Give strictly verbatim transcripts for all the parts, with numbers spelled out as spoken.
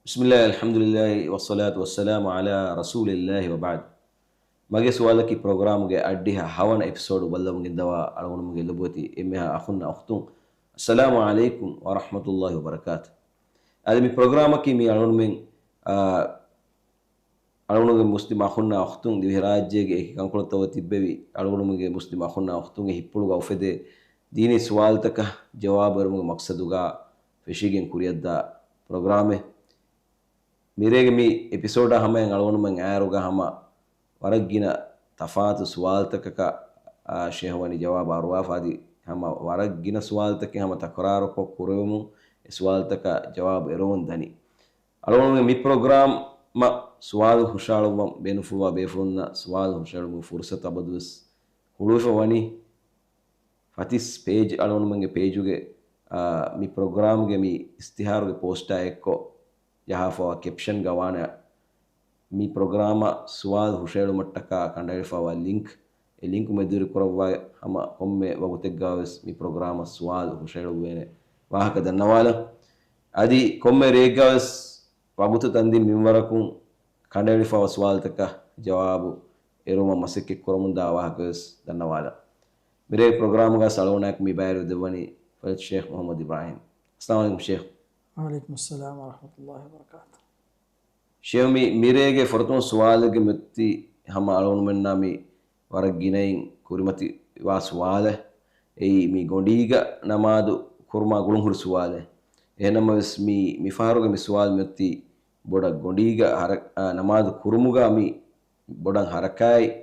بسم الله، الحمد لله، والصلاة والسلام على رسول الله، وبعد. މަގޭ ސުވާލަކީ ޕްރޮގްރާމުގެ އަށްޑިހަ ހަވަނަ އެޕިސޯޑު ބައްލަވަން ގެންދަވާ އަޅުގަނޑުމެންގެ ލޮބުވެތި އެންމެހާ އަޚުންނާ އުޚްތުން، އައްސަލާމު ޢަލައިކުމް ވަރަޙްމަތުﷲި ވަބަރަކާތު. އަދި މި ޕްރޮގްރާމަކީ މި އަޅުގަނޑުމެން، އާ، އަޅުގަނޑުގެ މުސްލިމް އަޚުންނާ އުޚްތުން ދިވެހިރާއްޖޭގެ އެކި ކަންކޮޅުތައް އޮތް ތިއްބެވި އަޅުގަނޑުމެންގެ މުސްލިމް އަޚުންނާ އުޚްތުންގެ ހިތްޕުޅުގަ އުފެދޭ ދީނީ ސުވާލުތަކަށް ޖަވާބު އެރުމުގެ މަޤްޞަދުގަ ފެށިގެން ކުރިއަށްދާ ޕްރޮގްރާމެއް. މިރޭގެ މި އެޕިސޯޑާ ހަމަޔަށް އަޅުގަނޑުމެން އައިރުގަ ހަމަ ވަރަށް ގިނަ ތަފާތު ސުވާލުތަކަކަށް، އާ، ޝޭހު ވަނީ ޖަވާބު އަރުވާފަ އަދި ހަމަ ވަރަށް ގިނަ ސުވާލުތަކެއް ހަމަ ތަކުރާރުކޮށް ކުރެވެމުން އެ ސުވާލުތަކަށް ޖަވާބު އެރުވަން ދަނީ. އަޅުގަނޑުމެން މި ޕްރޮގްރާމަށް ސުވާލު ހުށައަޅުއްވަން ބޭނުންފުޅުވާ ބޭފުޅުންނަށް ސުވާލު ހުށައެޅުމުގެ ފުރުސަތު އަބަދުވެސް ހުޅުވިފަ ވަނީ. ފަތިސް ޕޭޖް އަޅުގަނޑުމެންގެ ޕޭޖުގެ، އާ، މި ޕްރޮގްރާމްގެ މި އިސްތިހާރުގެ ޕޯސްޓާ އެއްކޮށް ޖަހާފަވާ ކެޕްޝަންގަ ވާނެ މި ޕްރޮގްރާމަށް ސުވާލު ހުށައެޅުމަށްޓަކާ ކަނޑައެޅިފައިވާ ލިންކް. އެ ލިންކް މެދުވެރި ކުރައްވާ ހަމަ ކޮންމެ ވަގުތެއްގަވެސް މި ޕްރޮގްރާމަށް ސުވާލު ހުށައެޅުއްވޭނެ ވާހަކަ ދަންނަވާލަން. އަދި ކޮންމެ ރެއެއްގަވެސް ވަގުތު ތަންދިން މިންވަރަކުން ކަނޑައެޅިފައިވާ ސުވާލުތަކަށް ޖަވާބު އެރުމަށް މަސައްކަތް ކުރަމުންދާ ވާހަކަވެސް ދަންނަވާލަން. މިރޭ ޕްރޮގްރާމުގަ އަޅުގަނޑާއެކު މި ބައިވެރިވެ ދެއްވަނީ ފަޟީލަތު ޝޭޚް މުޙައްމަދު އިބްރާހީމް. އައްސަލާމު ޢަލައިކުމް ޝޭޚް. ވަޢަލައިކުމުއްސަލާމް ވަރަޙްމަތުﷲި ވަބަރަކާތު. ޝޭޚް، މި މިރޭގެ ފުރަތަމަ ސުވާލެއްގެ މެއޮތީ ހަމަ އަޅުގަނޑުމެންނާ މި ވަރަށް ގިނައިން ކުރިމަތިވާ ސުވާލެއް. އެއީ މި ގޮނޑީގަ ނަމާދު ކުރުމާ ގުޅުންހުރި ސުވާލެއް. އެހެންނަމަވެސް މި، މިފަހަރުގެ މި ސުވާލު މިއޮތީ ބޮޑަށް ގޮނޑީގަ ހަރަ-، އާ، ނަމާދު ކުރުމުގަ މި ބޮޑަށް ހަރަކާތް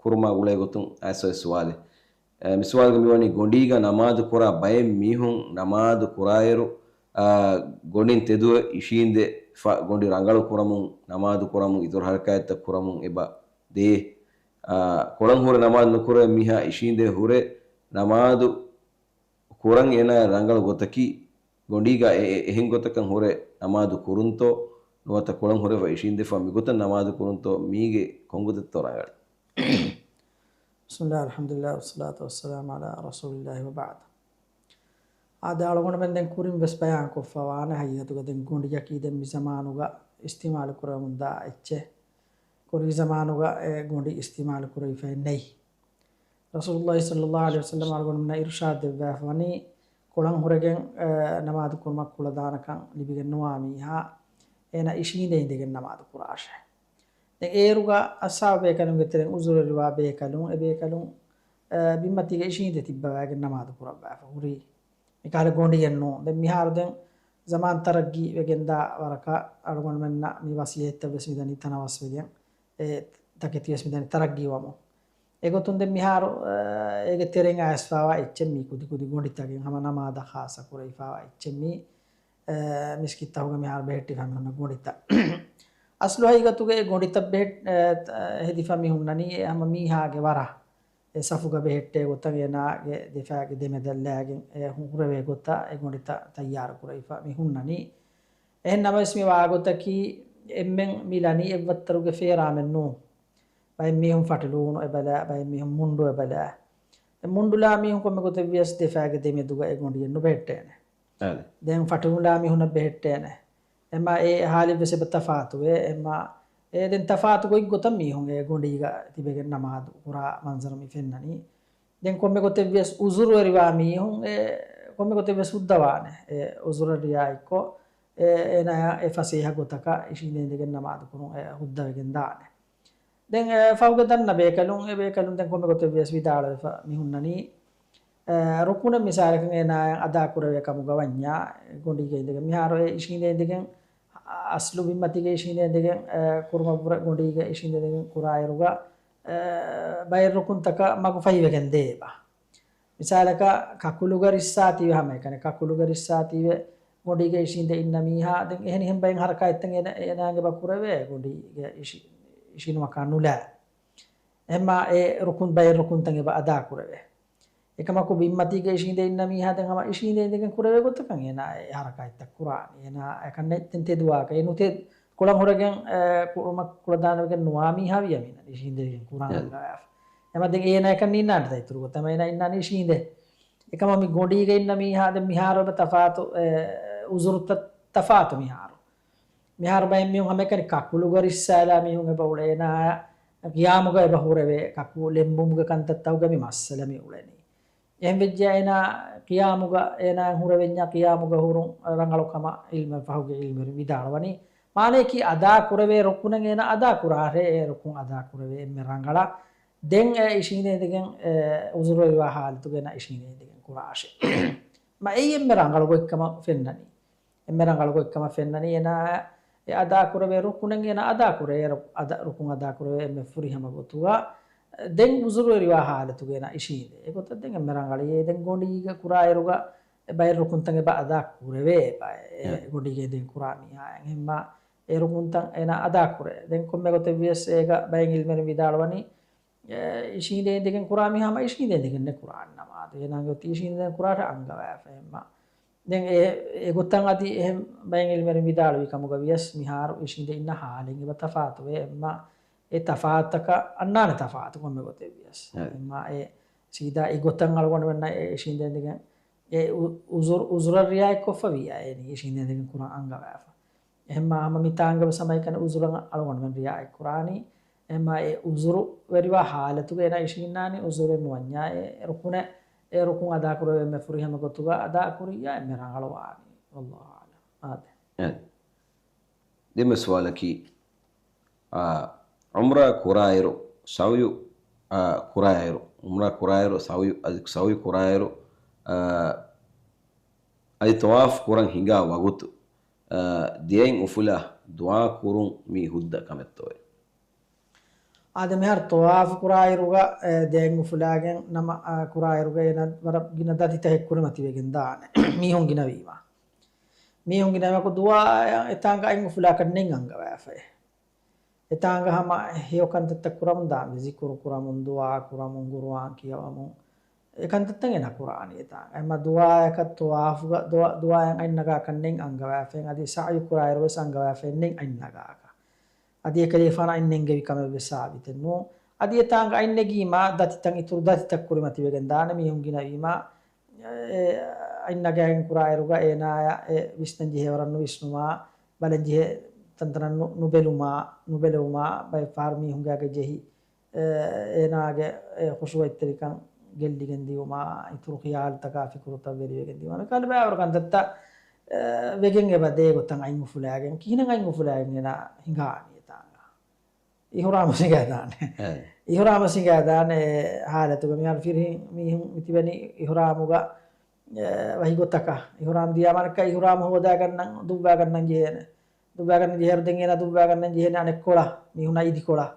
ކުރުމާ ގުޅޭ ގޮތުން އައިސް އޮތް ސުވާލެއް. އަ، މި ސުވާލުގަ މިވަނީ ގޮނޑީގަ ނަމާދު ކުރާ ބައެއް މީހުން ނަމާދު ކުރާއިރު، އަ، ގޮނޑިން ތެދުވެ އިށީނދެފަ ގޮނޑި ރަނގަޅު ކުރަމުން، ނަމާދު ކުރަމުން، އިތުރު ހަރަކާތްތައް ކުރަމުން އެބަ ދޭ. އަ، ކޮޅަށް ހުރެ ނަމާދު ނުކުރޭ މީހާ އިށީނދެ ހުރެ ނަމާދު ކުރަން އޭނާ ރަނގަޅު ގޮތަކީ، ގޮނޑީގަ އެ، އެ، އެހެން ގޮތަކަށް ހުރެ ނަމާދު ކުރުންތޯ، ނުވަތަ ކޮޅަށް ހުރެފަ އިށީނދެފަ މިގޮތަށް ނަމާދު ކުރުންތޯ، މީގެ ކޮންގޮތެއްތޯ ރަނގަޅީ؟ بسم الله، الحمد لله، والصلاة والسلام على رسول الله، وبعد. އާދެ، އަޅުގަނޑުމެން ދެން ކުރިން ވެސް ބަޔާން ކޮށްފަ ވާނެ، ހަގީގަތުގަ ދެން ގޮނޑިއަކީ ދެން މި ޒަމާނުގަ އިސްތިޢުމާލު ކުރަމުންދާ އެއްޗެއް. ކުރީ ޒަމާނުގަ އެ ގޮނޑި އިސްތިޢުމާލު ކުރެވިފައެއް ނެތް. ރަސޫލުﷲ ޞައްލަﷲު ޢަލައިހި ވަސައްލަމަ އަޅުގަނޑުމެންނަށް އިރުޝާދު ދެއްވާފަ ވަނީ، ކޮޅަށް ހުރެގެން، އެ، ނަމާދު ކުރުމަށް ކުޅަދާނަކަން ލިބިގެން ނުވާ މީހާ، އޭނަ އިށީނދެ އިނދެގެން ނަމާދު ކުރާށޭ. ދެން އޭރުގަ އަޞްޙާބު ބޭކަލުންގެ ތެރެއިން އުޒުރުވެރިވާ ބޭކަލުން، އެ ބޭކަލުން، އެ، ބިންމަތީގަ އިށީނދެ ތިއްބަވައިގެން ނަމާދު ކުރައްވާފަ ހުރީ. މިކަހަލަ ގޮނޑިއެއް ނޫން. ދެން މިހާރު ދެން ޒަމާން ތަރައްގީ ވެގެންދާ ވަރަކަށް އަޅުގަނޑުމެންނަށް މި ވަސީލަތްތައް ވެސް މިދަނީ ތަނަވަސްވެގެން، އެ ތަކެތި ވެސް މިދަނީ ތަރައްގީ ވަމުން. އެގޮތުން ދެން މިހާރު، އެ، އޭގެ ތެރެއިން އައިސްފާވާ އެއްޗެއް މީ ކުދި ކުދި ގޮނޑިތަކެއް ހަމަ ނަމާދަށް ޚާއްޞަ ކުރެވިފާވާ އެއްޗެއް މީ، އެ، މިސްކިތްތަކުގަ މިހާރު ބެހެއްޓިފަ މިހުންނަ ގޮނޑިތައް. އަސްލު ހަގީގަތުގަ އެ ގޮނޑިތައް ބެހެއް-، އެ، ތަ-، ހެދިފަ މި ހުންނަނީ އެ ހަމަ މީހާގެ ވަރަށް. އެ ސަފުގަ ބެހެއްޓޭ ގޮތަށް އޭނާގެ ދެފާގެ ދެމެދަށް ލައިގެން އެ ހު-، ހުރެވޭ ގޮތަށް އެ ގޮނޑިތައް ތައްޔާރު ކުރެވިފަ މި ހުންނަނީ. އެހެން ނަމަވެސް މި ވާގޮތަކީ އެންމެން މި ލަނީ އެއްވައްތަރުގެ ފޭރާމެއް ނޫން. ބައެއް މީހުން ފަޓިލޫނު އެބަލާ، ބައެއް މީހުން މުންޑު އެބަލާ. އެ މުންޑުލާ މީހުން ކޮންމެ ގޮތެއްވިޔަސް ދެފާގެ ދެމެދުގަ އެ ގޮނޑިއެއް ނުބެހެއްޓޭނެ. އާދެ. ދެން ފަޓިލުން ލާ މީހުންނަށް ބެހެއްޓޭނެ. އެމާ އެ ހާލެއްވެސް އެބަ ތަފާތުވޭ. އެމާ އެ ދެން ތަފާތު ގޮތްގޮތަށް މީހުން އެ ގޮނޑީގަ ތިބެގެން ނަމާދު ކުރާ މަންޒަރު މި ފެންނަނީ. ދެން ކޮންމެ ގޮތެއްވިޔަސް އުޒުރުވެރިވާ މީހުން އެ ކޮންމެ ގޮތެއްވެސް ހުއްދަވާނެ. އެ އުޒުރަށް ރިއާޔަތްކޮށް، އެ، އޭނާޔާ އެ ފަސޭހަ ގޮތަކަށް އިށީނދެ އިނދެގެން ނަމާދު ކުރުން އެ ހުއްދަވެގެން ދާނެ. ދެން އެ ފަހުގެ ދަންނަ ބޭކަލުން، އެ ބޭކަލުން ދެން ކޮންމެ ގޮތެއްވިޔަސް ވިދާޅުވެފަ މި ހުންނަނީ، އެ، ރުކުނެއް މިސާލަކަށް އޭނާޔަށް އަދާ ކުރެވޭ ކަމުގަ ވަންޏާ، ގޮނޑީގަ އިނދެގެން މިހާރު އެ އިށީނދެ އިނދެގެން، އަސްލު ބިންމަތީގަ އިށީނދެ އިނދެގެން، އެ، ކުރުމަށްވުރެ ގޮނޑީގަ އިށީނދެ އިނދެގެން ކުރާއިރުގަ، އެ، ބައެއް ރުކުންތަކަށް މަގު ފަހިވެގެން ދޭބަ. މިސާލަކަށް ކަކުލުގަ ރިއްސާތީވެ ހަމައެކަނި، ކަކުލުގަ ރިއްސާތީވެ ގޮނޑީގަ އިށީނދެ އިންނަ މީހާ، ދެން އެހެނިހެން ބައެއް ހަރަކާތްތައް އޭނަ-، އޭނާގެ އެބަ ކުރެވޭ، ގޮނޑީގަ އިށި-، އިށީނުމަކާ ނުލާ. އެހެންމާ އެ ރުކުން ބައެއް ރުކުންތައް އެބަ އަދާ ކުރެވޭ. އެކަމަކު ބިންމަތީގަ އިށީނދެ އިންނަ މީހާ ދެން ހަމަ އިށީނދެ އިނދެގެން ކުރެވޭ ގޮތަކަށް އޭނާ އެ ހަރަކާތްތައް ކުރާނީ. އޭނާ އެކަން ނެތް ދެން ތެދުވާކަށް. އެ ނުތެ-، ކޮޅަށް ހުރެގެން، އެ، ކުރުމަށް ކުޅަދާނަވެގެން ނުވާ މީހާ ވިޔަމިނަ އިށީނދެގެން ކުރާން އަންގަވާފަ. އެމަ ދެން އޭނާ އެކަން ނިންނާނެ ދައިތުރު ގޮތަށް. އެމަ އޭނާ އިންނާނީ އިށީނދެ. އެކަމަ މި ގޮނޑީގަ އިންނަ މީހާ ދެން މިހާރު އެބަ ތަފާތު، އެ، އުޒުރުތައް ތަފާތު މިހާރު. މިހާރު ބައެއް މީހުން ހަމައެކަނި ކަކުލުގަ ރިއްސާލާ މީހުން އެބަ އުޅޭ. އޭނާ ގިޔާމުގަ އެބަ ހުރެވޭ. ކަކު ލެނބުމުގެ ކަންތައްތަކުގަ މި މައްސަލަ މި އުޅެނީ. އެހެން ވެއްޖެ އޭނާ ގިޔާމުގަ އޭނާ ހުރެވެންޏާ ގިޔާމުގަ ހުރުން ރަނގަޅު ކަމަށް އިލްމެ ފަހުގެ އިލްމެރު ވިދާޅުވަނީ. މާނަޔަކީ އަދާ ކުރެވޭ ރުކުނެއް އޭނާ އަދާ ކުރާށޭ، އެ ރުކުން އަދާ ކުރެވޭ އެންމެ ރަނގަޅަށް. ދެން އެ އިށީނދެ އިނދެގެން، އެ އުޒުރުވެރިވާ ޙާލަތުގަ އޭނާ އިށީނދެ އިނދެގެން ކުރާށޭ. މަ އެއީ އެންމެ ރަނގަޅު ގޮތްކަމަށް ފެންނަނީ. އެންމެ ރަނގަޅު ގޮތްކަމަށް ފެންނަނީ އޭނާ އެ އަދާ ކުރެވޭ ރުކުނެއް އޭނާ އަދާ ކުރޭ، އެ ރު-، އަދަ-، ރުކުން އަދާ ކުރެވޭ އެންމެ ފުރިހަމަ ގޮތުގަ، ދެން އުޒުރުވެރިވާ ޙާލަތުގަ އޭނާ އިށީނދޭ. އެގޮތަށް ދެން އެންމެ ރަނގަޅީ. ދެން ގޮނޑީގަ ކުރާއިރުގަ ބައެއް ރުކުންތައް އެބަ އަދާ ކުރެވޭ ބައެއް އެ އެ. ގޮނޑީގަ އިނދެގެން ކުރާ މީހާއަށް. އެހެންމާ އެ ރުކުންތައް އޭނާ އަދާ ކުރޭ. ދެން ކޮންމެ ގޮތެއް ވިޔަސް އޭގަ ބައެއް އިލްމެރުން ވިދާޅުވަނީ، އެ، އިށީނދެ އިނދެގެން ކުރާ މީހާ ހަމަ އިށީނދެ އިނދެގެންނޭ ކުރާން ނަމާދު. އޭނާގެ އޮތީ އިށީނދެ ކުރާށޭ އަންގަވާފަ އެހެންމާ. ދެން އެ، އެގޮތަށް އަދި އެހެން ބައެއް އިލްމެރުން ވިދާޅުވި ކަމުގަ ވިޔަސް މިހާރު އިށީނދެ އިންނަ ޙާލެއް އެބަ ތަފާތުވޭ. އެހެންމާ އެ ތަފާތުތަކަށް އަންނާނެ ތަފާތު ކޮންމެ ގޮތެއް ވިޔަސް. އެ. އެހެންމާ އެ ސީދާ އެގޮތަށް އަޅުގަނޑުމެންނަށް އެ އިށީނދެ އިނދެގެން އެ އު-، އުޒުރު-، އުޒުރަށް ރިއާޔަތްކޮށްފަ ވިޔައޭ އިށީނދެ އިނދެގެން ކުރަން އަންގަވާފަ. އެހެންމާ ހަމަ މިތާނގަ ވެސް ހަމައެކަނި އުޒުރަށް އަޅުގަނޑުމެން ރިއާޔަތް ކުރާނީ. އެހެންމާ އެ އުޒުރު ވެރިވާ ޙާލަތުގަ އޭނާ އިށީންނާނީ އުޒުރެއް ނުވަންޏާ އެ ރުކުނެއް، އެ ރުކުން އަދާކުރެވޭ އެންމެ ފުރިހަމަ ގޮތުގަ އަދާކުރިއްޔާ އެންމެ ރަނގަޅުވާނީ. ވައްލާހު އަޢްލަމް. އާދެ. އެ. ދެންމެ ސުވާލަކީ، އާ، ޢުމްރާ ކުރާއިރު، ސަޢުޔު، އާ، ކުރާއިރު، ޢުމްރާ ކުރާއިރު، ސަޢުޔު، އަދި ސަޢުޔު ކުރާއިރު، އާ، އަދި ޠަވާފު ކުރަން ހިނގާ ވަގުތު، އާ، ދެއަތް އުފުލާ ދުޢާ ކުރުން މީ ހުއްދަ ކަމެއްތޯއޭ؟ އާދެ، މިހާރު ޠަވާފު ކުރާއިރުގަ، އެ، ދެއަތް އުފުލާގެން ނަމަ، އާ، ކުރާއިރުގަ އޭނަ ވަރަށް ގިނަ ދަތިތައް ކުރިމަތިވެގެން ދާނެ. މީހުން ގިނަވީމާ. މީހުން ގިނަވީމަ ދުޢާއަށް އެތާނގަ އަތް އުފުލާކަށް ނެތް އަންގަވާފައޭ. އެތާނގަ ހަމަ ހެޔޮ ކަންތައްތައް ކުރަމުން ދާންވީ، ޒިކުރު ކުރަމުން، ދުޢާ ކުރަމުން، ޤުރުއާން ކިޔަވަމުން، އެ ކަންތައްތައް އޭނާ ކުރާނީ އެތާނގަ. އެމަ ދުޢާއަކަށް ޠަވާފުގަ ދުޢާ، ދުޢާއަށް އަތް ނަގާކަށް ނެތް އަންގަވާފައި. އަދި ސަޢުޔު ކުރާއިރު ވެސް އަންގަވާފައި ނެތް އަތް ނަގާކަށް. އަދި އެކަލޭފާނަށް އަތް ނެންގެވި ކަމެއް ވެސް ސާބިތެއް ނޫން. އަދި އެތާނގަ އަތް ނެގީމާ ދަތިތައް، އިތުރު ދަތިތައް ކުރިމަތިވެގެން ދާނެ. މީހުން ގިނަވީމާ އެ އަތް ނަގާގެން ކުރާއިރުގަ އޭނާޔަށް އެ ވިސްނަން ޖެހޭ ވަރަށް ނުވިސްނުމާ، ބަލަން ޖެހޭ ތަންތަނަށް ނު-، ނުބެލުމާ، ނުބެލެވުމާ، ބައެއް ފަހަރު މީހުންގެ އަގެއް ޖެހި، އެ، އޭނާގެ އެ ޚުޝޫޢަތްތެރިކަން ގެއްލިގެން ދިޔުމާ، އިތުރު ޚިޔާލުތަކާ ފިކުރުތައް ވެރިވެގެން ދިޔުމާ، މިކަހަލަ ބައިވަރު ކަންތައްތައް، އެ، ވެގެން އެބަ ދޭ ގޮތަށް އަތް އުފުލާގެން، ކިހިނެއް އަތް އުފުލާގެން އޭނާ ހިނގާނީ އެތާނގަ؟ އިޙުރާމު ސިނގާދާނެ. އެ. އިޙުރާމު ސިނގާދާނެ ޙާލަތުގަ މިހާރު ފިރިހެން މީހުން މިތިބެނީ އިޙުރާމުގަ، އެ، ވަހި ގޮތަކަށް. އިޙުރާމް ދިޔާމަ އަނެއްކާ އިޙުރާމް ހޯދާގަންނަން، ދުއްވާގަންނަން ޖެހޭނެ. ދުއްވާގަންނަން ޖެހޭއިރު ދެން އޭނާ ދުއްވާގަންނަން ޖެހޭނެ އަނެއްކޮޅަށް، މީހުންނަށް އިދިކޮޅަށް.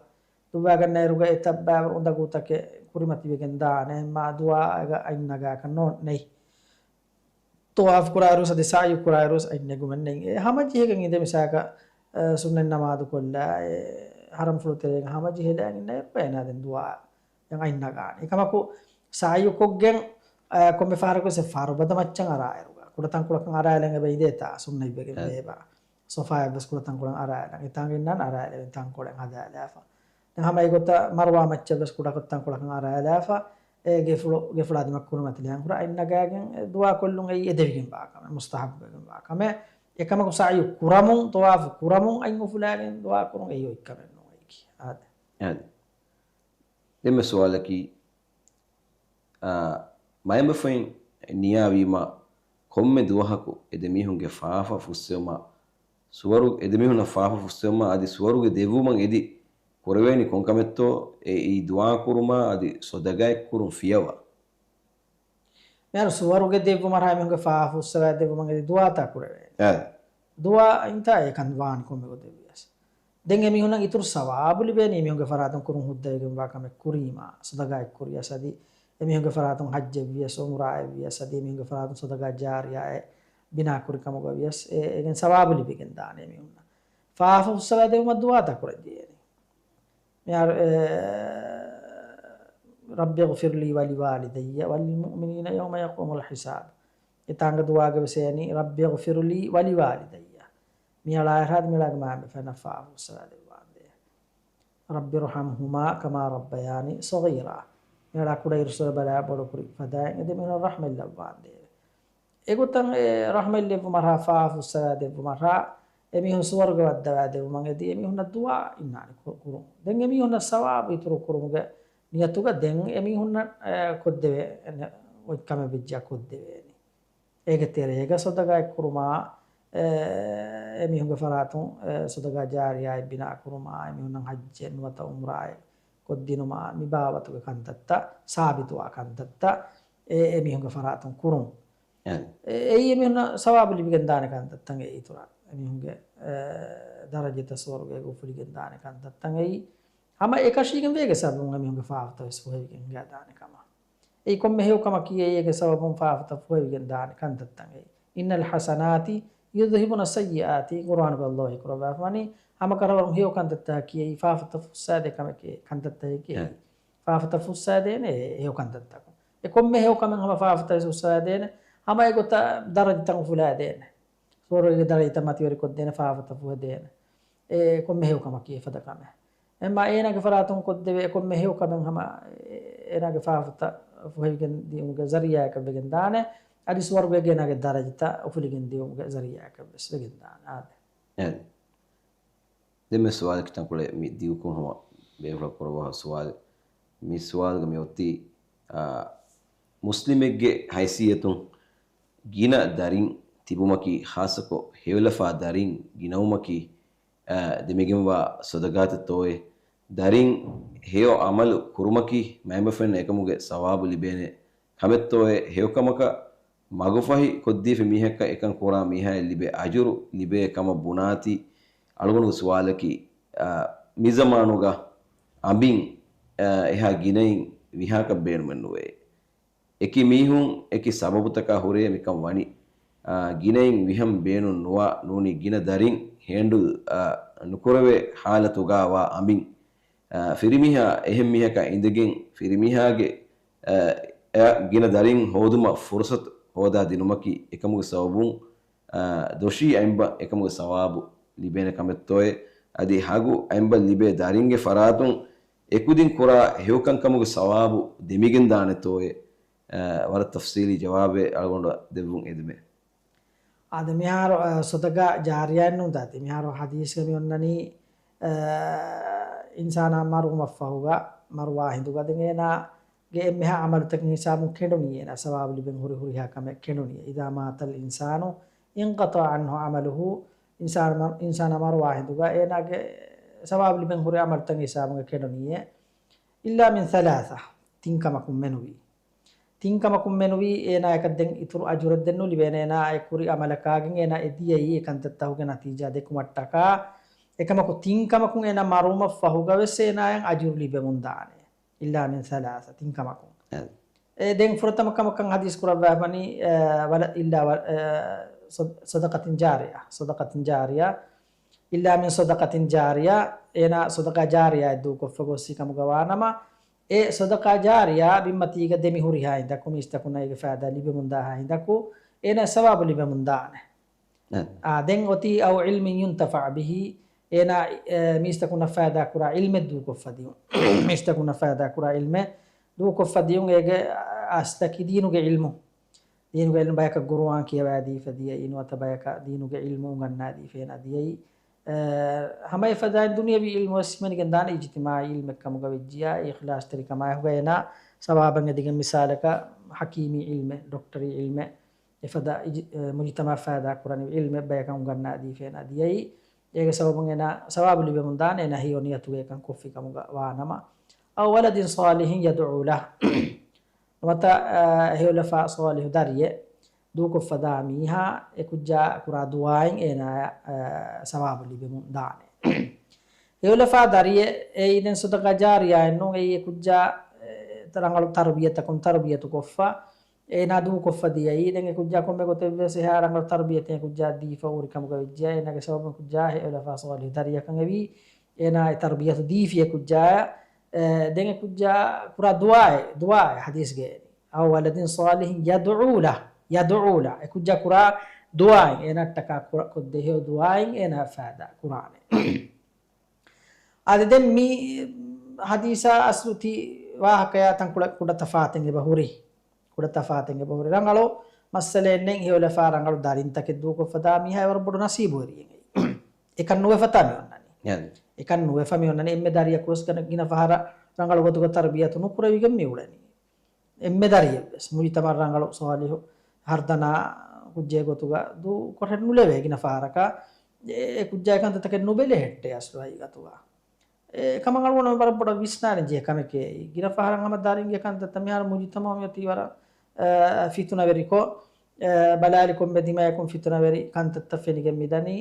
ދުއްވާގަންނައިރުގަ އެތައް ބައިވަރު އުނދަގޫތަކެއް ކުރިމަތިވެގެން ދާނެ. އެހެންމާ ދުޢާއަކަށް އަތް ނަގާކަށް ނޯ-، ނެތް. ޠަވާފު ކުރާއިރުވެސް އަދި ސަޢުޔު ކުރާއިރުވެސް އަތް ނެގުމެއް ނެތް. އެ ހަމަޖެހިގެން އިނދެ މިސާލަކަށް، އަ، ސުންނަތް ނަމާދު ކޮށްލާ، އެ ޙަރަމްފުޅު ތެރޭގަ ހަމަޖެހިލާ އިންނައިރު އޭނާ ދެން ދުޢާއަށް އަތް ނަގާނެ. އެކަމަކު ސަޢުޔު ކޮށްގެން، އަ، ކޮންމެ ފަހަރަކުވެސް އެ ފަރުބަދަ މައްޗަށް އަރާއިރުގަ، ކުޑަތަންކޮޅަކަށް އަރާލަން އެބަ އިނދޭތާ ސުންނަތްވެގެން އެ. ވޭބާ. ޞަފާއަށްވެސް ކުޑަތަންކޮޅަށް އަރާލަން. އެތާނގަ އިންނާނެ އަރާލެވެން ތަންކޮޅެއް ހަދާލާފަ. ދެން ހަމަ އެގޮތަށް މަރުވާ މައްޗަށްވެސް ކުޑަކޮށް ތަންކޮޅަކަށް އަރާލާފަ، އެ ގެފުޅު، ގެފުޅާ ދިމަ ކުރިމަތިލާން ކުރާ އަތް ނަގާގެން އެ ދުޢާ ކޮށްލުން އެއީ އެދެވިގެން ވާ ކަމެއް، މުސްތަޙައްބުވެގެން ވާ ކަމެއް. އެކަމަކު ސަޢުޔު ކުރަމުން، ޠަވާފު ކުރަމުން އަތް އުފުލާގެން ދުޢާ ކުރުން އެއީ އޮތް ކަމެއް ނޫން އެއީކީ. އާދެ. އާދެ. ދެންމެ ސުވާލަކީ، އާ، މައިންބަފައިން ނިޔާވީމަ ކޮންމެ ދުވަހަކު އެ ދެމީހުންގެ ފާފަ ފުއްސެވުމަށް ސުވަރު، އެ ދެމީހުންނަށް ފާފަ ފުއްސެވުމަށް އަދި ސުވަރުގެ ދެއްވުމަށް އެދި ކުރެވޭނީ ކޮންކަމެއްތޯ؟ އެއީ ދުޢާ ކުރުމާ އަދި ޞަދަޤާތް ކުރުން ފިޔަވާ. މިހާރު ސުވަރުގެ ދެއްވުމަށް ހާ މީހުންގެ ފާފަ ފުއްސަވާ ދެއްވުމަށް އެދި ދުޢާތާ ކުރެވޭނެ. އެ. ދުޢާ އިންތާ އެކަން ވާން ކޮންމެ ގޮތެއް ވިޔަސް. ދެން އެމީހުންނަށް އިތުރު ސަވާބު ލިބޭނީ އެމީހުންގެ ފަރާތުން ކުރުން ހުއްދަވެގެންވާ ކަމެއް ކުރީމާ، ޞަދަޤާތް ކުރިޔަސް އަދި އެމީހުންގެ ފަރާތުން ޙައްޖެއް ވިޔަސް، ޢުމްރާއެއް ވިޔަސް އަދި އެމީހުންގެ ފަރާތުން ޞަދަޤާތް ޖާރިޔާއެއް ބިނާ ކުރި ކަމުގަ ވިޔަސް، އެ، އެގެން ސަވާބު ލިބިގެން ދާނެ އެމީހުންނަށް. ފާފަ ފުއްސަވާ ދެއްވުމަށް ދުޢާތާ ކުރަން ޖެހޭނީ. މިހާރު، އެ، رب اغفر لي ولوالدي وللمؤمنين يوم يقوم الحساب. އެތާނގަ ދުޢާގަ ވެސް އެނީ، رب اغفر لي ولوالدي. މިއަޅާއަށާ މިއަޅާގެ މާމަ ފެނަ ފާފަ ފުއްސަވާ ދެއްވާނދޭ. رب ارحمهما كما ربياني صغيرا. މިއަޅާ ކުޑައިރުއްސުރެ ބަލާ ބޮޑުކުރި ފަދައިން އެ ދެމީހުން ރަޙްމަތް ލައްވާނދޭވެ. އެގޮތަށް އެ ރަޙްމަތް ލެއްވުމަށް ހާ، ފާފަ ފުއްސަވާ ދެއްވުމަށް ހާ، އެމީހުން ސުވަރުގެ ވައްދަވާ ދެވުމަށް އެދި އެމީހުންނަށް ދުޢާ އިންނާނެ ކު-، ކުރުން. ދެން އެމީހުންނަށް ސަވާބު އިތުރު ކުރުމުގެ ނިޔަތުގަ ދެން އެމީހުންނަށް، އެ، ކޮށްދެވޭ، އެ، އޮތްކަމެއް ވެއްޖެއްޔާ ކޮށްދެވޭނެ. އޭގެ ތެރޭގަ ސޮދަގާއެއް ކުރުމާ، އެ، އެމީހުންގެ ފަރާތުން، އެ، ސޮދަގާ ޖާރިޔާއެއް ބިނާ ކުރުމާ، އެމީހުންނަށް ޙައްޖެއް ނުވަތަ ޢުމްރާއެއް ކޮށްދިނުމާ، މި ބާވަތުގެ ކަންތައްތައް، ސާބިތުވާ ކަންތައްތައް، އެ، އެމީހުންގެ ފަރާތުން ކުރުން. އެ. އެ، އެއީ އެމީހުންނަށް ސަވާބު ލިބިގެން ދާނެ ކަންތައްތައް އެ އިތުރަށް. އެމީހުންގެ، އެ، ދަރަޖަތައް ސުވަރުގޭގަ އުފުލިގެން ދާނެ ކަންތައްތައް އެއީ. ހަމަ އެކަށީގެން ވޭގެ ސަބަބުން އެމީހުންގެ ފާފަތައް ވެސް ފުހެވިގެން ހިނގާ ދާނެ ކަމަށް. އެއީ ކޮންމެ ހެޔޮ ކަމަކީ އެއީ އޭގެ ސަބަބުން ފާފަތައް ފުހެވިގެން ދާނެ ކަންތައްތައް އެއީ. إن الحسنات يذهبن السيئات، ޤުރުއާނުގަ ﷲ ކުރައްވާފަ ވަނީ، ހަމަކަށަވަރުން ހެޔޮ ކަންތައްތަކަކީ އެއީ ފާފަތައް ފުއްސާދޭ ކަމެކޭ، ކަންތައްތަކެކޭ. އެ. ފާފަތައް ފުއްސާދޭނެ އެ ހެޔޮ ކަންތައްތަކުން. އެ ކޮންމެ ހެޔޮ ކަމެއް ހަމަ ފާފަތައް ވެސް ފުއްސާދޭނެ، ހަމަ އެގޮތަށް ދަރަޖަތައް އުފުލާދޭނެ. ސުވަރުގޭގެ ދަރަޖަތައް މަތިވެރިކޮށްދޭނެ، ފާފަތައް ފުހެދޭނެ. އެ ކޮންމެ ހެޔޮ ކަމަކީ އެފަދަ ކަމެއް. އެމާ އޭނާގެ ފަރާތުން ކޮށްދެވޭ އެ ކޮންމެ ހެޔޮ ކަމެއް ހަމަ އޭނާގެ ފާފަތައް ފުހެވިގެން ދިޔުމުގެ ޒަރީޢާއަކަށް ވެގެން ދާނެ. އަދި ސުވަރުގޭގެ އޭނާގެ ދަރަޖަތައް އުފުލިގެން ދިޔުމުގެ ޒަރީޢާއަކަށް ވެސް ވެގެން ދާނެ. އާދެ. އެ. ދެން މި ސުވާލަކީ ތަންކޮޅެއް މި ދިގުކޮށް ހަމަ ބޭފުޅަށް ކުރައްވާ ސުވާލެއް. މި ސުވާލުގަ މި އޮތީ، އާ، މުސްލިމެއްގެ ހައިސިއްޔަތުން ގިނަ ދަރިން ތިބުމަކީ ޚާއްޞަކޮށް ހެޔޮލަފާ ދަރިން ގިނަވުމަކީ، އާ، ދެމިގެންވާ ސޮދަގާތައްތޯއޭ؟ ދަރިން ހެޔޮ ޢަމަލު ކުރުމަކީ މައިންބަފައިންނަށް އެކަމުގެ ސަވާބު ލިބޭނެ ކަމެއްތޯއޭ؟ ހެޔޮކަމަކަށް މަގުފަހި ކޮށްދީފި މީހަކަށް އެކަން ކުރާ މީހާއަށް ލިބޭ އަޖުރު ލިބޭ ކަމަށް ބުނާތީ، އަޅުގަނޑުގެ ސުވާލަކީ، އާ، މިޒަމާނުގަ އަނބިން، އާ، އެހާ ގިނައިން ވިހާކަށް ބޭނުމެއް ނުވޭ. އެކި މީހުން އެކި ސަބަބުތަކާ ހުރޭ މިކަން ވަނީ. އާ، ގިނައިން ވިހަން ބޭނުން ނުވާ ނޫނީ ގިނަ ދަރިން ހޭންޑުލް، އާ، ނުކުރެވޭ ހާލަތުގަ ވާ އަނބިން، އާ، ފިރިމީހާ އެހެން މީހަކާ އިނދެގެން ފިރިމީހާގެ، އާ، އެ ގިނަ ދަރިން ހޯދުމަށް ފުރުސަތު ހޯދާ ދިނުމަކީ އެކަމުގެ ސަބަބުން، އާ، ދޮށީ އަނބަށް އެކަމުގެ ސަވާބު ލިބޭނެ ކަމެއްތޯއޭ؟ އަދި ހަގު އަނބަށް ލިބޭ ދަރިންގެ ފަރާތުން އެކުދިން ކުރާ ހެޔޮކަންކަމުގެ ސަވާބު ދެމިގެންދާނެތޯއޭ؟ އާ، ވަރަށް ތަފްސީލީ ޖަވާބެއް އަޅުގަނޑަށް ދެއްވުން އެދެމޭ. އާދެ، މިހާރު، އާ، ސަދަޤާ ޖާރިޔާއެއް ނޫންތާ ތި؟ މިހާރު ޙަދީޘްގަ މި އޮންނަނީ، އާ، އިންސާނާ މަރުވުމަށްފަހުގަ، މަރުވާ ހިނދުގަ ދެން އޭނާގެ އެންމެހާ ޢަމަލުތަކެއް ހިސާބުން ކެނޑުނީ އޭނާ ސަވާބު ލިބެން ހުރި ހުރިހާ ކަމެއް ކެނޑުނީ. إذا مات الإنسان انقطع عنه عمله، އިންސާނާ މަ-، އިންސާނާ މަރުވާ ހިނދުގަ އޭނާގެ ސަވާބު ލިބެން ހުރި ޢަމަލުތައް ހިސާބުން ކެނޑުނީ. إلا من ثلاثة، ތިން ކަމަކުން މެނުވީ. ތިން ކަމަކުން މެނުވީ، އޭނާޔަކަށް ދެން އިތުރު އަޖުރެއް ދެން ނުލިބޭނެ. އޭނާ އެ ކުރި ޢަމަލަކާގެން އޭނާ އެ ދިޔައީ އެ ކަންތައްތަކުގެ ނަތީޖާ ދެކުމަށްޓަކާ. އެކަމަކު ތިން ކަމަކުން އޭނާ މަރުވުމަށްފަހުގަ ވެސް އޭނާޔަށް އަޖުރު ލިބެމުން ދާނެ. إلا من ثلاثة، ތިން ކަމަކުން. އެ. އެ ދެން ފުރަތަމަ ކަމަކަށް ޙަދީޘް ކުރައްވާފަނީ، އެ، ވަލަ-، إلا ވަ-، އެ، ޞަދް-، ޞަދަޤަތިން ޖާރިޔަ، ޞަދަޤަތިން ޖާރިޔަ. إلا من صدقة جارية، އޭނާ ޞަދަޤާ ޖާރިޔާއެއް ދޫކޮށްފަ ގޮއްސި ކަމުގަ ވާނަމަ، އެ ޞަދަޤާ ޖާރިޔާ ބިންމަތީގަ ދެމިހުރިހާ ހިނދަކު، މީސްތަކުންނަށް އޭގެ ފައިދާ ލިބެމުންދާހާ ހިނދަކު، އޭނާ ސަވާބު ލިބެމުންދާނެ. އެ. އާ، ދެން އޮތީ أو علم ينتفع به، އޭނާ، އެ، މީސްތަކުންނަށް ފައިދާ ކުރާ ޢިލްމެއް ދޫކޮށްފަ ދިޔުން. މީސްތަކުންނަށް ފައިދާ ކުރާ ޢިލްމެއް ދޫކޮށްފަ ދިޔުން، އޭގެ އަސްލަކީ ދީނުގެ ޢިލްމު. ދީނުގެ ޢިލްމު ބަޔަކަށް ޤުރުއާން ކިޔަވާ ދީފަ ދިޔައީ، ނުވަތަ ބަޔަކަށް ދީނުގެ ޢިލްމު އުނގަންނާ ދީފަ އޭނާ ދިޔައީ. އެ، ހަމަ އެފަދައިން ދުނިޔަވީ ޢިލްމު ވެސް ހިމެނިގެން ދާނެ، އިޖްތިމާޢީ ޢިލްމެއް ކަމުގަ ވެއްޖިޔާ، އިޚްލާޞްތެރިކަމާއެކުގަ އޭނާ ސަވާބަށް އެދިގެން މިސާލަކަށް ޙަކީމީ ޢިލްމެއް، ޑޮކްޓަރީ ޢިލްމެއް، އެފަދަ އިޖް-، އެ، މުޖުތަމަޢަށް ފައިދާ ކުރަނިވި ޢިލްމެއް ބަޔަކަށް އުނގަންނާ ދީފަ އޭނާ ދިޔައީ. އޭގެ ސަބަބުން އޭނާ ސަވާބު ލިބެމުން ދާނެ، އޭނާ ހެޔޮ ނިޔަތުގައި އެކަން ކޮށްފި ކަމުގަ ވާނަމަ. أو ولد صالح يدعو له. ނުވަތަ، އަ، ހެޔޮލަފާ ޞާލިޙު ދަރިއެއް ދޫކޮށްފަދާ މީހާ އެކުއްޖާ ކުރާ ދުޢާއިން އޭނާއަށް، އަ، ސަވާބު ލިބެމުން ދާނެ. ހެޔޮލަފާ ދަރިއެއް އެއީ ދެން ޞަދަޤާ ޖާރިޔާއެއް ނޫން. އެއީ އެކުއްޖާ، އެ، ރަނގަޅު ތަރުބިޔަތަކުން ތަރުބިޔަތު ކޮށްފަ، އޭނާ ދޫކޮށްފަ ދިޔައީ. ދެން އެކުއްޖާ ކޮންމެ ގޮތެއްވެސް އެހާ ރަނގަޅު ތަރުބިޔަތެއް އެކުއްޖާ ދީފަ އުރި ކަމުގަ ވެއްޖިޔާ، އޭނާގެ ސަބަބުން އެކުއްޖާ ހެޔޮލަފާ ޞާލިޙު ދަރިއަކަށް އެވީ. އޭނާ އެ ތަރުބިޔަތު ދީފި އެކުއްޖާ، އެ، ދެން އެކުއްޖާ ކުރާ ދުޢާއެއް، ދުޢާއެއް ޙަދީޘްގައި އެވީ. أو ولد صالح يدعو له، يدعو له. އެކުއްޖާ ކުރާ ދުޢާއިން، އޭނައަށްޓަކާ ކުރ-، ކޮށްދޭ ހެޔޮ ދުޢާއިން އޭނާ ފައިދާ ކުރާނެ. އާދެ، ދެން މި ޙަދީޘާ އަސްލު ތި ވާހަކަޔާ ތަން ކުޑަ، ކުޑަ ތަފާތެއް އެބަ ހުރި. ކުޑަ ތަފާތެއް އެބަ ހުރި. ރަނގަޅު މައްސަލައެއް ނެތް، ހެޔޮލަފާ ރަނގަޅު ދަރިންތަކެއް ދޫކޮށްފަ ދާ މީހާ ވަރަށް ބޮޑު ނަސީބުވެރިއެއް އެއީ. އެކަން ނުވެފަތާ މި އޮންނަނީ. އެކަން ނުވެފަ މި އޮންނަނީ އެންމެ ދަރިޔަކުވެސް ގިނަ ފަހަރަށް ރަނގަޅު ގޮތުގަ ތަރުބިޔަތު ނުކުރެވިގެން މި އުޅެނީ. އެންމެ ދަރިޔެއްވެސް މުޖުތަމަޢަށް ރަނގަޅު ޞާލިޙު ހަރުދަނާ ކުއްޖެއް ގޮތުގަ ދޫކޮށެއް ނުލެވޭ ގިނަ ފަހަރަކަށް. އެ ކުއްޖާ އެކަންތައްތަކެއް ނުބެލެހެއްޓޭ އަސްލު ހަގީގަތުގަ. އެ ކަމަށް އަޅުގަނޑު ވަރަށް ބޮޑަށް ވިސްނާނެ ޖެހޭ ކަމެކޭ. ގިނަ ފަހަރަށް ހަމަ ދަރިންގެ ކަންތައްތައް މިހާރު މުޖުތަމަޢު މިއޮތީ ވަރަށް، އަ، ފިތުނަވެރިކޮށް، އަ، ބަލާލި ކޮންމެ ދިމަޔަކުން ފިތުނަވެރި ކަންތައްތައް ފެނިގެން މިދަނީ.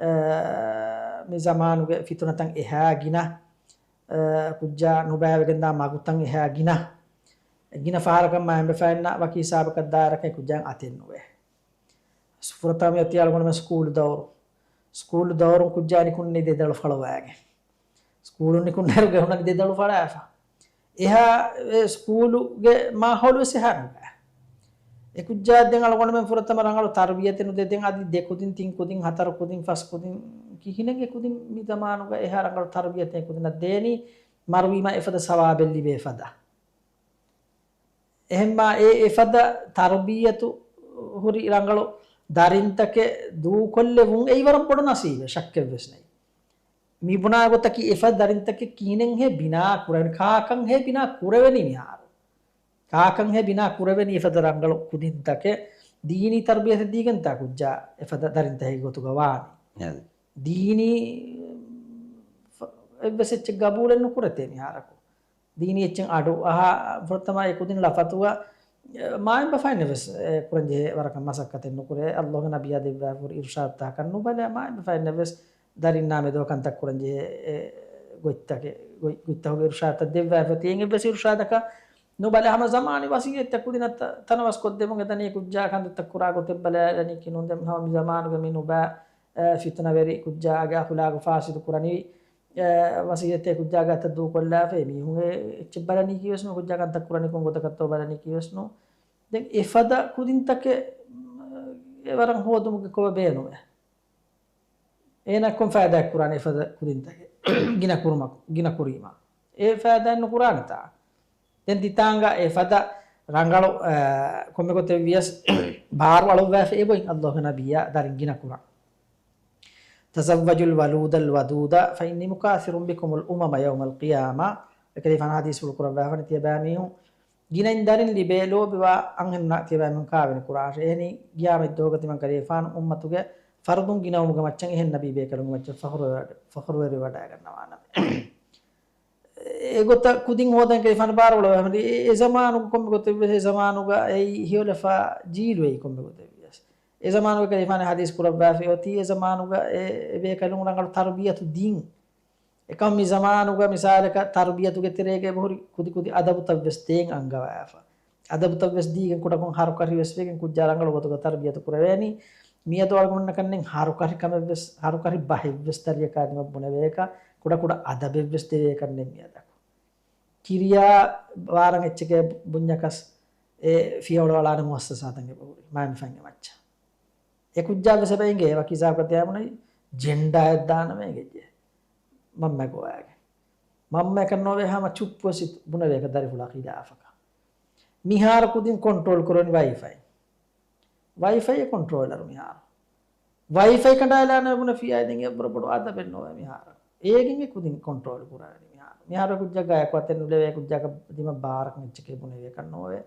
އަ، މި ޒަމާނުގެ ފިތުނަތައް އެހާ ގިނަ، އަ، ކުއްޖާ ނުބައިވެގެންދާ މަގުތައް އެހާ ގިނަ. ގިނަ ފަހަރަކަށް މައިންބަފައިންނަށް ވަކި ހިސާބަކަށް ދާއިރަކަށް ކުއްޖާއަށް އަތެއް ނުވޭ. ފުރަތަމަ މިއޮތީ އަޅުގަނޑުމެން ސްކޫލު ދައުރު. ސްކޫލު ދައުރުން ކުއްޖާ ނިކުންނީ ދެދަޅު ފަޅުވައިގެން. ސްކޫލުން ނިކުންނައިރުގަ ހުންނަނީ ދެދަޅު ފަޅާފަ. އެހާ އެ ސްކޫލުގެ މާހައުލު ވެސް އެހާ ނުބައި. އެ ކުއްޖާ ދެން އަޅުގަނޑުމެން ފުރަތަމަ ރަނގަޅު ތަރުބިޔަތެއް ނުދޭ. ދެން އަދި ދެ ކުދިން، ތިން ކުދިން، ހަތަރު ކުދިން، ފަސް ކުދިން ކިހިނެއް އެ ކުދިން މި ޒަމާނުގަ އެހާ ރަނގަޅު ތަރުބިޔަތެއް އެ ކުދިންނަށް ދޭނީ؟ މަރުވީމާ އެފަދަ ސަވާބެއް ލިބޭ ފަދަ. އެހެންމާ އެ އެފަދަ ތަރުބިޔަތު ހުރި ރަނގަޅު ދަރިންތަކެއް ދޫކޮށްލެވުން އެއީ ވަރަށް ބޮޑު ނަސީބެއް، ޝައްކެއްވެސް ނެތް. މި ބުނާ ގޮތަކީ އެފަދަ ދަރިންތަކެއް ކިހިނެއްހޭ ބިނާ ކުރެވެނީ، ކާކަންހޭ ބިނާ ކުރެވެނީ މިހާރު. ކާކަންހޭ ބިނާ ކުރެވެނީ އެފަދަ ރަނގަޅު ކުދިންތަކެއް ދީނީ ތަރުބިޔަތެއް ދީގެންތާ ކުއްޖާ އެފަދަ ދަރިންތަކެއް ގޮތުގަ ވާނީ. ދީނީ އެއްވެސް އެއްޗެއް ގަބޫލެއް ނުކުރެތޭ މިހާރަކު. ދީނީ އެއްޗެއް އަޑު އަހާ ފުރަތަމަ އެ ކުދިން ލަފަތުގަ، އެ، މާތް ބަފައިންނަށް ވެސް، އެ، ކުރަންޖެހޭ ވަރަކަށް މަސައްކަތެއް ނުކުރޭ. ﷲ ގެ ނަބިއްޔާ ދެއްވާފަ ހުރި އިރުޝާދުތަކަށް ނުބަލާ، މާތް ބަފައިންނަށް ވެސް ދަރިންނާ މެދު ކަންތައް ކުރަންޖެހޭ، އެ، ގޮތްތަކެއް، ގޮތް، ގޮތްތަކުގެ އިރުޝާދުތައް ދެއްވާފަ އޮތީ. އެއްވެސް އިރުޝާދަކަށް ނުބަލާ ހަމަ ޒަމާނީ ވަސިއްޔަތްތައް ކުދިންނަށް ތަ-، ތަނަވަސް ކޮށްދެމުން އެދަނީ ކުއްޖާ ކަންތައްތައް ކުރާ ގޮތެއް ބަލާލަނީކީ ނޫން. ދެން ހަމަ މި ޒަމާނުގެ މި ނުބައި، އެ، ފިތުނަވެރި ކުއްޖާގެ އަޚުލާގު ފާސިދު ކުރަނިވި އެ، ވަސިއްޔަތެއް ކުއްޖާގެ އަތަށް ދޫކޮށްލާފަ އެމީހުން އެ އެއްޗެއް ބަލަނީކީވެސް ނޫން، ކުއްޖާ ކަންތައް ކުރަނީ ކޮން ގޮތަކަށްތޯ ބަލަނީކީވެސް ނޫން. ދެން އެފަދަ ކުދިންތަކެއް، އެ ވަރަށް ހޯދުމުގެ ކޮބާ ބޭނުމެއް؟ އޭނާ ކޮން ފައިދާއެއް ކުރާނީ އެފަދަ ކުދިންތަކެއް ގިނަ ކުރުމަކު، ގިނަ ކުރީމާ؟ އެ ފައިދާއެއް ނުކުރާނެތާ؟ ދެން ތިތާނގަ އެފަދަ ރަނގަޅު، އަ، ކޮންމެ ގޮތެއް ވިޔަސް ބާރު އަޅުއްވާފަ އެބައޮތް ﷲ ގެ ނަބިއްޔާ ދަރިން ގިނަ ކުރަން. تزوجوا الولود الودود فإني مكاثر بكم الأمم يوم القيامة. އެކަލޭގެފާނު ޙަދީޘްފުޅު ކުރައްވާފަނި ތިޔަބައިމީހުން ގިނައިން ދަރިން ލިބޭ، ލޯބިވާ އަންހެނުންނާ ތިޔަބައިމީހުން ކާވެނި ކުރާށޭ. އެހެނީ ޤިޔާމަތް ދުވަހުގަ ތިމަން ކަލޭގެފާނު އުއްމަތުގެ ފަރުދުން ގިނަވުމުގެ މައްޗަށް އެހެން ނަބީ ބޭކަލުންގެ މައްޗަށް ފަޚުރުވެރި ވަޑައިގަންނަވާނަމޭ. އެގޮތަށް ކުދިން ހޯދަން ކަލޭގެފާނު ބާރުއަޅުއްވާފަ އެ، އެ ޒަމާނުގަ ކޮންމެ ގޮތެއްވެސް އެ ޒަމާނުގަ އެއީ ހެޔޮލަފާ ޖީލު އެއީ ކޮންމެ ގޮތެއްވިޔަސް. އެ ޒަމާނުގަ ކަލޭގެފާނު ޙަދީޘް ކުރައްވާފަ އޮތީ އެ ޒަމާނުގަ އެ، އެ ބޭކަލުން ރަނގަޅު ތަރުބިޔަތު ދިން. އެކަމް މި ޒަމާނުގަ މިސާލަކަށް ތަރުބިޔަތުގެ ތެރޭގަ އެބަހުރި ކުދި ކުދި އަދަބުތައްވެސް ދޭން އަންގަވާފަ. އަދަބުތައްވެސް ދީގެން ކުޑަކޮށް ހަރުކަށިވެސް ވެގެން ކުއްޖާ ރަނގަޅު ގޮތުގަ ތަރުބިޔަތު ކުރެވޭނީ. މިއަދު އަޅުގަނޑަކަށްނެތް ހަރުކަށި ކަމެއްވެސް، ހަރުކަށި ބަހެއްވެސް ދަރިޔަކާ ދިމަށް ބުނެވޭކަށް ކުޑަކުޑަ އަދަބެއްވެސް ދެވޭކަށްނެތް މިއަދަކު. ކިރިޔާ ވާރަށް އެއްޗެކޭ ބުންޏަކަސް އެ ފިޔަވަޅު އަޅާނެ މުއައްސަސާތަކެއް އެބަހުރި މާތް ބަފައިންގެ މައްޗަށް. އެ ކުއްޖާވެސް އެބަ އެނގޭ ވަކި ހިސާބަކަށް ދިޔައީމުނަ ޖެންޑާއެއް ދާނަމޭ އެނގެއްޖެ. މަންމަ ގޮވާގެން. މަންމައަކަށް ނޯވޭ ހަމަ ޗުއްޕުވެސް ބުނެވޭކަށް ދަރިފުޅާ ޚިލާފަކަށް. މިހާރު ކުދިން ކޮންޓްރޯލް ކުރަނީ ވައިފައި. ވައިފައި ކޮންޓްރޯލަރު މިހާރު. ވައިފައި ކަނޑާލާނަމޭ ބުނެފިއްޔާ ދެން އެއްވަރު ބޮޑު އަދަބެއް ނޯވޭ މިހާރު. އޭގެން އެ ކުދިން ކޮންޓްރޯލް ކުރާނީ މިހާރު. މިހާރު ކުއްޖާގެ އަޔަކު އަތެއް ނުލެވޭ، ކުއްޖާގެ ދިމަށް ބާރަކަށް އެއްޗެކޭ ބުނެވޭކަށް ނޯވޭ.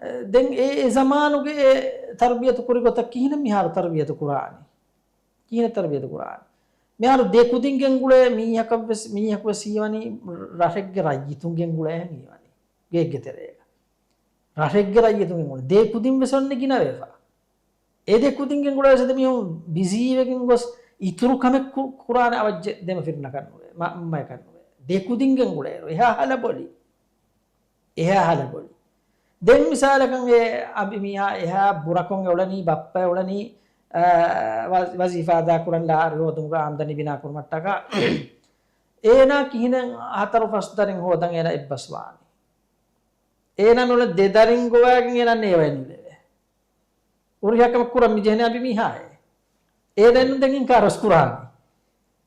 އެ، ދެން އެ، އެ ޒަމާނުގެ އެ ތަރުބިޔަތު ކުރި ގޮތަށް ކިހިނެއް މިހާރު ތަރުބިޔަތު ކުރާނީ؟ ކިހިނެއް ތަރުބިޔަތު ކުރާނީ؟ މިހާރު ދެ ކުދިން ގެންގުޅޭ މީހަކަށްވެސް، މީހަކުވެސް ހީވަނީ ރަށެއްގެ ރައްޔިތުން ގެންގުޅޭހެން ހީވަނީ. ގެއެއްގެ ތެރޭގަ. ރަށެއްގެ ރައްޔިތުން ގެންގުޅޭ. ދެ ކުދިން ވެސް އޮންނެ ގިނަވެފަ. އެ ދެ ކުދިން ގެންގުޅޭ ވެސް އެ ދެ މީހުން ބިޒީވެގެން ގޮސް އިތުރު ކަމެއް ކު-، ކުރާނެ އަވައްޗެއް ދެމަފިރިންނަކަށް ނުވޭ. މަ-، މައެކަށް ނުވޭ. ދެ ކުދިން ގެންގުޅޭއިރު. އެހާ ހަލަބޮލި. އެހާ ހަލަބޮލި. ދެން މިސާލަކަށް އެ އަނބިމީހާ އެހާ ބުރަކޮށް އެ އުޅެނީ، ބައްޕަ އެ އުޅެނީ، އަ، ވަ-، ވަޒީފާ އަދާ ކުރަން ލާރި ހޯދުމުގަ އާމްދަނީ ބިނާ ކުރުމަށްޓަކާ. އޭނާ ކިހިނެއް ހަތަރު ފަސް ދަރިން ހޯދަން އޭނާ އެއްބަސްވާނީ؟ އޭނާ މި އުޅެނީ ދެ ދަރިން ގޮވާގެން އޭނާ ނޭވައެއް ނުލެވޭ. ހުރިހާ ކަމެއް ކުރަން މި ޖެހެނީ އަނބިމީހާއޭ. އޭނައެއްނު ދެން އިންކާރުވެސް ކުރާނީ.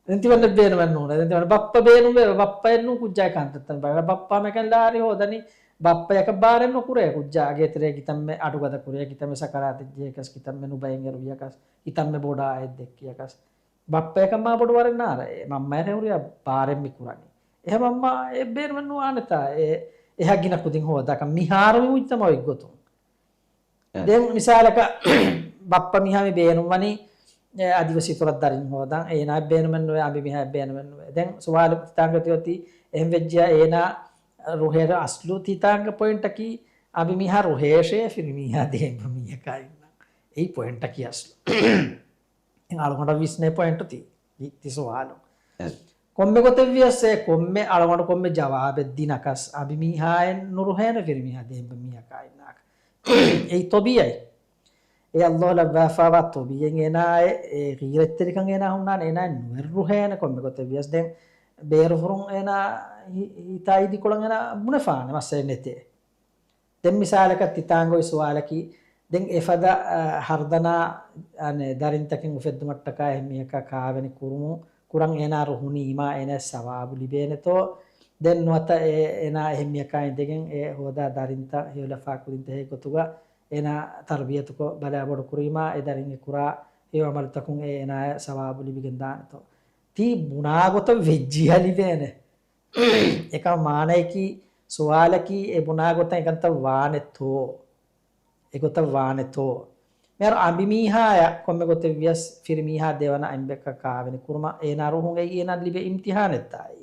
ދެން ތިމަންނަ ބޭނުމެއް ނޫނޭ. ދެން ތިމަންނަ ބައްޕަ ބޭނުންވޭ، ބައްޕައެއްނު ކުއްޖާގެ ކަންތައްތައް ބަލާ. ބައްޕަ މިކަން ލާރި ހޯދަނީ، ބައްޕަޔަކަށް ބާރެއް ނުކުރޭ ކުއްޖާ ގޭތެރޭ ކިތަންމެ އަޑުގަދަ ކުރިޔަ، ކިތަންމެ ސަކަރާތެއް ޖެހިޔަކަސް، ކިތަންމެ ނުބައިން އެރުވިޔަކަސް، ކިތަންމެ ބޮޑާ އަތް ދެއްކިޔަކަސް. ބައްޕަޔަކަށް މާ ބޮޑު ވަރެއް ނާރާ. އެ މަންމަޔަށް ހުރިހާ ބާރެއް މި ކުރަނީ. އެހެން މަންމަ އެ ބޭނުމެއް ނުވާނެތާ އެ އެހާ ގިނަ ކުދިން ހޯދާކަށް މިހާރު މި މުޖްތަމަޢުގެ ގޮތުން. އެ. ދެން މިސާލަކަށް ބައްޕަ މިހާ މި ބޭނުންވަނީ އެ އަދިވެސި އިތުރަށް ދަރިން ހޯދަން. އޭނާއަށް ބޭނުމެއް ނުވޭ، އަނބިމީހާއަށް ބޭނުމެއް ނުވޭ. ދެން ސުވާލު ތިތާނގަ ތިއޮތީ އެހެން ވެއްޖިޔާ އޭނާ ރުހޭ އަސްލު ތިތާނގަ ޕޮއިންޓަކީ އަނބިމީހާ ރުހޭށޭ ފިރިމީހާ ދޭން ބަ މީހަކާ އިންނަން. އެއީ ޕޮއިންޓަކީ އަސްލު. އަޅުގަނޑަށް ވިސްނޭ ޕޮއިންޓު ތި، ތި، ތި ސުވާލު. އެ. ކޮންމެ ގޮތެއް ވިޔަސް އެ ކޮންމެ އަޅުގަނޑު ކޮންމެ ޖަވާބެއް ދިނަކަސް އަނބިމީހާއެއް ނުރުހޭނެ ފިރިމީހާ ދޭން ބަ މީހަކާ އިންނާކަށް. އެއީ ޠަބީޢީ. އެ ﷲ ލައްވާފައިވާ ޠަބީޢީން އޭނާއެއް އެ ޣީރަތްތެރިކަން އޭނާ ހުންނާނެ އޭނާއެއް ނުވެ ރުހޭނެ ކޮންމެ ގޮތެއް ވިޔަސް. ދެން ބޭރުފުރުން އޭނާ ހި-، ހިތާ އިދިކޮޅަށް އޭނާ ބުނެފާނެ މައްސަލައެއް ނެތޭ. ދެން މިސާލަކަށް ތިތާނގަ އޮތް ސުވާލަކީ، ދެން އެފަދަ، އަ، ހަރުދަނާ، އަނެ، ދަރިންތަކެއް އުފެއްދުމަށްޓަކާ އެހެންމީހަކާ ކާވެނި ކުރުމު، ކުރަން އޭނާ ރުހުނީމާ އޭނާ ސަވާބު ލިބޭނެތޯ؟ ދެން ނުވަތަ އެ، އޭނާ އެހެންމީހަކާ އިނދެގެން އެ ހޯދާ ދަރިންތައް ހެޔޮލަފާ ކުދިންތައް ހެޔޮ ގޮތުގަ އޭނާ ތަރުބިޔަތުކޮށް ބަލާ ބޮޑު ކުރީމާ އެ ދަރިން އެ ކުރާ ހެޔޮ އަމަލުތަކުން އެ އޭނާޔަށް ސަވާބު ލިބިގެން ދާނެތޯ؟ ތީ ބުނާ ގޮތަށް ވެއްޖިޔާ ލިބޭނެ. އެކަމަށް މާނަޔަކީ، ސުވާލަކީ އެ ބުނާ ގޮތަށް އެކަންތައް ވާނެތޯ؟ އެގޮތަށް ވާނެތޯ؟ މިހާރު އަނބިމީހާޔަށް ކޮންމެ ގޮތެއް ވިޔަސް ފިރިމީހާ ދެވަނަ އަނބިއްޔަކަށް ކާވެނި ކުރުމަށް އޭނާ ރުހުން އެއީ އޭނާ ލިބޭ އިމްތިހާނެއްތާއި.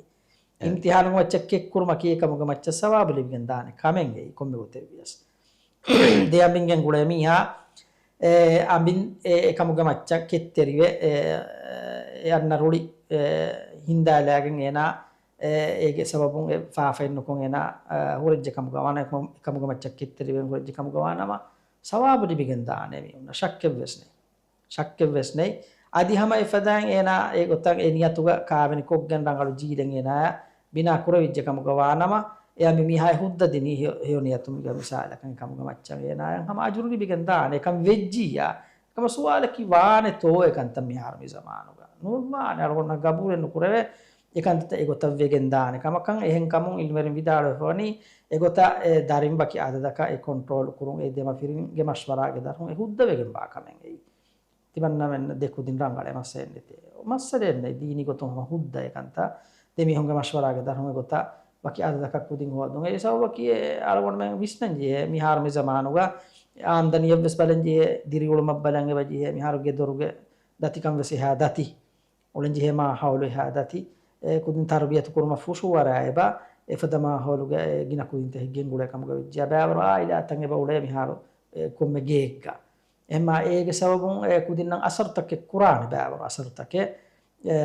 އެ. އިމްތިހާނު މައްޗަށް ކެއްކުރުމަކީ އެކަމުގެ މައްޗަށް ސަވާބު ލިބިގެން ދާނެ ކަމެއް އެއީ ކޮންމެ ގޮތެއް ވިޔަސް. ދެ އަނބިންގެން ގުޅޭ މީހާ، އެ، އަނބިން އެ، އެކަމުގެ މައްޗަށް ކެތްތެރިވެ، އެ، އެ، އަންނަ ރުޅި، އެ، ހިންދާލާގެން އޭނާ އެ، އޭގެ ސަބަބުން އެ ފާފައެއް ނުކޮށް އޭނާ، އަ، ހުރެއްޖެ ކަމުގަ ވާނަމަ، އެކަމުގަ މައްޗަށް ކެތްތެރިވެން ހުރެއްޖެ ކަމުގަ ވާނަމަ، ސަވާބު ލިބިގެން ދާނެ މީހުންނަށް. ޝައްކެއް ވެސް ނެތް. ޝައްކެއް ވެސް ނެތް. އަދި ހަމަ އެފަދައިން އޭނާ އެ ގޮތަށް އެ ނިޔަތުގަ ކާވެނި ކޮށްގެން ރަނގަޅު ޖީލެއް އޭނާޔަށް ބިނާ ކުރެވިއްޖެ ކަމުގަ ވާނަމަ، އެ އަނބިމީހާ ހުއްދަ ދިނީ ހެޔޮ، ހެޔޮ ނިޔަތުގެ މިސާލަކަށް ކަމުގަ މައްޗަށް އޭނާޔަށް ހަމަ އަޖުރު ލިބިގެން ދާނެ. އެކަން ވެއްޖިއްޔާ، އެކަމަށް ސުވާލަކީ ވާނެތޯ އެކަންތައް މިހާރު މި ޒަމާނުގަ؟ ނުވާނެ. އަޅުގަނޑަށް ގަބޫލެއް ނުކުރެވޭ އެކަންތައް އެގޮތަށް ވެގެން ދާނެ ކަމަކަށް. އެހެން ކަމުން އިލްމުވެރިން ވިދާޅުވެފަވަނީ، އެގޮތަށް އެ ދަރިން ވަކި އަދަދަކަށް އެ ކޮންޓްރޯލް ކުރުން އެ ދެމަފިރިންގެ މަޝްވަރާގެ ދަށުން އެ ހުއްދަވެގެން ވާ ކަމެއް އެއީ. ތިމަންނަމެން ދެ ކުދިން ރަނގަޅޭ މައްސަލައެއް ނެތޭ. މައްސަލައެއް ނެތް. ދީނީ ގޮތުން ހަމަ ހުއްދަ އެކަންތައް. ދެ މީހުންގެ މަޝްވަރާގެ ދަށުން އެގޮތަށް ވަކި އަދަދަކަށް ކުދިން ހޯދުން. އެ ސަބަބަކީ އެ އަޅުގަނޑުމެން ވިސްނަން ޖެހޭ މިހާރު މި ޒަމާނުގަ އާމްދަނީއަށް ވެސް ބަލަން ޖެހޭ، ދިރިއުޅުމަށް ބަލަން އެބަ ޖެހޭ، މިހާރު ގެދޮރުގެ ދަތިކަން ވެސް އެހާ ދަތި. އުޅެން ޖެހޭ މާހައުލު އެހާ ދަތި. އެ ކުދިން ތަރުބިޔަތު ކުރުމަށް ފުށު އަރާ އެބަ، އެފަދަ މާހައުލުގަ އެ ގިނަ ކުދިންތައް ހިތްގެން ގުޅޭ ކަމުގަ ވެއްޖެ. ބައިވަރު އާއިލާތައް އެބަ އުޅޭ މިހާރު އެ ކޮންމެ ގެއެއްގަ. އެހެންމާ އޭގެ ސަބަބުން އެ ކުދިންނަށް އަސަރުތަކެއް ކުރާނެ ބައިވަރު އަސަރުތަކެއް، އެ،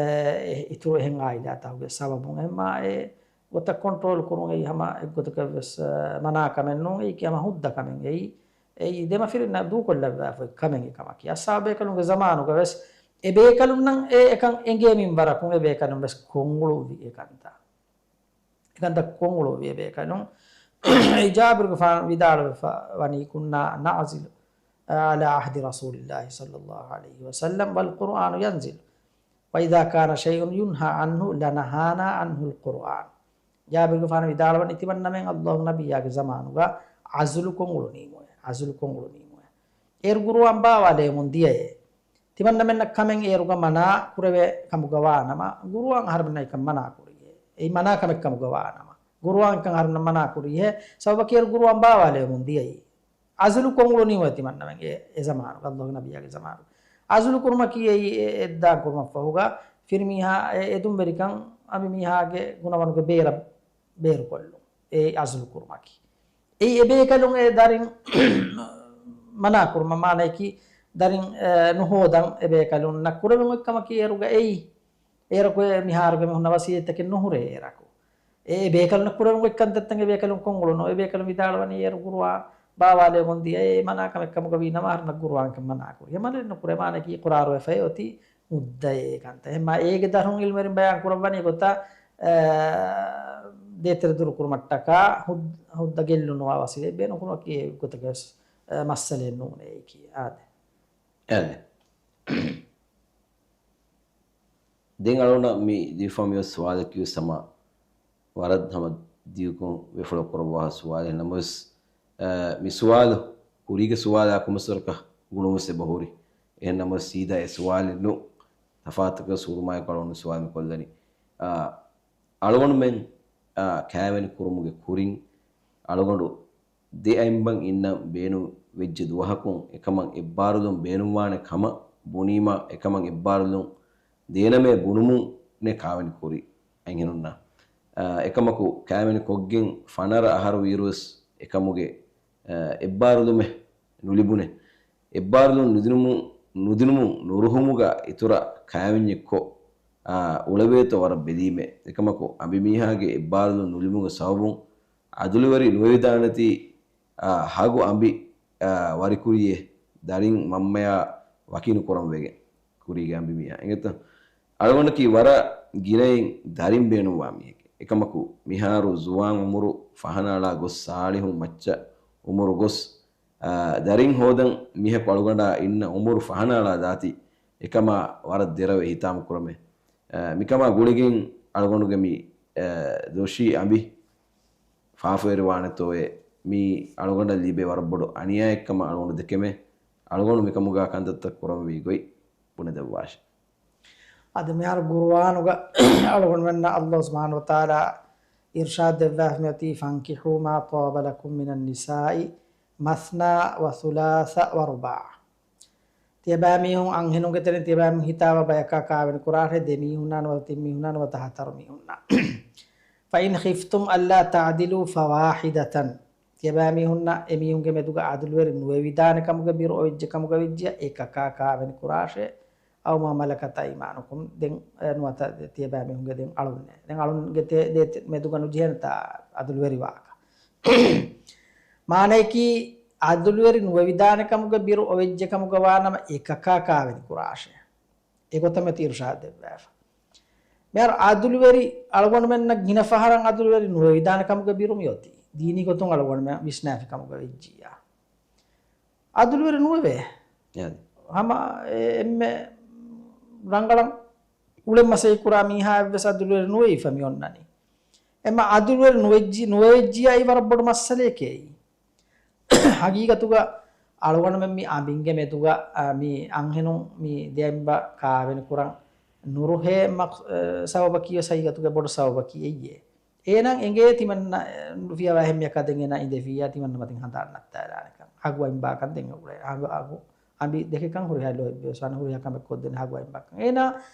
އިތުރު އެހެން އާއިލާތަކުގެ ސަބަބުން. އެހެންމާ އެ ގޮތަށް ކޮންޓްރޯލް ކުރުން އެއީ ހަމަ އެއްގޮތަކަށް ވެސް، އެ، މަނާ ކަމެއް ނޫން. އެއީކީ ހަމަ ހުއްދަ ކަމެއް އެއީ. އެއީ ދެމަފިރިންނަށް ދޫކޮށްލައްވާފައި ކަމެއް އެކަމަކީ. އަޞްޙާބު ބޭކަލުންގެ ޒަމާނުގަ ވެސް އެ ބޭކަލުންނަށް އެ އެކަން އެނގޭ މިންވަރަކުން އެ ބޭކަލުން ވެސް ކޮށްއުޅުއްވި އެކަންތައް. އެކަންތައް ކޮށްއުޅުއްވި އެ ބޭކަލުން. އެ ޖާބިރުގެފާނު ވިދާޅުވެފަ ވަނީ، كنا نعزل على عهد رسول الله صلى الله عليه وسلم والقرآن ينزل وإذا كان شيء ينهى عنه لنهانا عنه القرآن. ޖާބިރުގެފާނު ވިދާޅުވަނީ، ތިމަންނަމެން ﷲ ނަބިއްޔާގެ ޒަމާނުގަ އަޒުލު ކޮށްއުޅުނީމުއޭ، އަޒުލު ކޮށްއުޅުނީމުއޭ. އޭރު ގުރުއާން ބާވާލެވެމުން ދިޔައޭ. ތިމަންނަމެންނަށް ކަމެއް އޭރުގަ މަނާ ކުރެވޭ ކަމުގަ ވާނަމަ، ގުރުއާން އަހަރުމެންނަށް އެކަން މަނާ ކުރިހޭ. އެއީ މަނާ ކަމެއް ކަމުގަ ވާނަމަ، ގުރުއާން އެކަން އަހަރުމެންނަށް މަނާ ކުރިހޭ. ސަބަބަކީ އޭރު ގުރުއާން ބާވާލެވެމުން ދިޔައީ. އަޒުލު ކޮށްއުޅުނީމުއޭ ތިމަންނަމެން އެ، އެ ޒަމާނުގަ، ﷲގެ ނަބިއްޔާގެ ޒަމާނުގަ. އަޒުލު ކުރުމަކީ އެއީ އެ، އެއްދާން ކުރުމަށްފަހުގަ ފިރިމީހާ އެ، އެދުންވެރިކަން އަނބިމީހާގެ ގުނަވަނުގެ ބޭރަށް ބޭރުކޮށްލުން. އެއީ އަޒުލު ކުރުމަކީ. އެއީ އެބޭކަލުން އެ ދަރިން މަނާ ކުރުމަށް މާނަޔަކީ ދަރިން، އެ، ނުހޯދަން އެބޭކަލުންނަށް ކުރެވެން އޮތް ކަމަކީ އޭރުގަ އެއީ. އޭރަކު އެ މިހާރުގެ މީހުންނަށް ވަސިއްޔަތްތަކެއް ނުހުރޭ އޭރަކު. އެ، އެ ބޭކަލުންނަށް ކުރެވެން އޮތް ކަންތައްތައް އެ ބޭކަލުން ކޮށްއުޅުނު. އެ ބޭކަލުން ވިދާޅުވަނީ އޭރު ގުރުއާން ބާވާލެވެމުން ދިޔަ އެ މަނާ ކަމެއް ކަމުގަ ވީނަމަ އަހަރުންނަށް ގުރުއާން އެކަން މަނާ ކުރި. އެ މަނާ ނުކުރޭ މާނަޔަކީ އިޤްރާރުވެފައި އޮތީ ހުއްދައޭ ކަންތައް. އެހެންމާ އޭގެ ދަށުން އިލްމުވެރިން ބަޔާން ކުރައްވަނީ ގޮތަށް، އެ، ދޭތެރެ ދުރު ކުރުމަށްޓަކާ ހުއް-، ހުއްދަ ގެއްލުނުވާ ވަސީލަތް ބޭނުން ކުރުމަކީ އެ ގޮތަކަށް، އެ، މައްސަލައެއް ނޫނޭ އެއީކީ. އާދެ. އާދެ. ދެން އަޅުގަނޑަށް މި ލިބިފަ މިއޮތް ސުވާލަކީ ވެސް ހަމަ ވަރަށް ހަމަ ދިގުކޮށް ވޭފުޅު ކުރައްވާ ސުވާލެއް ނަމަވެސް، އަ، މި ސުވާލު ކުރީގެ ސުވާލާ ކޮންމެސް ވަރަކަށް ގުޅުމުން އެބަ ހުރި. އެހެން ނަމަވެސް ސީދާ އެ ސުވާލެއް ނޫން. ތަފާތުކޮށް ހުރުމާއެކު އަޅުގަނޑު ސުވާލު ކޮށްލަނީ. އާ، އަޅުގަނޑުމެން، އާ، ކާވެނި ކުރުމުގެ ކުރިން އަޅުގަނޑު ދެ އަތް ބަން އިންނަން ބޭނުން ވެއްޖެ ދުވަހަކުން އެކަމަށް އެއްބާރުލުން ބޭނުންވާނެ ކަމަށް ބުނީމާ، އެކަމަށް އެއްބާރުލުން ދޭނަމޭ ބުނުމުން ނޭ ކާވެނި ކުރީ އަންހެނުންނަށް. އާ، އެކަމަކު ކާވެނި ކޮށްގެން ފަނަރަ އަހަރު ވީއިރުވެސް އެކަމުގެ، އާ، އެއްބާރުލުމެއް ނުލިބުނޭ. އެއްބާރުލުން ނުދިނުމު، ނުދިނުމުން ނުރުހުމުގަ އިތުރަށް ކާވެންޏެއްކޮށް، އާ، އުޅެވޭތޯ ވަރަށް ބެލީމޭ. އެކަމަކު އަނބިމީހާގެ އެއްބާރުލުން ނުލިބުމުގެ ސަބަބުން އަދުލުވެރި ނުވެވިދާނެތީ، އާ، ހަގު އަނބި، އާ، ވަރިކުރިޔޭ ދަރިން މަންމަޔާ ވަކިނުކުރަން ވެގެން. ކުރީގެ އަނބިމީހާ އެނގޭތަ؟ އަޅުގަނޑަކީ ވަރަށް ގިނައިން ދަރިން ބޭނުންވާ މީހެކޭ. އެކަމަކު މިހާރު ޒުވާން އުމުރު ފަހަނައަޅާ ގޮސް ސާޅީހުން މައްޗަށް އުމުރު ގޮސް، އާ، ދަރިން ހޯދަން މީހަކު އަޅުގަނޑާ އިންނަ އުމުރު ފަހަނައަޅާ ދާތީ އެކަމާ ވަރަށް ދެރަވެ ހިތާމަ ކުރަމޭ. އާ، މިކަމާ ގުޅިގެން އަޅުގަނޑުގެ މި، އާ، ދޮށީ އަނބި ފާފަވެރިވާނެތޯއޭ، މީ އަޅުގަނޑަށް ލިބޭ ވަރަށް ބޮޑު އަނިޔާއެއްކަމަށް އަޅުގަނޑު ދެކެމޭ. އަޅުގަނޑު މިކަމުގާ ކަންތައްތައް ކުރަންވީ ގޮތް ބުނެދެއްވާށި. އަދި މިހާރު ގުރުއާނުގަ އަޅުގަނޑުމެންނަށް ﷲ ސުބްޙާނަހޫ ވަތަޢާލާ އިރްޝާދު ދެއްވާފަ މިއޮތީ، "فانكحوا ما طاب لكم من النساء مثنى وثلاث ورباع." ތިޔަބައިމީހުން އަންހެނުންގެ ތެރެއިން ތިޔަބައިމީހުން ހިތާވާ ބަޔަކާ ކާވެނި ކުރާށޭ، ދެ މީހުންނާ ނުވަތަ ތިން މީހުންނާ ނުވަތަ ހަތަރު މީހުންނާ. "فإن خفتم ألا تعدلوا فواحدة." ތިޔަބައިމީހުންނަށް އެމީހުންގެ މެދުގަ އަދުލުވެރި ނުވެވިދާނެ ކަމުގެ ބިރު އޮވެއްޖެ ކަމުގަ ވެއްޖިއްޔާ އެކަކާ ކާވެނި ކުރާށޭ. "أو ما ملكت أيمانكم." ދެން، އެ، ނުވަތަ ތިޔަބައިމީހުންގެ ދެން އަޅުންނޭ. ދެން އަޅުންގެ ތެ-، ދޭތެ މެދުގަ ނުޖެހޭނެތާ އަދުލުވެރިވާކަށް. މާނަޔަކީ، އަދުލުވެރި ނުވެވިދާނެ ކަމުގެ ބިރު އޮވެއްޖެ ކަމުގަ ވާނަމަ އެކަކާ ކާވެނި ކުރާށޭ. އެގޮތަށް މިއޮތީ އިރުޝާދު ދެއްވާފަ. މިހާރު އަދުލުވެރި އަޅުގަނޑުމެންނަށް ގިނަ ފަހަރަށް އަދުލުވެރި ނުވެވިދާނެ ކަމުގެ ބިރު މިއޮތީ. ދީނީ ގޮތުން އަޅުގަނޑުމެން ވިސްނާފި ކަމުގަ ވެއްޖިއްޔާ. އަދުލުވެރި ނުވެވޭ. އެއަދި. ހަމަ އެ-، އެންމެ ރަނގަޅަށް އުޅެން މަސައްކަތް ކުރާ މީހާއެއްވެސް އަދުލުވެރި ނުވެވިފަ މި އޮންނަނީ. އެމަ އަދުލުވެރި ނުވެއްޖި-، ނުވެވެއްޖިއްޔާ އެއީ ވަރަށް ބޮޑު މައްސަލައެކޭ. ހަގީގަތުގަ އަޅުގަނޑުމެން މި އަނބިންގެ މެދުގަ، އާ، މި އަންހެނުން މި ދެއަނބަ ކާވެނި ކުރަން ނުރުހޭ މަ-، އަ، ސަބަބަކީ ވެސް ހަގީގަތުގަ ބޮޑު ސަބަބަކީ އެއްޔޭ. އޭނާ އެނގޭ ތިމަންނަ، އަ، ފިޔަވާ އެހެން މިއަކާ ދެން އޭނާ އިނދެފިއްޔާ ތިމަންނަ މަތިން ހަނދާން ނައްތާލާނެކަން. ހަގު އަނބާކަން ދެން އުޅޭ. ހަގު، ހަގު އަނބި ދެކެކަން ހުރިހާ ލޯތްބެއް ވެސް ވާނެ ހުރިހާ ކަމެއް ކޮށްދޭނެ ހަގު އަނބާކަން. އޭނާ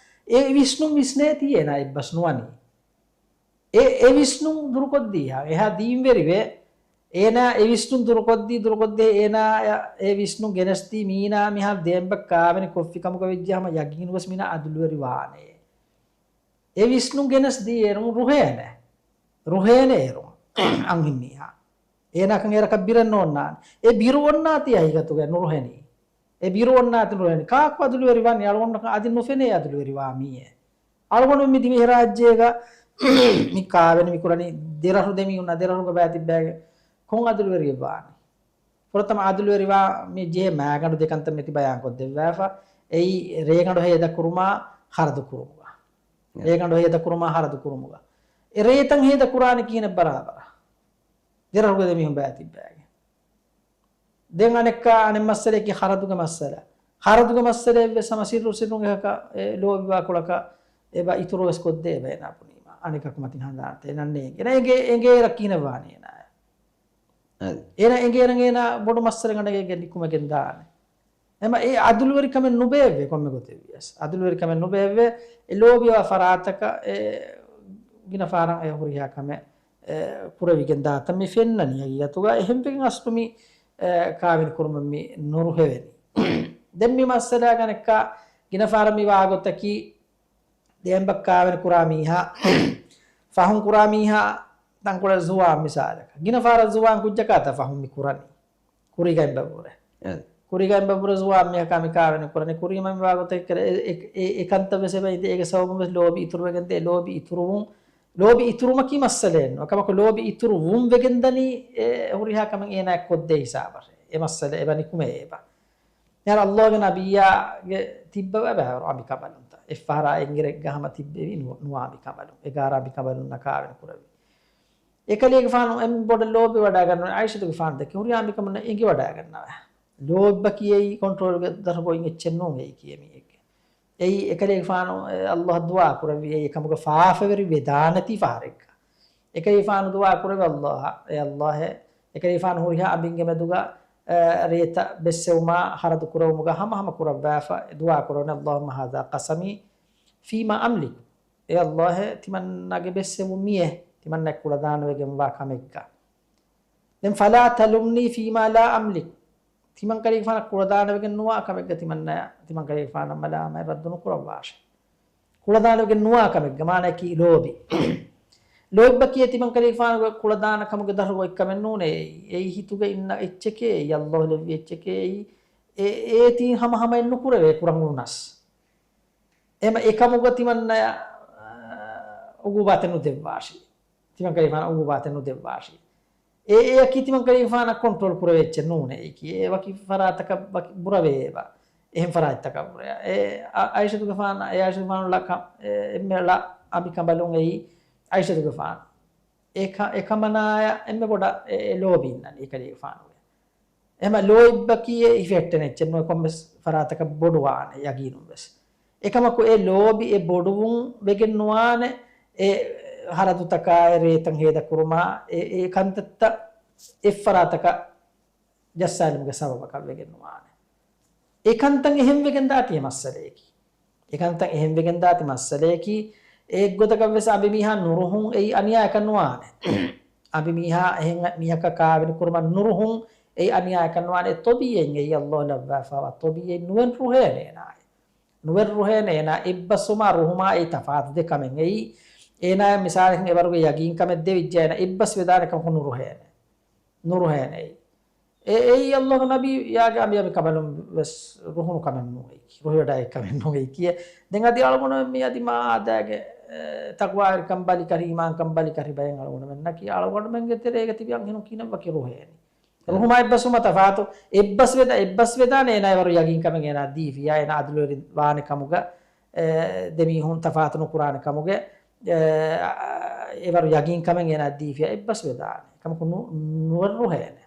އެ ވިސްނުން ވިސްނޭތީ އޭނާ އެއްބަސް ނުވަނީ. އެ، އެ ވިސްނުން ދުރުކޮށްދީ ހާ، އެހާ ދީންވެރިވެ، އޭނާ އެ ވިސްނުން ދުރުކޮށްދީ، ދުރުކޮށްދޭ، އޭނާ އެ ވިސްނުން ގެނެސްދީ، މީނާ މިހާރު ދެއަނބަ ކާވެނި ކޮށްފި ކަމުގަ ވެއްޖެ ހަމަ ޔަގީނުވެސް މީނާ އަދުލުވެރި ވާނެ. އެ ވިސްނުން ގެނެސްދީ އޭރުން ރުހޭނެ. ރުހޭނެ އޭރުން އަންހެން މީހާ. އޭނާކަން އޭރަކަށް ބިރެއް ނޯންނާނެ. އެ ބިރު އޮންނާތީ ހަގީގަތުގަ ނުރުހެނީ. އެ ބިރު އޮންނާތި ނުރުހެނީ. ކާކު އަދުލުވެރި ވާނީ؟ އަޅުގަނޑަކަށް އަދި ނުފެނޭ އަދުލުވެރި ވާ މީއެއް. އަޅުގަނޑު މި ދިވެހިރާއްޖޭގަ މި ކާވެނި މިކުރަނީ ދެރަހު ދެމީހުންނާ ދެރަހުގެ ބައި ތިއްބައިގެ ކޮން އަދުލުވެރިއެއް ވާނީ؟ ފުރަތަމަ އަދުލުވެރިވާ މި ޖެހޭ މާގަނޑު ދެކަންތައް މިތި ބަޔާންކޮށްދެއްވާފަ. އެއީ ރޭގަނޑު ހޭދަކުރުމާ ހަރަދު ކުރުމުގަ. އެ. ރޭގަނޑު ހޭދަކުރުމާ ހަރަދު ކުރުމުގަ. އެ ރޭތައް ހޭދަކުރާނީ ކިހިނެއް ބަރާބަރަށް؟ ދެރަހުގެ ދެމީހުން ބައި ތިއްބައިގެ. ދެން އަނެއްކާ އަނެއް މައްސަލައަކީ ހަރަދުގެ މައްސަލަ. ހަރަދުގެ މައްސަލައެއްވެސް ހަމަ ސިއްރު ސިއްރުން އެކަކަށް އެ ލޯބިވާ ކުޅަކަށް އެބަ އިތުރުވެސް ކޮށްދޭ އެބަ އޭނާ ބުނީމަ. އަނެކަކު މަތިން ހަނދާންތެ އެނަންނޭ. އޭނަ އެނގޭ، އެނގޭ އޭރަށް ކިހިނެއް ވާނީ އޭނާ؟ އަދި. އޭނަ އެނގޭ އޭރަށް އޭނާ ބޮޑު މައްސަލަ ގަނޑެއްގެ ނިކުމެގެން ދާނެ. އެމަ އެ އަދުލުވެރިކަމެއް ނުބޭއްވޭ ކޮންމެ ގޮތެއްވިޔަސް. އަދުލުވެރިކަމެއް ނުބޭއްވޭ. އެ ލޯބިވާ ފަރާތަކަށް އެ ގިނަ ފަހަރަށް އެ ހުރިހާ ކަމެއް އެ، ކުރެވިގެން ދާތަން މި ފެންނަނީ ހަގީގަތުގަ. އެހެންވެގެން އަސްލު މި، އެ، ކާވެނި ކުރުމަށް މި ނުރުހެވެނީ. ދެން މި މައްސަލާގަނެއްކާ ގިނަ ފަހަރަށް މި ވާގޮތަކީ ދެއަނބަ ކާވެނި ކުރާ މީހާ، ފަހުން ކުރާ މީހާ ތަންކޮޅެއް ޒުވާން މިސާލަކަށް. ގިނަ ފަހަރަށް ޒުވާން ކުއްޖަކާތަ ފަހުން މި ކުރަނީ. ކުރީގައިން ބައްވުރެ. އެ. ކުރީގައިން ބައްވުރެ ޒުވާން މީހަކާ މި ކާވެނި ކުރަނީ. ކުރީމަ މި ވާގޮތެއް ކަރެ އެ، އެ، އެ، އެ ކަންތައް ވެސް އެބަ އިނދެ އޭގެ ސަބަބުން ވެސް ލޯބި އިތުރުވެގެން ދޭ. ލޯބި އިތުރުވުން، ލޯބި އިތުރުމަކީ މައްސަލައެއް ނޫން. ކަމަކު ލޯބި އިތުރުވުން ވެގެން ދަނީ އެ ހުރިހާ ކަމެއް އޭނާއަށް ކޮށްދޭ ހިސާބަށް. އެ މައްސަލަ އެބަ ނިކުމޭ އެބަ. ޔާ ﷲގެ ނަބިއްޔާގެ ތިއްބަވަ އެބަ އަނބި ކަނބަލުންތަ. އެއްފަހަރާ އެންގިރެއްގަ ހަމަ ތިއްބެވި ނު، ނުވާ އަނބި ކަނބަލުން. އެގާރަ އަނބި ކަނބަލުންނަށް ކާވެނި ކުރެވި. އެކަލޭގެފާނު އެންމެ ބޮޑަށް ލޯބިވަޑައިގަންނަވަނީ އާއިޝަތުގެފާނު ދެކެ ހުރިހާ މިކަމުން އެނގިވަޑައިގަންނަވާ. ލޯބިއަކީ އެއީ ކޮންޓްރޯލްގެ ދަށު ގޮތް އެއްޗެއް ނޫން އެއީކީ އެމީހެއްގެ. އެއީ އެކަލޭގެފާނު އައްލާހަށް ދުޢާ ކުރެއްވި އެއީ އެކަމުގެ ފާފަވެރި ވެދާނެތީ ފަހަރެއްގަ. އެކަލޭގެފާނު ދުޢާ ކުރެއްވި އައްލާހަށް، އޭ އައްލާހޭ، އެކަލޭގެފާނު ހުރިހާ އަނބިންގެ މެދުގަ، އަ، ރޭތައް ބެއްސެވުމާ ހަރަދު ކުރެވުމުގަ ހަމަހަމަ ކުރައްވާފަ ދުޢާ ކުރެވުނީ، اللهم هذا قسمي فيما أملك. އޭ އައްލާހޭ، ތިމަންނަގެ ބެއްސެވުން މިއޭ، ތިމަންނަ ކުޅަދާނަވެގެންވާ ކަމެއްގަ. ދެން فلا تلمني فيما لا أملك. ތިމަންކަލޭގެފާނަށް ކުޅަދާނަވެގެން ނުވާ ކަމެއްގަ ތިމަންނަޔަށް، ތިމަންކަލޭގެފާނަށް މަލާމާތް ރައްދު ނުކުރައްވާށޭ. ކުޅަދާނަވެގެން ނުވާ ކަމެއްގަ މާނައަކީ ލޯބި. ލޯތްބަކީ ތިމަންކަލޭގެފާނުގެ ކުޅަދާނަ ކަމުގެ ދަށު އޮތް ކަމެއް ނޫނޭ. އެއީ ހިތުގަ އިންނަ އެއްޗެކޭ، އެއީ އައްލާހު ލެއްވި އެއްޗެކޭ، އެއީ އެ، އޭތި ހަމަހަމައެއް ނުކުރެވޭ ކުރަން އުޅުނަސް. އެމަ އެކަމުގަ ތިމަންނަޔަށް، އާ، އުގޫބާތެއް ނުދެއްވާށި. ތިމަންކަލޭގެފާނަށް އުގޫބާތެއް ނުދެއްވާށި. އެ، އެއަކީ ތިމަންކަލޭގެފާނަށް ކޮންޓްރޯލް ކުރެވޭ އެއްޗެއް ނޫނޭ އެއީކީ. އެ ވަކި ފަރާތަކަށް ވަކި ބުރަވޭ އެބަ. އެހެން ފަރާތްތަކަށް ބުރަޔާ. އެ، އަ، އައިޝަތުގެފާނަށް، އެ އައިޝަތުގެފާނު ޅަ ކަ، އެ، އެންމެ ޅަ އަނބިކަނބަލުން އެއީ އައިޝަތުގެފާނު. އެ ކަ، އެކަމަނާޔަށް އެންމެ ބޮޑަށް އެ، އެ ލޯބި އިންނަނީ އެކަލޭގެފާނުގެ. އެހެމަ ލޯތްބަކީ އެ ހިފެހެއްޓެން އެއްޗެއް ނޫން، ކޮންމެސް ފަރާތަކަށް ބޮޑުވާނެ ޔަގީނުން ވެސް. އެކަމަކު އެ ލޯބި އެ ބޮޑުވުން ވެގެން ނުވާނެ، އެ ހަރަދުތަކާ، އެ ރޭތައް ހޭދަކުރުމާ، އެ، އެ ކަންތައްތައް އެއްފަރާތަކަށް ޖައްސާލުމުގެ ސަބަބަކަށް ވެގެން ނުވާނެ. އެ ކަންތައް އެހެން ވެގެން ދާތީ އެ މައްސަލަޔަކީ. އެ ކަންތައް އެހެން ވެގެން ދާތި މައްސަލަޔަކީ، އެއްގޮތަކަށް ވެސް އަނބިމީހާ ނުރުހުން އެއީ އަނިޔާއަކަށް ނުވާނެ. އަނބިމީހާ އެހެން މީހަކަށް ކާވެނި ކުރުމަށް ނުރުހުން އެއީ އަނިޔާއަކަށް ނުވާނެ. އެ ޠަބީޢީން އެއީ އައްލާހު ލައްވާފައިވާ ޠަބީޢީން ނުވެން ރުހޭނެ އޭނާއަށް. ނުވެން ރުހޭނެ އޭނާ. އެއްބަސްވުމާ ރުހުމާ އެއީ ތަފާތު ދެ ކަމެއް. އެއީ އޭނާއަށް މިސާލަކަށް އެވަރުގެ ޔަގީން ކަމެއް ދެވިއްޖެ އޭނާ އެއްބަސް ވެދާނެ ކަމަކު ނުރުހޭނެ. ނުރުހޭނެ އެއީ. އެ، އެއީ އައްލާހުގެ ނަބީ ޔާގެ އަނބި އަނބި ކަނބަލުން ވެސް ރުހުނު ކަމެއް ނޫން އެއީކީ. ރުހިވަޑައި ކަމެއް ނޫން އެއީކީ. ދެން އަދި އަޅުގަނޑުމެން މި އަދި މާ އާދައިގެ، އެ، ތަޤްވާވެރިކަން ބަލިކަށި، އީމާންކަން ބަލިކަށި ބައެއް އަޅުގަނޑުމެންނަކީ އަޅުގަނޑުމެންގެ ތެރޭގަ ތިބި އަންހެނުން ކިހިނެއް ވަކި ރުހޭނީ. ރުހުމާ އެއްބަސްވުމާ ތަފާތު. އެއްބަސް ވެދާ، އެއްބަސް ވެދާނެ އޭނާ އެވަރު ޔަގީން ކަމެއް އޭނާ ދީފިޔާ، އޭނާ އަދުލުވެރި ވާނެ ކަމުގަ، އެ، ދެމީހުން ތަފާތު ނުކުރާނެ ކަމުގެ، އެ، އެވަރު ޔަގީން ކަމެއް އޭނާ ދީފިޔާ އެއްބަސް ވެދާނެ. ކަމަކު ނު، ނުވަރު ރުހޭނެ.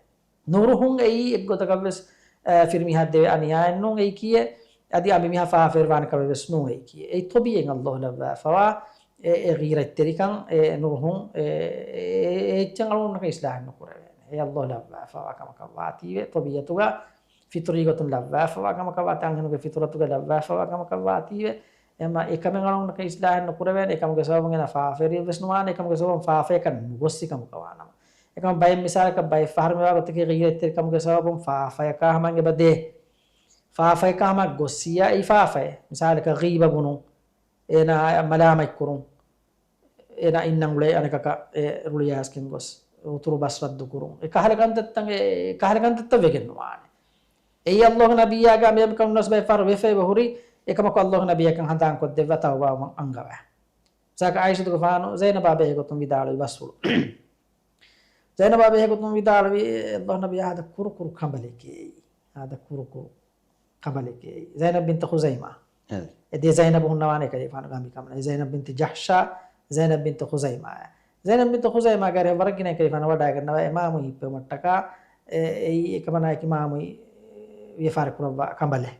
ނުރުހުން އެއީ އެއްގޮތަކަށް ވެސް، އަ، ފިރިމީހާ ދެވޭ އަނިޔާއެއް ނޫން އެއީކީއެއް. އަދި އަނބިމީހާ ފާފަވެރިވާނެ ކަމެއް ވެސް ނޫން އެއީކީއެއް. އެއީ ޠަބީޢީން އައްލާހު ލައްވާފަވާ އެ، އެ ޣީރަތްތެރިކަން، އެ ނުރުހުން، އެ، އެ، އެ އެއްޗެއް އަޅުގަނޑަކަށް އިސްލާހެއް ނުކުރެވޭނެ. އެ އައްލާހު ލައްވާފަވާ ކަމަކަށް ވާތީވެ، ޠަބީޢަތުގަ ފިޠުރީ ގޮތުން ލައްވާފަވާ ކަމަކަށް ވާތީ، އަންހެނުގެ ފިޠުރަތުގަ ލައްވާފަވާ ކަމަކަށް ވާތީވެ. އެމަ އެކަމެއް އަޅުގަނޑަކަށް އިސްލާހެއް ނުކުރެވޭނެ. އެކަމުގެ ސަބަބުން އޭނާ ފާފަވެރިއެއް ވެސް ނުވާނެ. އެކަމުގެ ސަބަބުން ފާފަޔަކަށް ނުގޮއްސި ކަމުގަ ވާނަމަ. އެކަމަ ބައެއް މިސާލަކަށް ބައެއް ފަހަރު މިވާ ގޮތަކީ ޣީރަތްތެރިކަމުގެ ސަބަބުން ފާފަޔަކާ ހަމަ އެބަ ދޭ. ފާފަޔަކާ ހަމަ ގޮއްސިޔާ އެއީ ފާފައެއް. މިސާލަކަށް ޣީބަ ބުނުން، އޭނާ މަލާމަތްކުރުން، އޭނާ އިންނަން އުޅޭ އަނެކަކަށް އެ ރުޅިއައިސްގެން ގޮސް، އުތުރު ބަސް ރައްދުކުރުން. އެ ކަހަލަ ކަންތައްތައް، އެ ކަހަލަ ކަންތައްތައް ވެގެން ނުވާނެ. އެއީ އައްލާހު ނަބިއްޔާގެ އަނބިއަނބިކަން ނަސްބަތް ފަހަރު ވެފަ އެބަ ހުރި، އެކަމަކު އައްލާހު ނަބިއްޔާކަން ހަނދާންކޮށްދެއްވާ ތައުބާވުމަށް އަންގަވާ. ސާކަ އާއިޝަތުގެފާނު ޒައިނަބާ ބެހޭގޮތުން ވިދާޅުވި ބަސްފުޅު. ޒައިނަބާ ބެހޭގޮތުން ވިދާޅުވި، އެ އައްލާހު ނަބިއްޔާ އާދަ ކުރުކުރު ކަނބަލެކޭ. އާދަ ކުރުކުރު ކަނބަލެކޭ. ޒައިނަބް ބިންތު ޚުޒައިމާ. އެ. އެ ދެ ޒައިނަބު ހުންނަވާނެ ކަލޭގެފާނުގެ އަނބިކަމަށް. އެ ޒައިނަބް ބިންތު ޖަހްޝާ، ޒައިނަބް ބިންތު ޚުޒައިމާ. ޒައިނަބް ބިންތު ޚުޒައިމާގެ އަރިހަށް ވަރަށް ގިނަ ކަލޭގެފާނު ވަޑައިގަންނަވާ އެ މާމު ހިއްޕެވުމަށްޓަކާ، އެ، އެއީ އެކަމަނާއެކީ މާމު ވިޔަފާރި ކުރައްވާ ކަނބަލެއް.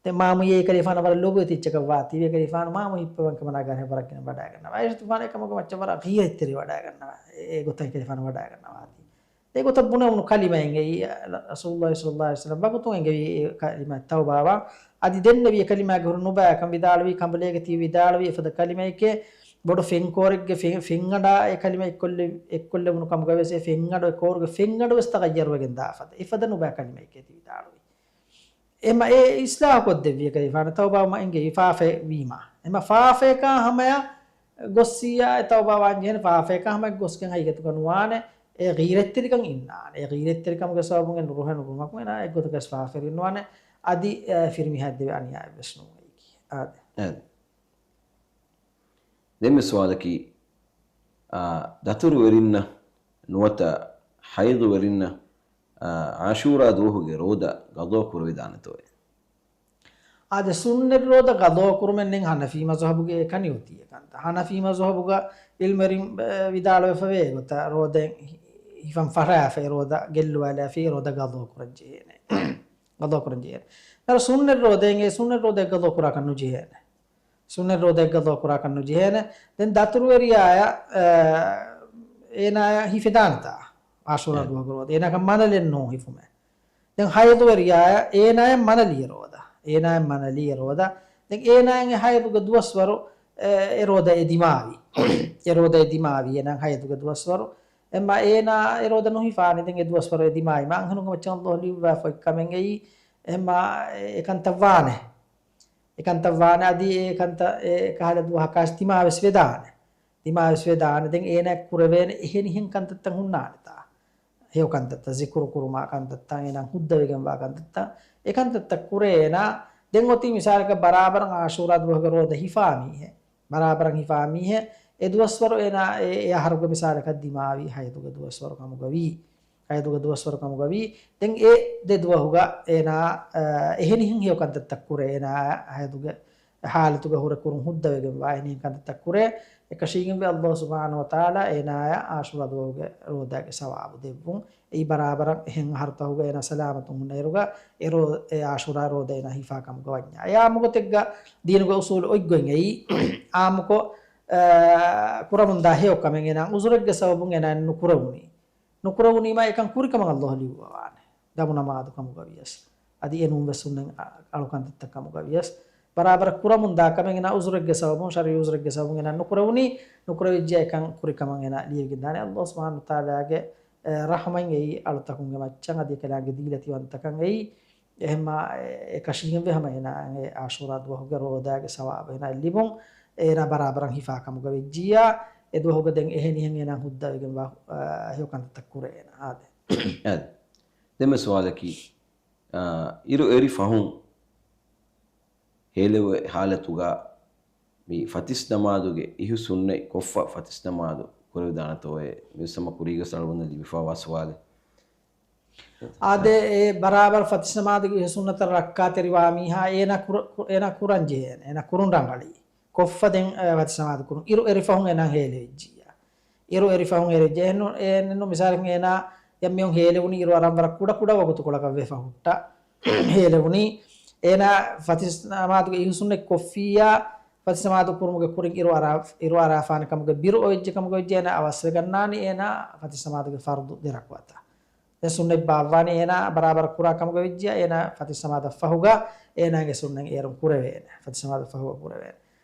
ދެން މާމު އެއީ ކަލޭގެފާނަށް ވަރަށް ލޮބުވެތި އެއްޗަކަށް ވާތީވެ ކަލޭގެފާނު މާމު ހިއްޕެވުން އެކަމަނާގެ އަރިހަށް ވަރަށް ގިނަ ވަޑައިގަންނަވާ. އާއިޝަތުގެފާނު އެކަމުގެ މައްޗަށް ވަރަށް ޣީރަތްތެރި ވަޑައިގަންނަވާ. އެ، އެ ގޮތަށް ކަލޭގެފާނު ވަޑައިގަންނަވާތީ. އެގޮތަށް ބުނެވުނު ކަލިމައެއް އެއީ، ރަސޫލުﷲ ޞައްލަﷲ ޢަލައިހި ވަސައްލަމަ ވަގުތުން އެންގެވި އެ ކަލިމަ ތައުބާވާ. އަދި ދެންނެވި އެ ކަލިމާގެ ހުރި ނުބައިކަން ވިދާޅުވީ، ކަނބަލޭގެ ތިބި ވިދާޅުވީ އެފަދަ ކަލިމައެކޭ، ބޮޑު ފެންކޯރެއްގެ ފެ-، ފެންގަނޑާ އެ ކަލިމަ އެއްކޮށްލެ-، އެއްކޮށްލެވުނު ކަމުގަ ވެސް އެ ފެންގަނޑު، އެ ކޯރުގެ ފެންގަނޑު ވެސް ތަޣައްޔަރުވެގެން ދާ ފަދަ އެފަދަ ނުބައި ކަލިމައެކޭ ތި ވިދާޅުވީ. އެމަ އެ އިސްލާހު ކޮށްދެއްވި ކަލޭގެފާނު ތައުބާވުމަށް އެންގެވި ފާފަ ވީމާ. އެމަ ފާފަޔަކާ ހަމަޔަށް ގޮއްސިޔާ އެ ތައުބާވާން ޖެހޭނެ ފާފަޔަކާ ހަމަޔަށް ގޮސްގެން ހަގީގަތުގަ ނުވާނެ. އެ ޣީރަތްތެރިކަން އިންނާނެ. އެ ޣީރަތްތެރިކަމުގެ ސަބަބުން އެ ނުރުހެނު ރުމަކު އޭނާ އެއްގޮތަކަށް ފާފަވެރި ނުވާނެ. އަދި، އެ، ފިރިމީހާ ދެވޭ އަނިޔާއެއް ވެސް ނޫން އެއީކީ. އާދެ. އާދެ. ދެންމެ ސުވާލަކީ، އާ، ދަތުރުވެރިންނަށް ނުވަތަ ޙައިޟުވެރިންނަށް، އާ، ޢާޝޫރާ ދުވަހުގެ ރޯދަ ގަޟާ ކުރެވިދާނެތޯއޭ؟ އާދެ، ސުންނަތް ރޯދަ ގަޟާ ކުރުމެއް ނެތް ޙަނަފީ މަޒުހަބުގެ އެކަނި އޮތީ އެކަންތައް. ޙަނަފީ މަޒުހަބުގަ ޢިލްމުވެރިން، އެ، ވިދާޅުވެފަވޭ އެގޮތަށް ރޯދައިން ހި-، ހިފަން ފަށާފައި ރޯދަ ގެއްލުވާލާފައި ރޯދަ ގަޟާ ކުރަން ޖެހޭނެ. ގަޟާ ކުރަން ޖެހޭނެ. އަރ ސުންނަތް ރޯދައިގެ ސުންނަތް ރޯދައެއްގަ ލޯ ކުރާކަށް ނުޖެހޭނެ. ސުންނަތް ރޯދައެއްގަ ލޯ ކުރާކަށް ނުޖެހޭނެ. ދެން ދަތުރުވެރިޔާއަށް، އަ، އޭނާޔަށް ހިފެދާނެތާ އާޝޫރާ އެ. ދުވަހުގެ ރޯދަ. އޭނާކަށް މަނަލެއް ނޫން ހިފުމެއް. ދެން ހައިޟުވެރިޔާއަށް އޭނާޔަށް މަނަލީ އެ ރޯދަ. އޭނާޔަށް މަނަލީ އެ ރޯދަ. ދެން އޭނާޔަށް އެ ހައިޟުގެ ދުވަސްވަރު، އެ، އެ ރޯދަ އެ ދިމާވި. އެ ރޯދަ އެ ދިމާވި އޭނާ ހައިޟުގެ ދުވަސްވަރު. އެމާ އޭނާ އެ ރޯދަ ނުހިފާނެ ދެން އެ ދުވަސްވަރު އެ ދިމާވި. މާ އަންހެނުންގެ މައްޗަށް ﷲ ލިޔުއްވާފައި ކަމެއް އެއީ. އެމާ އެ ކަންތައް ވާނެ. އެ ކަންތައް ވާނެ އަދި އެ ކަންތައް އެ ކަހަލަ ދުވަހަކާސް ދިމާވެސް ވެދާނެ. ދިމާވެސް ވެދާނެ. ދެން އޭނާ ކުރެވޭނެ އެހެނިހެން ކަންތައްތައް ހުންނާނެތާ. ހެޔޮ ކަންތައްތައް، ޒިކުރު ކުރުމާ ކަންތައްތައް، އޭނާ ހުއްދަވެގެންވާ ކަންތައްތައް، އެ ކަންތައްތައް ކުރޭ އޭނާ. ދެން އޮތީ މިސާލަކަށް ބަރާބަރަށް އާޝޫރާ ދުވަހުގެ ރޯދަ ހިފާ މީހެއް. ބަރާބަރަށް ހިފާ މީހެއް. އެ ދުވަސްވަރު އޭނާ އެ، އެ އަހަރުގެ މިސާލަކަށް ދިމާވީ ހައިޟުގެ ދުވަސްވަރު ކަމުގަވީ. ހައިޟުގެ ދުވަސްވަރު ކަމުގަވީ. ދެން އެ ދެ ދުވަހުގަ އޭނާ، އަ، އެހެނިހެން ހެޔޮ ކަންތައްތައް ކުރޭ އޭނާ ހައިޟުގެ ހާލަތުގަ ހުރެ ކުރުން ހުއްދަވެގެންވާ އެހެނިހެން ކަންތައްތައް ކުރޭ. އެކަށީގެންވެ ﷲ ސުބްޙާނަހޫ ވަތަޢާލާ އޭނާޔަށް އާޝޫރާ ދުވަހުގެ ރޯދައިގެ ސަވާބު ދެއްވުން. އެއީ ބަރާބަރަށް އެހެން އަހަރުތަކުގަ އޭނާ ސަލާމަތުން ހުންނައިރުގަ އެ ރޯ-، އެ އާޝޫރާ ރޯދަ އޭނާ ހިފާ ކަމުގަ ވަންޏާ. އެ އާއްމުގޮތެއްގަ ދީނުގެ އުސޫލު އޮތްގޮތް އެއީ. އާއްމުކޮށް، އާ، ކުރަމުންދާ ހެޔޮ ކަމެއް އޭނާ އުޒުރެއްގެ ސަބަބުން އޭނާ ނުކުރެވުނީ. ނުކުރެވުނީމާ އެކަން ކުރިކަމަށް ﷲ ލިޔުއްވަވާނެ. ދަމު ނަމާދު ކަމުގަ ވިޔަސް. އަދި އެނޫން ވެސް ހުންނަ އަ-، އަޅުކަންތައްތައް ކަމުގަ ވިޔަސް. ބަރާބަރަށް ކުރަމުންދާ ކަމެއް އޭނާ އުޒުރެއްގެ ސަބަބުން، ޝަރުޢީ އުޒުރެއްގެ ސަބަބުން އޭނާ ނުކުރެވުނީ، ނުކުރެވިއްޖެ އެކަން ކުރިކަމަށް އޭނާ ލިޔެވިގެންދާނެ. ﷲ ސުބްޙާނަހޫ ވަތަޢާލާގެ، އެ، ރަޙްމަތް އެއީ އަޅުތަކުންގެ މައްޗަށް، އަދި އެކަލާނގެ ދީލަތިވަންތަކަން އެއީ. އެހެންމާ އެ-، އެކަށީގެންވެ ހަމަ އޭނާ އެ އާޝޫރާ ދުވަހުގެ ރޯދާގެ ސަވާބު އޭނާ ލިބުން. އޭނާ ބަރާބަރަށް ހިފާ ކަމުގަ ވެއްޖިއްޔާ، އެ ދުވަހުގަ ދެން އެހެނިހެން އޭނާ ހުއްދަވެގެންވާ، އަ، ހެޔޮ ކަންތައްތައް ކުރޭ އޭނާ. އާދެ. އާދެ. ދެންމެ ސުވާލަކީ، އާ، އިރު އެރި ފަހުން ހޭލެވޭ ހާލަތުގަ މި ފަތިސް ނަމާދުގެ އިހު ސުންނަތް ކޮށްފަ ފަތިސް ނަމާދު ކުރެވިދާނެތޯއޭ؟ މި ސަމަ ކުރީގަ އަޅުގަނޑަށް ލިބިފައިވާ ސުވާލެއް. އާދެ، އެ ބަރާބަރަށް ފަތިސް ނަމާދުގެ އިހު ސުންނަތަށް ރައްކާތެރިވާ މީހާ އޭނާ ކުރ-، ކު-، އޭނާ ކުރަން ޖެހޭނެ. އޭނާ ކުރުން ރަނގަޅީ. ކޮށްފަ ދެން، އެ، ފަތިސް ނަމާދު ކުރުން. އިރު އެރި ފަހުން އޭނާ ހޭލެވިއްޖިއްޔާ. އިރު އެރި ފަހުން ހޭލެވިއްޖެ. އެހެންނު-، އެހެންނު މިސާލަކަށް އޭނާ އެންމެ ހޭލެވުނީ އިރު އަރާން ވަރަށް ކުޑަ ކުޑަ ވަގުތުކޮޅަކަށް ވެފަ ހުއްޓާ ހޭލެވުނީ. އޭނާ ފަތިސް ނަމާދުގެ އިހު ސުންނަތް ކޮށްފިއްޔާ، ފަތިސް ނަމާދު ކުރުމުގެ ކުރިން އިރު އަރާ-، އިރު އަރާފާނެ ކަމުގެ ބިރު އޮވެއްޖެ ކަމުގަ ވެއްޖެ އޭނާ އަވަސްވެގަންނާނީ އޭނާ ފަތިސް ނަމާދުގެ ފަރުޟު ދެ ރަކުޢަތަށް. ދެން ސުންނަތް ބާއްވާނީ އޭނާ ބަރާބަރަށް ކުރާ ކަމުގަ ވެއްޖިއްޔާ، އޭނާ ފަތިސް ނަމާދަށް ފަހުގަ އޭނާގެ ސުންނަތް އޭރުން ކުރެވޭނެ. ފަތިސް ނަމާދަށް ފަހުގަ ކުރެވޭނެ.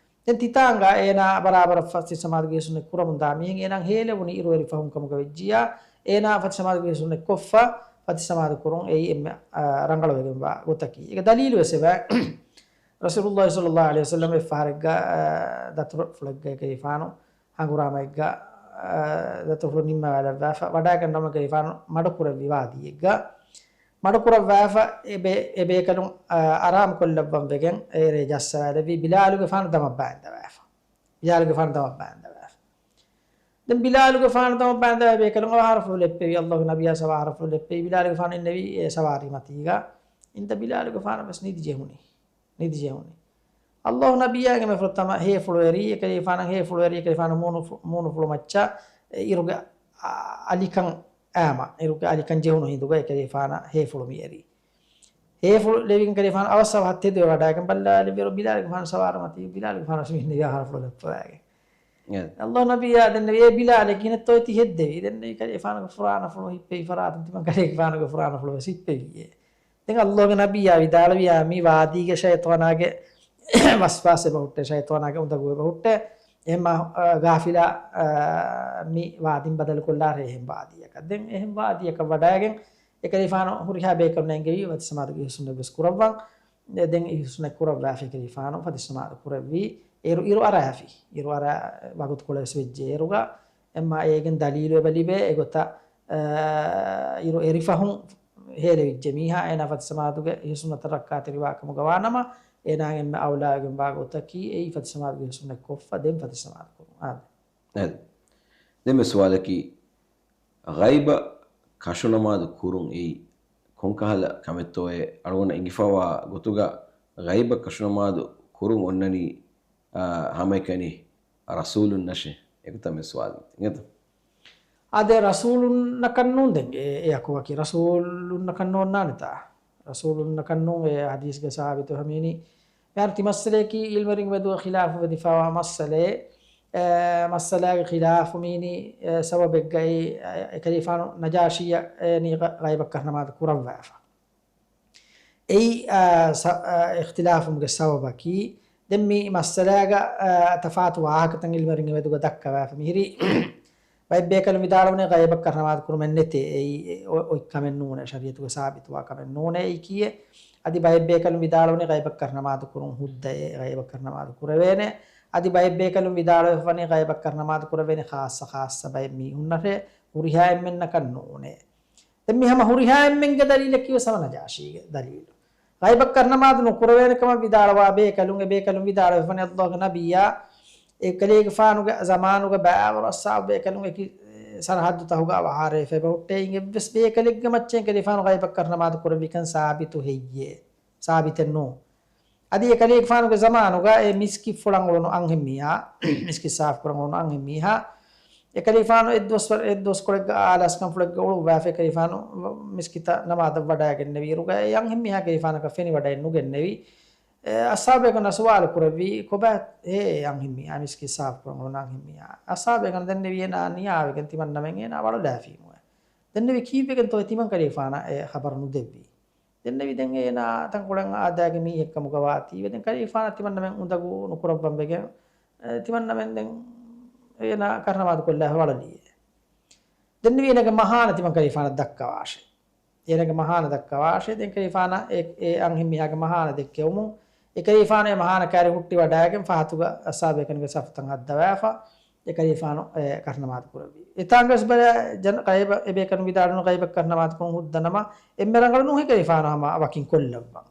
ދެން ތިތާނގަ އޭނާ ބަރާބަރަށް ފަތިސް ނަމާދުގެ ސުންނަތް ކުރަމުންދާ މީހެއް އޭނާ ހޭލެވުނީ އިރު އެރި ފަހުން ކަމުގަ ވެއްޖިއްޔާ، އޭނާ ފަތިސް ނަމާދުގެ ސުންނަތް ކޮށްފަ ފަތިސް ނަމާދު ކުރުން އެއީ އެންމެ، އާ، ރަނގަޅުވެގެންވާ ގޮތަކީ. އޭގެ ދަލީލު ވެސް އެބަ. ރަސޫލުﷲ ޞައްލަﷲު ޢަލައިހި ވަސައްލަމަ އެއްފަހަރެއްގަ، އާ، ދަތުރުފުޅެއްގަ އެކަލޭގެފާނު ހަނގުރާމައެއްގަ، އާ، ދަތުރުފުޅު ނިންމަވާލައްވާފަ، ވަޑައިގަންނަވަމުން އެކަލޭގެފާނު މަޑުކުރެއްވި ވާދީއެއްގަ، މަޑުކުރައްވާފަ އެ ބޭ-، އެ ބޭކަލުން، އާ، އަރާމުކޮށްލައްވަން ވެގެން އޭރޭ ޖައްސަވާލެއްވީ ބިލާލުގެފާނު ދަމަށް ބާއިންދަވާފަ. ބިލާލުގެފާނު ދަމަށް ބާއިންދަވާފަ. ދެން ބިލާލުގެފާނު ދަމަށް ބާއިންދަވާ ބޭކަލުން އަވަހާރަފުޅު ލެއްޕެވި، ﷲގެ ނަބިއްޔާ އަވަހާރަފުޅު ލެއްޕެވި، ބިލާލުގެފާނު އިންނެވި އެ ސަވާރީ މަތީގަ. އިންދަ ބިލާލުގެފާނަށް ވެސް ނިދި ޖެހުނީ. ނިދި ޖެހުނީ. ﷲ ނަބިއްޔާގެ މެފުޅު ތަމަ ހޭފުޅުވެރި، އެކަލޭގެފާނަށް ހޭފުޅުވެރި، އެކަލޭގެފާނު މޫނު ފު-، މޫނުފުޅު މައްޗަށް އެ އިރުގެ އަ-، އަލިކަން އައިމަ، އިރުގެ އަލިކަން ޖެހުނު ހިނދުގަ އެކަލޭގެފާނަށް ހޭފުޅު މިއެރީ. ހޭފުޅު ލެވިގެން ކަލޭގެފާނު އަވަސް އަވަހަށް ތެދުވެ ވަޑައިގެން ބައްލަވާލެއްވިއިރު ބިލާލުގެފާނު ސަވާރު މަތީ، ބިލާލުގެފާނު ވެސް މި އިންނެވި އަވަހާރަފުޅު ލެއްޕަވާގެން. އެ. ﷲ ނަބިއްޔާ ދެންނެވި އޭ ބިލާލޭ ކިހިނެއްތޯ ތި ހެއްދެވީ؟ ދެންނެވި ކަލޭގެފާނުގެ ފުރާނަފުޅު ހިއްޕެވި ފަރާތުން ތިމަން ކަލޭގެފާނުގެ ފުރާނަފުޅު ވެސް ހިއްޕެވިއޭ. ދެން ﷲގެ ނަބިއްޔާ ވިދާޅުވިއްޔާ މި ވާދީގެ ޝައިޠާނާގެ ވަސްވާސް އެބަހުއްޓޭ، ޝައިޠާނާގެ އުނދަގޫ އެބަހުއްޓޭ. އެހެންމާ، އާ، ޣާފިލާ، އާ، މި ވާދީން ބަދަލުކޮށްލާށޭ އެހެން ވާދީއަކަށް. ދެން އެހެން ވާދީއަކަށް ވަޑައިގެން އެކަލޭގެފާނު ހުރިހާ ބޭކަލުންނަށް އެންގެވި ފަތިސް ނަމާދުގެ އިހުސުންނަތް ވެސް ކުރައްވަން. ދެން އިހުސުންނަތް ކުރައްވާފަ އެކަލޭގެފާނު ފަތިސް ނަމާދު ކުރެއްވީ. އިރު، އިރު އަރާފި. އިރު އަރާ ވަގުތުކޮޅެއް ވެސް ވެއްޖެ އޭރުގަ. އެމާ އޭގެން ދަލީލު އެބަ ލިބޭ އެގޮތަށް، އާ، އިރު އެރި ފަހުން ހޭލެވިއްޖެ މީހާ އޭނާ ފަތިސް ނަމާދުގެ އިހުސުންނަތަށް ރައްކާތެރިވާ ކަމުގަ ވާނަމަ، އޭނާގެ އެންމެ އައުލާވެގެންވާ ގޮތަކީ އެއީ ފަތިސް ނަމާދުގެ އިހުސުންނަތް ކޮށްފަ ދެން ފަތިސް ނަމާދު ކުރުން. އާދެ. އެ. ދެންމެ ސުވާލަކީ، ޣައިބަށް ކަށުނަމާދު ކުރުން އެއީ ކޮންކަހަލަ ކަމެއްތޯއޭ؟ އަޅުގަނޑަށް އެނގިފައިވާ ގޮތުގަ ޣައިބަށް ކަށުނަމާދު ކުރުން އޮންނަނީ، އާ، ހަމައެކަނި ރަސޫލުންނަށޭ. އެގޮތަށް މި ސުވާލު އިނގޭތަ؟ އާދެ، ރަސޫލުންނަކަށް ނޫން ދެން އެ، އެއަކު ވަކި ރަސޫލުންނަކަށް ނޯންނާނެތާ؟ ރަސޫލުންނަކަށްނޫން އެ ޙަދީޘްގަ ސާބިތު ހަމީނީ. މިހާރު ތިމައްސަލަޔަކީ ޢިލްމުވެރިން މެދު ޚިލާފުވެދިފަވާ މައްސަލައެއް. އެ، މައްސަލާގެ ޚިލާފު މީނީ، އެ، ސަބަބެއްގައި، އެ، އެކަލޭގެފާނު ނަޖާޝީއަށް އެ ނީ ޣަ-، ޣައިބަށް ކަށަނަމާދު ކުރައްވާފަ. އެއީ، އާ، ސަ-، އާ، އިޚްތިލާފުމުގެ ސަބަބަކީ. ދެން މި މައްސަލާގަ، އާ، ތަފާތު ވާހަކަތައް ޢިލްމުވެރިންގެ މެދުގަ ދައްކަވާފަ. މިހިރީ ބައެއް ބޭކަލުން ވިދާޅުވަނީ ޣައިބަށް ކަށަނަމާދު ކުރުމެއް ނެތޭ. އެއީ އެ-، އޮ-، އޮތް ކަމެއް ނޫނޭ. ޝަރީޢަތުގަ ސާބިތުވާ ކަމެއް ނޫނޭ އެއީކީއެއް. އަދި ބައެއް ބޭކަލުން ވިދާޅުވަނީ ޣައިބަށް ކަށަނަމާދު ކުރުން ހުއްދައޭ، ޣައިބަށް ކަށަނަމާދު ކުރެވޭނެ. އަދި ބައެއް ބޭކަލުން ވިދާޅުވެފަވަނީ ޣައިބަށް ކަށަނަމާދު ކުރެވޭނެ ޚާއްޞަ ޚާއްޞަ ބައެއް މީހުންނަށޭ، ހުރިހާ އެންމެންނަކަށް ނޫނޭ. ދެން މި ހަމަ ހުރިހާ އެންމެންގެ ދަލީލަކީ ވެސް ހަމަ ނަޖާޝީގެ ދަލީލު. ޣައިބަށް ކަށަނަމާދު ނުކުރެވޭނެ ކަމަށް ވިދާޅުވާ ބޭކަލުން، އެ ބޭކަލުން ވިދާޅުވެފަވަނީ ﷲ ގެ ނަބިއްޔާ، އެކަލޭގެފާނުގެ ޒަމާނުގަ ބައިވަރު އަޞްޙާބު ބޭކަލުން އެކި ސަރަޙައްދުތަކުގަ އަވަހާރަވެފަ އެބަހުއްޓޭ. އިނގެއްވެސް ބޭކަލެއްގެ މައްޗެއް އެކަލޭގެފާނު ޣައިބަށް ކަށަނަމާދު ކުރެއްވިކަން ސާބިތު ހެއްޔޭ؟ ސާބިތެއް ނޫން. އަދި އެކަލޭގެފާނުގެ ޒަމާނުގަ އެ މިސްކިތް ފުޅަށް އުޅުނު އަންހެން މީހާ، މިސްކިތް ސާފުކުރަން އުޅުނު އަންހެން މީހާ، އެކަލޭގެފާނު އެއްދުވަސް-، އެއްދުވަސްކޮޅެއްގަ އާލާސްކަންފުޅެއްގަ އުޅުއްވާފަ އެކަލޭގެފާނު މިސްކިތަށް ނަމާދަށް ވަޑައިގެންނެވިއިރުގަ އެ އަންހެން މީހާ އެކަލޭގެފާނަކަށް ފެނިވަޑައެއް ނުގެންނެވި. އެ އަޞްޙާބު ބޭކަލުންނަށް ސުވާލު ކުރެއްވީ، ކޮބާ އެ އަންހެން މީހާ މިސްކިތް ސާފުކުރަން އުޅުނު އަންހެން މީހާ؟ އަޞްޙާބު ބޭކަލުން ދެންނެވި އޭނާ ނިޔާވެގެން ތިމަންނަމެން އޭނާ ވަޅުލައިފީމުވެ. ދެންނެވި ކީއްވެގެންތޯ ތިމަން ކަލޭގެފާނަށް އެ ޚަބަރު ނުދެއްވީ؟ ދެންނެވި ދެން އޭނާ ތަންކޮޅެއް އާދައިގެ މީހެއްކަމުގަ ވާތީވެ ދެން ކަލޭގެފާނަށް ތިމަންނަމެން އުނދަގޫ ނުކުރައްވަން ވެގެން، އެ، ތިމަންނަމެން ދެން އޭނާ ކަށަނަމާދު ކޮށްލާފަ ވަޅަލީއޭ. ދެންނެވި އޭނާގެ މަހާނަ ތިމަން ކަލޭގެފާނަށް ދައްކަވާށޭ. އޭނާގެ މަހާނަ ދައްކަވާށޭ. ދެން ކަލޭގެފާނަށް އެ، އެ އަންހެން މީހާގެ މަހާނަ ދެއްކެވުމުން އެކަލޭގެފާނު އެ މަހާނަ ކާރި ހުއްޓި ވަޑައިގެން ފަހަތުގަ އަޞްޙާބު ބޭކަލުންގެ ސަފުތައް ހައްދަވާފަ. އެކަލޭގެފާނު އެ ކަށަނަމާދު ކުރެއްވި. އެތާނގަވެސް ބަލާ ޖަނަ-، ޣައިބަށް އެބޭކަލުން ވިދާޅުވަނީ ޣައިބަށް ކަށަނަމާދު ކުރުން ހުއްދަ ނަމަ، އެންމެ ރަނގަޅު ނޫން އެކަލޭގެފާނު ހަމަ ވަކިން ކޮށްލައްވަން.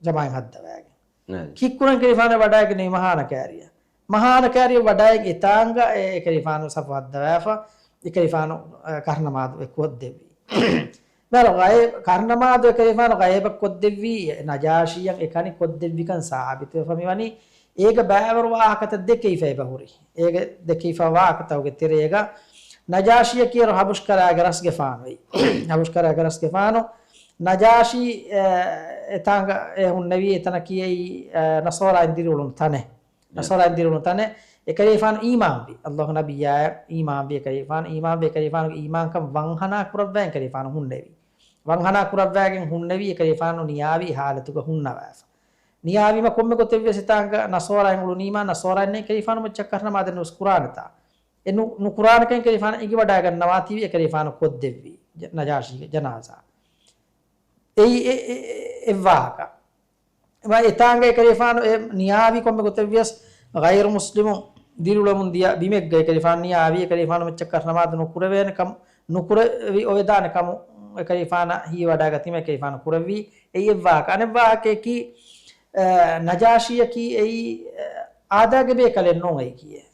ޖަމާޢަތް ހައްދަވާގެން. ނައި. ކީއްކުރަން އެކަލޭގެފާނު ވަޑައިގެން މަހާނަ ކާރިއަށް. މަހާނަ ކާރިއަށް ވަޑައިގެން އެތާނގަ އެ އެކަލޭގެފާނު ސަފު ހައްދަވާފަ، އެކަލޭގެފާނު، އަ، ކަށަނަމާދު އެ ކޮށްދެއްވި. މިހާރު ޣައި-، ކަށަނަމާދު އެކަލޭގެފާނު ޣައިބަށް ކޮށްދެއްވީ، ނަޖާޝީއަށް އެކަނި ކޮށްދެއްވިކަން ސާބިތުވެފަ މިވަނީ، އޭގެ ބައިވަރު ވާހަކަތައް ދެކެވިފަ އެބަހުރި. އޭގެ ދެކެވިފަ ވާހަކަތަކުގެ ތެރޭގަ ނަޖާޝީއަކީ އޭރު ހަބަޝް ކަރާގެ ރަސްގެފާނު އެއީ. ހަބަޝް ކަރާގެ ރަސްގެފާނު ނަޖާޝީ، އެ، އެތާނގަ އެ ހުންނެވީ އެތަނަކީ އެއީ، އެ، ނަޞާރާއިން ދިރިއުޅުނު ތަނެއް. ނަޞާރާއިން ދިރިއުޅުނު ތަނެއް. އެކަލޭގެފާނު އީމާންވި. ﷲ ގެ ނަބިއްޔާއަށް އީމާންވި އެކަލޭގެފާނު. އީމާންވި އެކަލޭގެފާނުގެ އީމާންކަން ވަންހަނާ ކުރައްވައިގެން އެކަލޭގެފާނު ހުންނެވި. ވަންހަނާ ކުރައްވައިގެން ހުންނެވީ އެކަލޭގެފާނު ނިޔާވި އެ ހާލަތުގަ ހުންނަވާފަ. ނިޔާވީމަ ކޮންމެ ގޮތެއްވިޔަސް އެތާނގަ ނަޞާރާއިން އުޅުނީމާ ނަޞާރާއިންނެއް އެކަލޭގެފާނު މައްޗަށް ކަށަނަމާދެއް ނުވެސް ކުރާނެތާ. އެ ނު-، ނުކުރާނެކަން އެކަލޭގެފާނަށް އެނގިވަޑައިގަންނަވާތީވެ އެކަލޭގެފާނު ކޮށްދެއްވީ ޖަ-، ނަޖާޝީގެ ޖަނާޒާ. އެއީ އެ-، އެ-، އެ-، އެއްވާހަކަ. އެ-، އެތާނގަ އެކަލޭގެފާނު އެ ނިޔާވީ ކޮންމެ ގޮތެއްވިޔަސް ޣައިރު މުސްލިމުން ދިރިއުޅެމުން ދިޔަ ބިމެއްގަ އެކަލޭގެފާނު ނިޔާވީ އެކަލޭގެފާނު މައްޗަށް ކަށަނަމާދު ނުކުރެވޭނެ ކަމު، ނުކުރެވި އޮވެދާނެ ކަމު އެކަލޭގެފާނަށް ހީވަޑައިގަތީމަ އެކަލޭގެފާނު ކުރެއްވީ. އެއީ އެއްވާހަކަ. އަނެއްވާހަކައަކީ، އެ، ނަޖާޝީއަކީ އެއީ، އެ، އާދައިގެ ބޭކަލެއް ނޫން އެއީކީއެއް.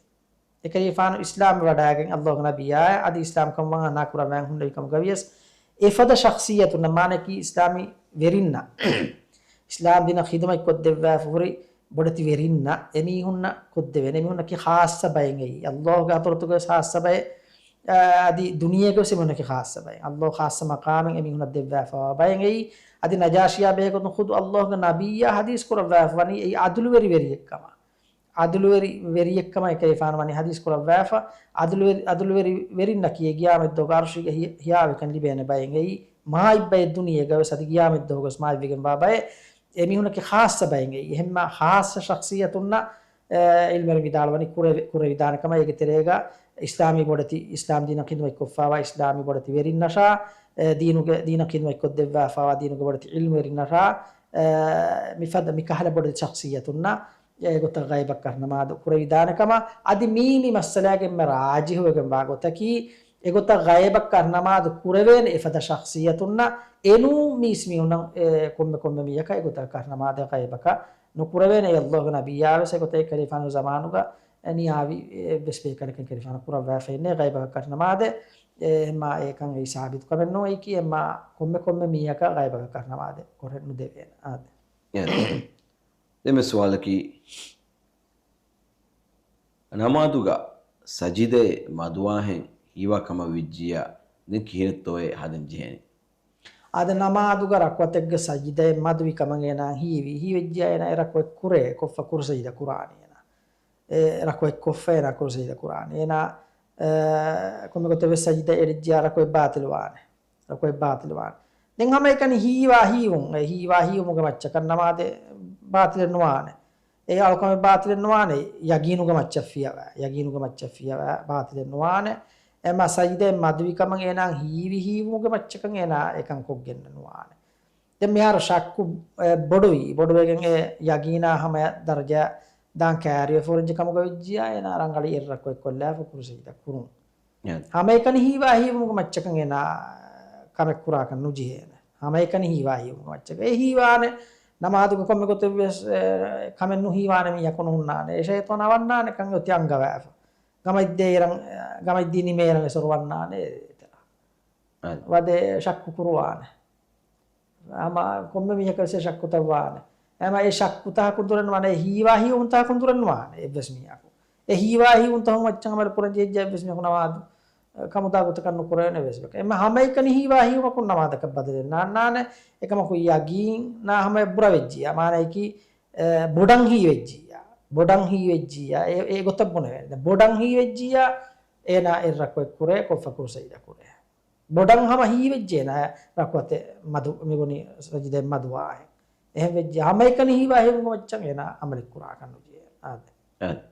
އެކަލޭގެފާނު އިސްލާމްވެ ވަޑައިގެން ﷲ ގެ ނަބިއްޔާއަށް އަދި އިސްލާމްކަން ވަންހަނާ ކުރައްވައިގެން ހުންނެވި ކަމުގަވިޔަސް އެފަދަ ޝަޚްޞިއްޔަތުންނަށް މާނައަކީ އިސްލާމީ ވެރިންނަށް، އިސްލާމް ދީނަށް ޚިދުމަތް ކޮށްދެއްވާފަ ހުރި ބޮޑެތި ވެރިންނަށް އެމީހުންނަށް ކޮށްދެވޭނެ. އެމީހުންނަކީ ޚާއްޞަ ބައެއް އެއީ. ﷲ ގެ ޙަޟްރަތުގަވެސް ޚާއްޞަ ބައެއް، އާ، އަދި ދުނިޔޭގަވެސް އެމީހުންނަކީ ޚާއްޞަ ބައެއް. ﷲ ޚާއްޞަ މަޤާމެއް އެމީހުންނަށް ދެއްވާފަވާ ބައެއް އެއީ. އަދި ނަޖާޝީއާ ބެހޭގޮތުން ޚުދު ﷲ ގެ ނަބިއްޔާ ޙަދީޘް ކުރައްވާފަ ވަނީ އެއީ ޢަދުލުވެރި ވެރިއެއްކަމަށް. ޢަދުލުވެރި ވެރިއެއްކަމަށް އެކަލޭގެފާނު ވަނީ ޙަދީޘް ކުރައްވާފަ. ޢަދުލުވެރި، ޢަދުލުވެރި ވެރިންނަކީ އެ ޤިޔާމަތްދުވަހުގަ ޢަރުޝީގެ ހި-، ހިޔާވިކަން ލިބޭނެ ބައެއް އެއީ. މާތް ބައެއް ދުނިޔޭގަވެސް އަދި ޤިޔާމަތްދުވަހުގަވެސް މާތްވެގެންވާ ބައެއް. އެމީހުންނަކީ ޚާއްޞަ ބައެއް އެއީ. އެހެންމާ ޚާއްޞަ ޝަޚްޞިއްޔަތުންނަށް، އެ، ޢިލްމުވެރިން ވިދާޅުވަނީ ކުރެ-، ކުރެވިދާނެ ކަމަށް. އޭގެ ތެރޭގަ އިސްލާމީ ބޮޑެތި، އިސްލާމް ދީނަށް ޚިދުމަތްކޮށްފައިވާ އިސްލާމީ ބޮޑެތި ވެރިންނަށާ، އެ، ދީނުގެ، ދީނަށް ޚިދުމަތްކޮށްދެއްވާފައިވާ ދީނުގެ ބޮޑެތި ޢިލްމުވެރިންނަށާ، އެ، މިފަދަ މިކަހަލަ ބޮޑެތި ޝަޚްޞިއްޔަތުންނަށް އެގޮތަށް ޣައިބަށް ކަށަނަމާދު ކުރެވިދާނެ ކަމަށް. އަދި މީ، މި މައްސަލާގެ އެންމެ ރާޖިޙުވެގެންވާ ގޮތަކީ، އެގޮތަށް ގައިބަށް ކަށަނަމާދު ކުރެވޭނެ އެފަދަ ޝަޚްޞިއްޔަތުންނަށް އެނޫން މީސް މީހުންނަށް، އެ، ކޮންމެ ކޮންމެ މީހަކަށް އެގޮތަށް ކަށަނަމާދެއް ގައިބަކަށް ނުކުރެވޭނެ. އެ ﷲ ގެ ނަބިއްޔާވެސް އެގޮތަށް އެކަލޭގެފާނުގެ ޒަމާނުގަ ނިޔާވި އެއްވެސް ބޭކަލަކަށް އެކަލޭގެފާނު ކުރައްވާފައެއް ނެތް ގައިބަކަށް ކަށަނަމާދެއް. އެ، އެމާ އެކަން އެއީ ސާބިތު ކަމެއް ނޫން. އެއީކީ އެމާ ކޮންމެ ކޮންމެ މީހަކަށް ގައިބަކަށް ކަށަނަމާދެއް ކުރެ ނުދެވޭނެ. އާދެ. އެ، ދެންމެ ސުވާލަކީ، ނަމާދުގަ ސަޖިދައެއް މަދުވާހެން ހީވާ ކަމަށް ވެއްޖިއްޔާ، ދެން ކިހިނެއްތޯއޭ ހަދަން ޖެހޭނީ؟ އާދެ، ނަމާދުގަ ރަކުޢަތެއްގެ ސަޖިދައެއް މަދުވި ކަމަށް އޭނާ ހީވި. ހީވެއްޖިޔާ އޭނާ އެ ރަކުޢަތް ކުރޭ، ކޮށްފަ ކުރު ސަޖިދަ ކުރާނީ އޭނާ. އެ ރަކުޢަތް ކޮށްފަ އޭނާ ކުރު ސަޖިދަ ކުރާނީ. އޭނާ، އެ، ކޮންމެ ގޮތެއް ވެސް ސަޖިދަ އެޅިއްޖިޔާ ރަކުޢަތް ބާޠިލުވާނެ. ރަކުޢަތް ބާޠިލުވާނެ. ދެން ހަމައެކަނި ހީވާ ހީވުން، އެ ހީވާ ހީވުމުގެ މައްޗަކަށް ނަމާދެއް ބާޠިލެއް ނުވާނެ. އެ އަޅުކަމެއް ބާޠިލެއް ނުވާނެ، ޔަގީނުގެ މައްޗަށް ފިޔަވާ، ޔަގީނުގެ މައްޗަށް ފިޔަވާ ބާޠިލެއް ނުވާނެ. އެމަ ސަޖިދައެއް މަދުވި ކަމަށް އޭނާ ހީވި ހީވުމުގެ މައްޗަކަށް އޭނާ އެކަން ކޮށްގެން ނުވާނެ. ދެން މިހާރު ޝައްކު، އެ، ބޮޑުވީ، ބޮޑުވެގެން އެ ޔަގީނާ ހަމަ ދަރަޖަ ދާން ކައިރިވެފަ ހުރެއްޖެ ކަމުގަ ވެއްޖިޔާ އޭނާ ރަނގަޅީ އެއް ރަކުޢަތް ކޮށްލާފަ ކުރު ސަޖިދަ ކުރުން. އެ. ހަމައެކަނި ހީވާ ހީވުމުގެ މައްޗަކަށް އޭނާ ކަމެއް ކުރާކަށް ނުޖެހޭނެ. ހަމައެކަނި ހީވާ ހީވުމުގެ މައްޗަކަށް. އެ ހީވާނެ ނަމާދުގަ ކޮންމެ ގޮތެއް ވެސް، އެ، ކަމެއް ނުހީވާނެ މީހަކު ނުހުންނާނެ. އެ ޝައިޠާނާ ވަންނާނެ ކަން އޮތީ އަންގަވާފަ. ގަމައިދޭ އިރަށް، ގަމައިދީ ނިމޭ އިރަށް އެސޮރު ވަންނާނެ އެތެރެ. އަދި. ވަދެ ޝައްކު ކުރުވާނެ. ހަމަ ކޮންމެ މީހަކަށް ވެސް ޝައްކުތައް ވާނެ. އެމަ އެ ޝައްކުތަކުން ދުރެއް ނުވާނެ، އެ ހީވާ ހީވުންތަކުން ދުރެއް ނުވާނެ އެއްވެސް މީހަކު. އެ ހީވާ ހީވުންތަކުން މައްޗަށް އަމަލު ކުރަން ޖެހިއްޖެ އެއްވެސް މީހަކު ނަމާދު، އެ، ކަމުދާ ގޮތަކަށް ނުކުރޭނެ އެއްވެސް މީހަކު. އެމަ ހަމައެކަނި ހީވާ ހީވުމަކުން ނަމާދަކަށް ބަދަލެއް ނާންނާނެ. އެކަމަކު ޔަގީނާ ހަމަ އެއް ބުރަ ވެއްޖިޔާ. މާނައަކީ، އެ، ބޮޑަށް ހީވެއްޖިޔާ. ބޮޑަށް ހީވެއްޖިޔާ. އެ، އެ ގޮތަށް ބުނެވޭނެ. ބޮޑަށް ހީވެއްޖިޔާ އޭނާ އެއް ރަކުޢަތް ކުރޭ، ކޮށްފަ ކުރު ސަޖިދަ ކުރޭ. ބޮޑަށް ހަމަ ހީވެއްޖެ އޭނާ ރަކުޢަތެއް މަދު، މިބުނި ސަޖިދައެއް މަދުވާހެން. އެހެން ވެއްޖެ ހަމައެކަނި ހީވާ ހީވުމުގެ މައްޗަށް އޭނާ އަމަލެއް ކުރާކަށް ނުޖެހޭ. އާދެ. އާދެ.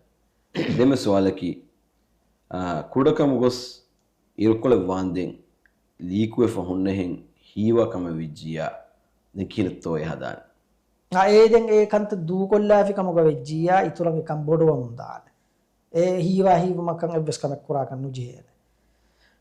ދެންމެ ސުވާލަކީ، އާ، ކުޑަކަމު ގޮސް އިރުކޮޅެއް ވާންދެން ލީކުވެފަ ހުންނަހެން ހީވާ ކަމެއް ވެއްޖިޔާ ދެން ކިހިނެއްތޯ އެ ހަދާނެ؟ އާ، އޭ ދެން އެ ކަންތައް ދޫކޮށްލާފި ކަމުގަ ވެއްޖިޔާ އިތުރަށް އެކަން ބޮޑުވަމުން ދާނެ. އެ ހީވާ ހީވުމަކަށް އެއްވެސް ކަމެއް ކުރާކަށް ނުޖެހޭނެ.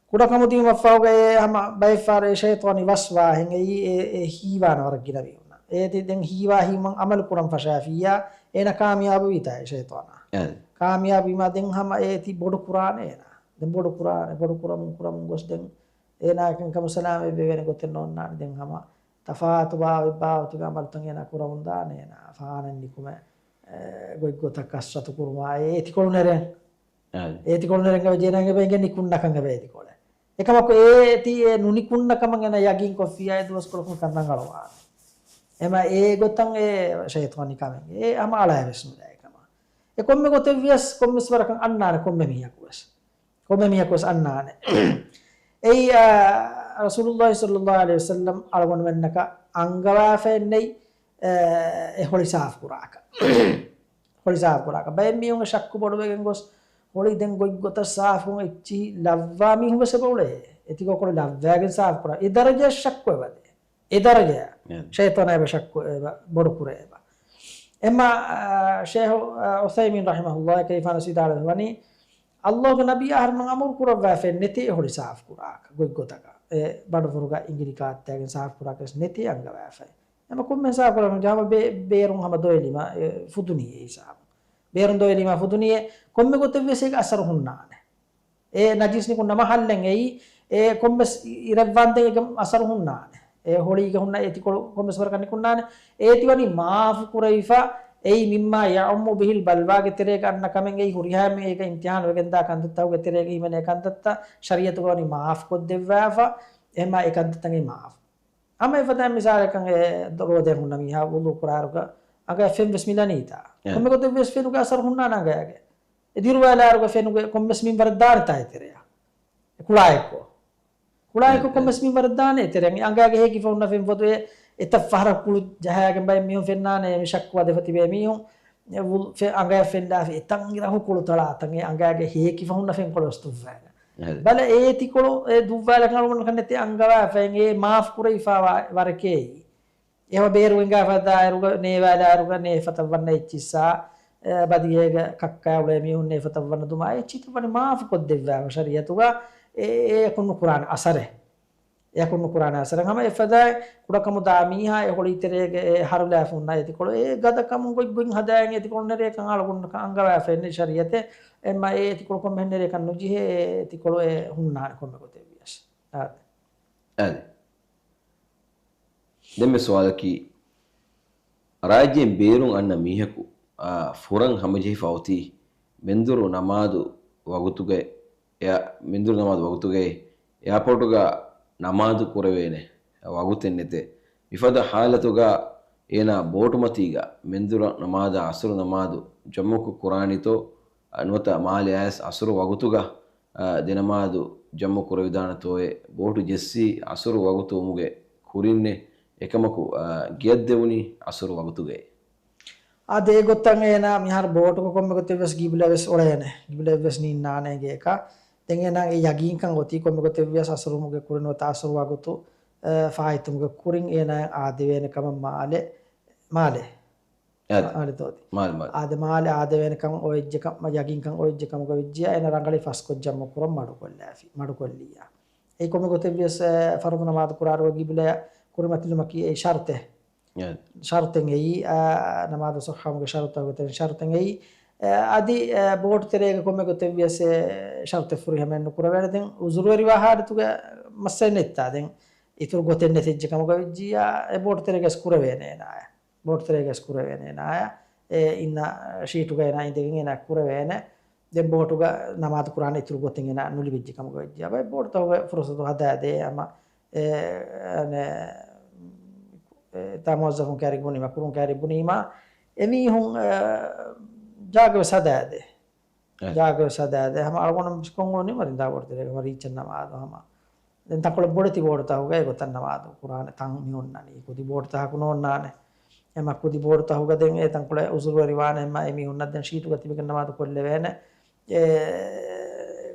ކުޑަކަމުދީމަށްފަހުގައި ހަމަ ބައެއްފަހަރު އެ ޝައިޠާނީ ވަސްވާހެން އެއީ އެ، އެ ހީވާނެ ވަރަށް ގިނަ މީހުންނަށް. އޭތި ދެން ހީވާ ހީވުމަށް އަމަލު ކުރަން ފަށާފިއްޔާ އޭނަ ކާމިޔާބުވީތާ އެ ޝައިޠާނާ. އެ. ކާމިޔާބުވީމާ ދެން ހަމަ އޭތި ބޮޑު ކުރާނެ އޭނާ. ދެން ބޮޑު ކުރާނެ، ބޮޑު ކުރަމުން، ކުރަމުން ގޮސް ދެން އޭނާ އެކަންކަމު ސަލާމަތް ވެވޭނެ ގޮތެއް ނޯންނާނެ. ދެން ހަމަ ތަފާތު ބާވަތް ބާވަތުގެ އަމަލުތައް އޭނާ ކުރަމުން ދާނެ އޭނާ. ފާނަން ނިކުމެ، އެ، ގޮތްގޮތަށް ކަސްރަތު ކުރުމާ އޭ އެތިކޮޅު ނެރެން. އާ. އޭތިކޮޅު ނެރެން އެބަ ޖޭނަން އެބަ އެނގެ ނިކުންނަކަން އެބަ އޭތިކޮޅެ. އެކަމަކު އޭތި އެ ނުނިކުންނަ ކަމަށް އޭނަ ޔަގީން ކޮށްފިއްޔާ އެ ދުވަސްކޮޅަކުން ކަން ރަނގަޅުވާނެ. އެމަ އެ ގޮތަށް އެ ޝައިޠާނީ ކަމެއް އެ ހަމަ އަޅާ ވެސް ނުލާ އެކަމަށް. އެ ކޮންމެ ގޮތެއް ވިޔަސް ކޮންމެސް ވަރަކަށް އަންނާނެ ކޮންމެ މީހަކު ވެސް. ކޮންމެ މީހަކު ވެސް އަންނާނެ. އެއީ، އާ، ރަސޫލުﷲ ޞައްލަﷲ ޢަލައިހި ވަސައްލަމް އަޅުގަނޑުމެންނަކަށް އަންގަވާފައެއް ނެތް، އެ، އެ ހޮޅި ސާފު ކުރާކަށް. ހޮޅި ސާފު ކުރާކަށް. ބައެއް މީހުންގެ ޝައްކު ބޮޑުވެގެން ގޮސް، ހޮޅި ދެން ގޮތްގޮތަށް ސާފުކޮށް އެއްޗިހި ލައްވާ މީހުން ވެސް އެބަ އުޅޭ. އެތިކޮޅު ލައްވާގެން ސާފު ކުރާ. އެ ދަރަޖައަށް ޝައްކު އެބަ ދޭ. އެ ދަރަޖައަށް. އެ. ޝައިޠާނާ އެބަ ޝައްކު އެބަ ބޮޑު ކުރޭ އެބަ. އެމަ، އާ، ޝޭހު، އާ، ޢުސައިމީން ރަޙިމަހުﷲ ކެލިފާނަށް ވިދާޅުވެ ވަނީ، ﷲގެ ނަބީ އަހަރުމެން އަމުރު ކުރައްވާފައެއް ނެތޭ އެ ހޮޅި ސާފު ކުރާކަށް. ގޮތްގޮތަކަށް. އެ ބަނޑުފުރުގަ އިނގިލި ކާއްތާގެން ސާފު ކުރާކަށް ނެތޭ އަންގަވާފައެއް. އެމަ ކޮންމެ ސާފު ކުރަމުން ހަމަ ބޭ-، ބޭރުން ހަމަ ދޮވެލީމަ، އެ، ފުދުނީ އެ ހިސާބު. ބޭރުން ދޮވެލީމަ ފުދުނީ އެ ކޮންމެ ގޮތެއް ވެސް އޭގެ އަސަރު ހުންނާނެ. އެ ނަޖިސް ނިކުންނަ މަހައްލެއް އެއީ، އެ ކޮންމެސް އިރެއްވާންދެން އޭގެ އަސަރު ހުންނާނެ. އެ ހޮޅީގަ ހުންނަ އެތިކޮޅު ކޮންމެސް ވަރަކަށް ނިކުންނާނެ. އޭތި ވަނީ މާފު ކުރެވިފަ، އެއީ މިއްމާ ޔަޢުއްމު ބިހިލް ބަލްވާގެ ތެރޭގަ އަންނަ ކަމެއް އެއީ ހުރިހާ އެންމެ އޭގަ އިމްތިޙާނު ވެގެންދާ ކަންތައްތަކުގެ ތެރޭގަ ހިމެނޭ ކަންތައްތައް ޝަރީޢަތުގަ ވަނީ މާފު ކޮށްދެއްވާފަ، އެހެންމާ އެ ކަންތައްތަކީ މާފު. ހަމަ އެފަދައިން މިސާލަކަށް އެ ރޯދައެއް ހުންނަ މީހާ ވުޟޫ ކުރާއިރުގަ އަނގަޔަށް ފެން ވެސް މިލަނީތާ. އެ. ކޮންމެ ގޮތެއް ވެސް ފެނުގެ އަސަރު ހުންނާނެ އަނގަޔަގެ. އެ ދިރުވާލާއިރުގަ ފެނުގެ ކޮންމެސް މިންވަރެއް ދާނެތާ އެތެރެއަށް. އެ ކުޅާއެއްކޮށް. ކުޅާއެއްކޮށް އެ، އެ. ކޮންމެސް މިންވަރެއް ދާނެ އެތެރެއަށް. އެ އަނގަޔަގެ ހޭކިފަ ހުންނަ ފެން ފޮދު އެ، އެތައް ފަހަރަށް ކުޅު ޖަހާގެން ބައެއް މީހުން ފެންނާނެ މި ޝައްކު ވަދެފަ ތިބޭ މީހުން. އެ ވު-، ފެ-، އަނގަޔަށް ފެން ލާފަ އެތަން އިރަށް ހުކުޅު ތަޅާ ތަން އެ އަނގަޔަގެ ހޭކިފަ ހުންނަ ފެންކޮޅު ވެސް ދުއްވާލާ. އެ. ބަލަ އޭ ތިކޮޅު އެ ދުއްވާލަކަށް އަޅުގަނޑަކަށް ނެތޭ އަންގަވާފައި އެ މާފު ކުރެވިފައިވާ ވަރެކޭ. އެހެން ބޭރު އެނގާފަ ދާއިރުގަ ނޭވާލާއިރުގަ ނޭފަ ތައްވަންނަ އެއްޗިއްސާ، އެ، ބަދިގޭގަ ކައްކާ އުޅޭ މީހުން ނޭފަ ތައްވަންނަ ދުމާ އެއްޗިތައް ވަނީ މާފު ކޮށްދެއްވާފަ ޝަރީޢަތުގަ އެ، އެ، އެކު ނުކުރާނެ އަސަރެއް. އެކު ނުކުރާނެ އަސަރެއް. ހަމަ އެފަދައިން ކުޑަކަމުދާ މީހާ އެ ހޮޅި ތެރޭގަ އެ ހަރުލާފަ ހުންނަ އެތިކޮޅު އެ ގަދަކަމުން ގޮތްގޮތް ހަދާއިން އެތިކޮޅު ނެރޭކަން އަޅުގަނޑަކަށް އަންގަވާފައެއް ނެތް ޝަރީޢަތެއް. އެމަ އެ އެތިކޮޅު ކޮންމެހެން ނެރޭކަށް ނުޖެހޭ އެ އެތިކޮޅު އެ ހުންނާނެ ކޮންމެ ގޮތެއް ވިޔަސް. އާދެ. އާދެ. ދެންމެ ސުވާލަކީ، ރާއްޖޭން ބޭރުން އަންނަ މީހަކު، އާ، ފުރަން ހަމަޖެހިފަ އޮތީ މެންދުރު ނަމާދު ވަގުތުގައި، އެއާ، މެންދުރު ނަމާދު ވަގުތުގައި އެއާޕޯޓުގަ ނަމާދު ކުރެވޭނެ. ވަގުތެއް ނެތޭ. މިފަދަ ހާލަތުގަ އޭނާ ބޯޓުމަތީގަ މެންދުރަށް ނަމާދާ އަސުރު ނަމާދު ޖަމްޢުކޮށް ކުރާނީތޯ، ނުވަތަ މާލެ އައިސް އަސުރު ވަގުތުގަ، އާ، ދެނަމާދު ޖަމްޢު ކުރެވިދާނެތޯއޭ؟ ބޯޓު ޖެއްސީ އަސުރު ވަގުތު ވުމުގެ ކުރިންނޭ. އެކަމަކު، އާ، ގެއަށް ދެވުނީ އަސުރު ވަގުތުގައޭ. އާދެ، އެގޮތަށް އޭނާ މިހާރު ބޯޓުގަ ކޮންމެ ގޮތެއްވެސް ގިބްލަވެސް އޮޅޭނެ. ގިބްލައެއްވެސް ނީންނާނެ އެނގޭކަށް. ދެން އޭނާ އެ ޔަގީންކަން އޮތީ ކޮންމެ ގޮތެއްވިޔަސް އަސުރު ވުމުގެ ކުރިން ނުވަތަ އަސުރު ވަގުތު، އަ، ފާއިތުވުމުގެ ކުރިން އޭނާ އާދެވޭނެ ކަމަށް މާލެ، މާލެ. އާދެ. މާލެ ތޯދި. މާލެ، މާލެ. އާދެ މާލެ އާދެވޭނެ ކަމަށް އޮވެއްޖެ ކަމަށް، ޔަގީންކަން އޮވެއްޖެ ކަމުގަ ވެއްޖިޔާ އޭނާ ރަނގަޅީ ފަސްކޮށް ޖަމްޢު ކުރަން މަޑުކޮށްލާފި، މަޑުކޮށްލިއްޔާ. އެއީ ކޮންމެ ގޮތެއްވިޔަސް، އަ، ފަރުޟު ނަމާދު ކުރާއިރުގަ ގިބްލަޔަށް ކުރިމަތިލުމަކީ އެއީ ޝަރުޠެއް. އެ. ޝަރުޠެއް އެއީ، އާ، ނަމާދު ޞައްޙަވުމުގެ ޝަރުޠުތަކުގެ ތެރެއިން ޝަރުޠެއް އެއީ. އާ، އަދި، އާ، ބޯޓު ތެރޭގަ ކޮންމެ ގޮތެއްވިޔަސް އެ ޝަރުޠެއް ފުރިހަމައެއް ނުކުރެވޭނެ. ދެން އުޒުރުވެރިވާ ހާލަތުގަ މައްސަލައެއް ނެތްތާ. ދެން އިތުރު ގޮތެއް ނެތިއްޖެ ކަމުގަ ވެއްޖިއްޔާ އެ ބޯޓު ތެރޭގަސް ކުރެވޭނެ އޭނާޔަށް. ބޯޓު ތެރޭގަސް ކުރެވޭނެ އޭނާޔަށް. އެ އިންނަ ޝީޓުގަ އޭނާ އިނދެގެން އޭނާ ކުރެވޭނެ. ދެން ބޯޓުގަ ނަމާދު ކުރާނެ އިތުރު ގޮތެއް އޭނާ ނުލިބިއްޖެ ކަމުގަ ވެއްޖިއްޔާ. ބޯޓުތަކުގެ ފުރުސަތު ހަދާދޭ ހަމަ އެ، އަނެ، އެ، ތާ މުވައްޒަފުން ކައިރި ބުނީމަ، ކުރުން ކައިރި ބުނީމަ، އެމީހުން، އެ، ޖާގަވެސް ހަދާދޭ. އެ. ޖާގަވެސް ހަދާދޭ. ހަމަ އަޅުގަނޑު މިސްކޮން ނިމަދިން ދާ ބޯޓު ތެރޭގަ ހަމަ ރީއްޗަށް ނަމާދު ހަމަ. ދެން ތަންކޮޅެއް ބޮޑެތި ބޯޓުތަކުގައި ގޮތަށް ނަމާދު ކުރާނެ ތަން މި އޮންނަނީ. ކުދި ބޯޓުތަކަކު ނޯންނާނެ. އެމަ ކުދި ބޯޓުތަކުގަ ދެން އެ ތަންކޮޅެއް އުޒުރުވެރިވާނެ އެމަ އެމީހުންނަށް ދެން ޝީޓުގަ ތިބެގެން ނަމާދު ކޮށްލެވޭނެ. އެ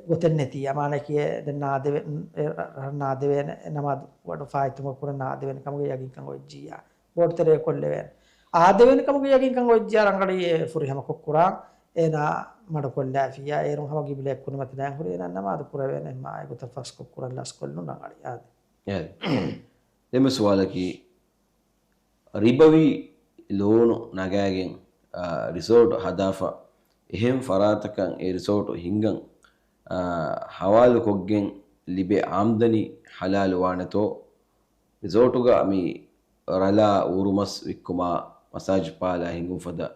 ގޮތެއް ނެތި. އަމާނަކީ ދެން ނާދެވެ-، އެ ރަ-، ރަ-، ނާދެވޭނެ، އެ ނަމާދު ވަޑު ފާއިތުމަށް ކުރަން ނާދެވޭނެ ކަމުގެ ޔަގީންކަން އޮއްޖިއްޔާ. ބޯޓު ތެރޭ ކޮށްލެވޭނެ. އާދެވޭނެ ކަމުގެ ޔަގީންކަން އޮއްޖިއްޔާ ރަނގަޅީ އެ ފުރިހަމަ ކޮށް ކުރާން އޭނާ މަޑުކޮށްލާފިއްޔާ. އޭރުން ހަމަ ގިބްލައަށް ކުރިމަތިލާން ހުރި އޭނާ ނަމާދު ކުރެވޭނެ. މާ އެގޮތަށް ފަސްކޮށް ކުރަން ލަސްކޮށްލުން ރަނގަޅީ. އާދެ. އެ. ދެންމެ ސުވާލަކީ، ރިބަވީ ލޯނު ނަގާގެން، އާ، ރިސޯޓު ހަދާފަ، އެހެން ފަރާތަކަށް އެ ރިސޯޓު ހިންގަން، އާ، ހަވާލުކޮށްގެން ލިބޭ އާމްދަނީ ހަލާލުވާނެތޯ؟ ރިސޯޓުގަ މި ރަލާ އޫރުމަސް ވިއްކުމާ، މަސާޖު ޕާލާ ހިނގުން ފަދަ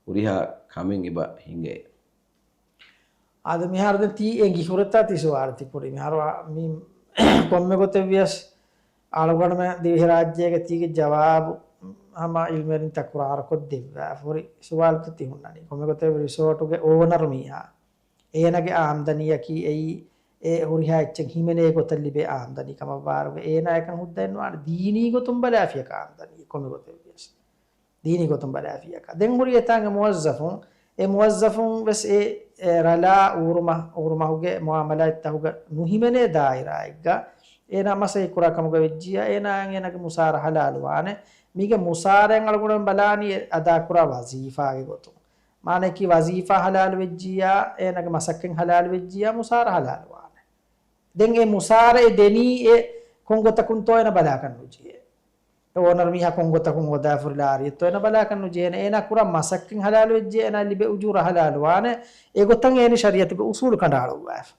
ހުރިހާ ކަމެއް އެބަ ހިނގޭ. އާދެ، މިހާރު ދެން ތީ އެނގި ހުރެތާ ތި ސުވާލު ތި ކުރީ. މިހާރު އާ، މި ކޮންމެ ގޮތެއް ވިޔަސް އަޅުގަނޑުމެން ދިވެހިރާއްޖޭގެ ތީގެ ޖަވާބު ހަމަ އިލްމުވެރިން ތަކުރާރުކޮށް ދެއްވާފަ ހުރި ސުވާލުތައް ތި ހުންނަނީ. ކޮންމެ ގޮތެއް ރިސޯޓުގެ އޯނަރު މީހާ އޭނާގެ އާމްދަނީއަކީ އެއީ އެ ހުރިހާ އެއްޗެއް ހިމެނޭ ގޮތަށް ލިބޭ އާމްދަނީ ކަމަށް ވާރުގަ އޭނާ އެކަން ހުއްދައެއް ނުވާނެ. ދީނީ ގޮތުން ބަލާފިޔަކަށް އާމްދަނީ ކޮންމެ ގޮތެއް ވިޔަސް. ދީނީ ގޮތުން ބަލާފިޔަކަށް. ދެން ހުރި އެތާނގެ މުވައްޒަފުން، އެ މުވައްޒަފުން ވެސް އެ، އެ ރަލާ އޫރުމަ-، އޫރުމަހުގެ މުއާމަލާތްތަކުގަ ނުހިމެނޭ ދާއިރާއެއްގަ އޭނާ މަސައްކަތް ކުރާ ކަމުގަ ވެއްޖިއްޔާ އޭނާއަށް އޭނާގެ މުސާރަ ހަލާލުވާނެ. މީގެ މުސާރައިން އަޅުގަނޑުމެން ބަލާނީ އެ އަދާކުރާ ވަޒީފާގެ ގޮތުން. މާނައަކީ ވަޒީފާ ހަލާލު ވެއްޖިއްޔާ، އޭނާގެ މަސައްކަތް ހަލާލު ވެއްޖިއްޔާ މުސާރަ ހަލާލުވާނެ. ދެން އެ މުސާރަ އެ ދެނީ އެ ކޮން ގޮތަކުންތޯ އޭނަ ބަލާކަށް ނުޖެހޭ. އެ އޯނަރު މީހާ ކޮން ގޮތަކުން ހޯދާފަ ހުރި ލާރިއެއްތޯ އޭނަ ބަލާކަށް ނުޖެހޭނެ. އޭނާ ކުރާ މަސައްކަތް ހަލާލު ވެއްޖެ އޭނާ ލިބޭ އުޖޫރަ ހަލާލުވާނެ. އެގޮތަށް އޭނި ޝަރީއަތުގެ އުސޫލު ކަނޑައަޅުއްވާފަ.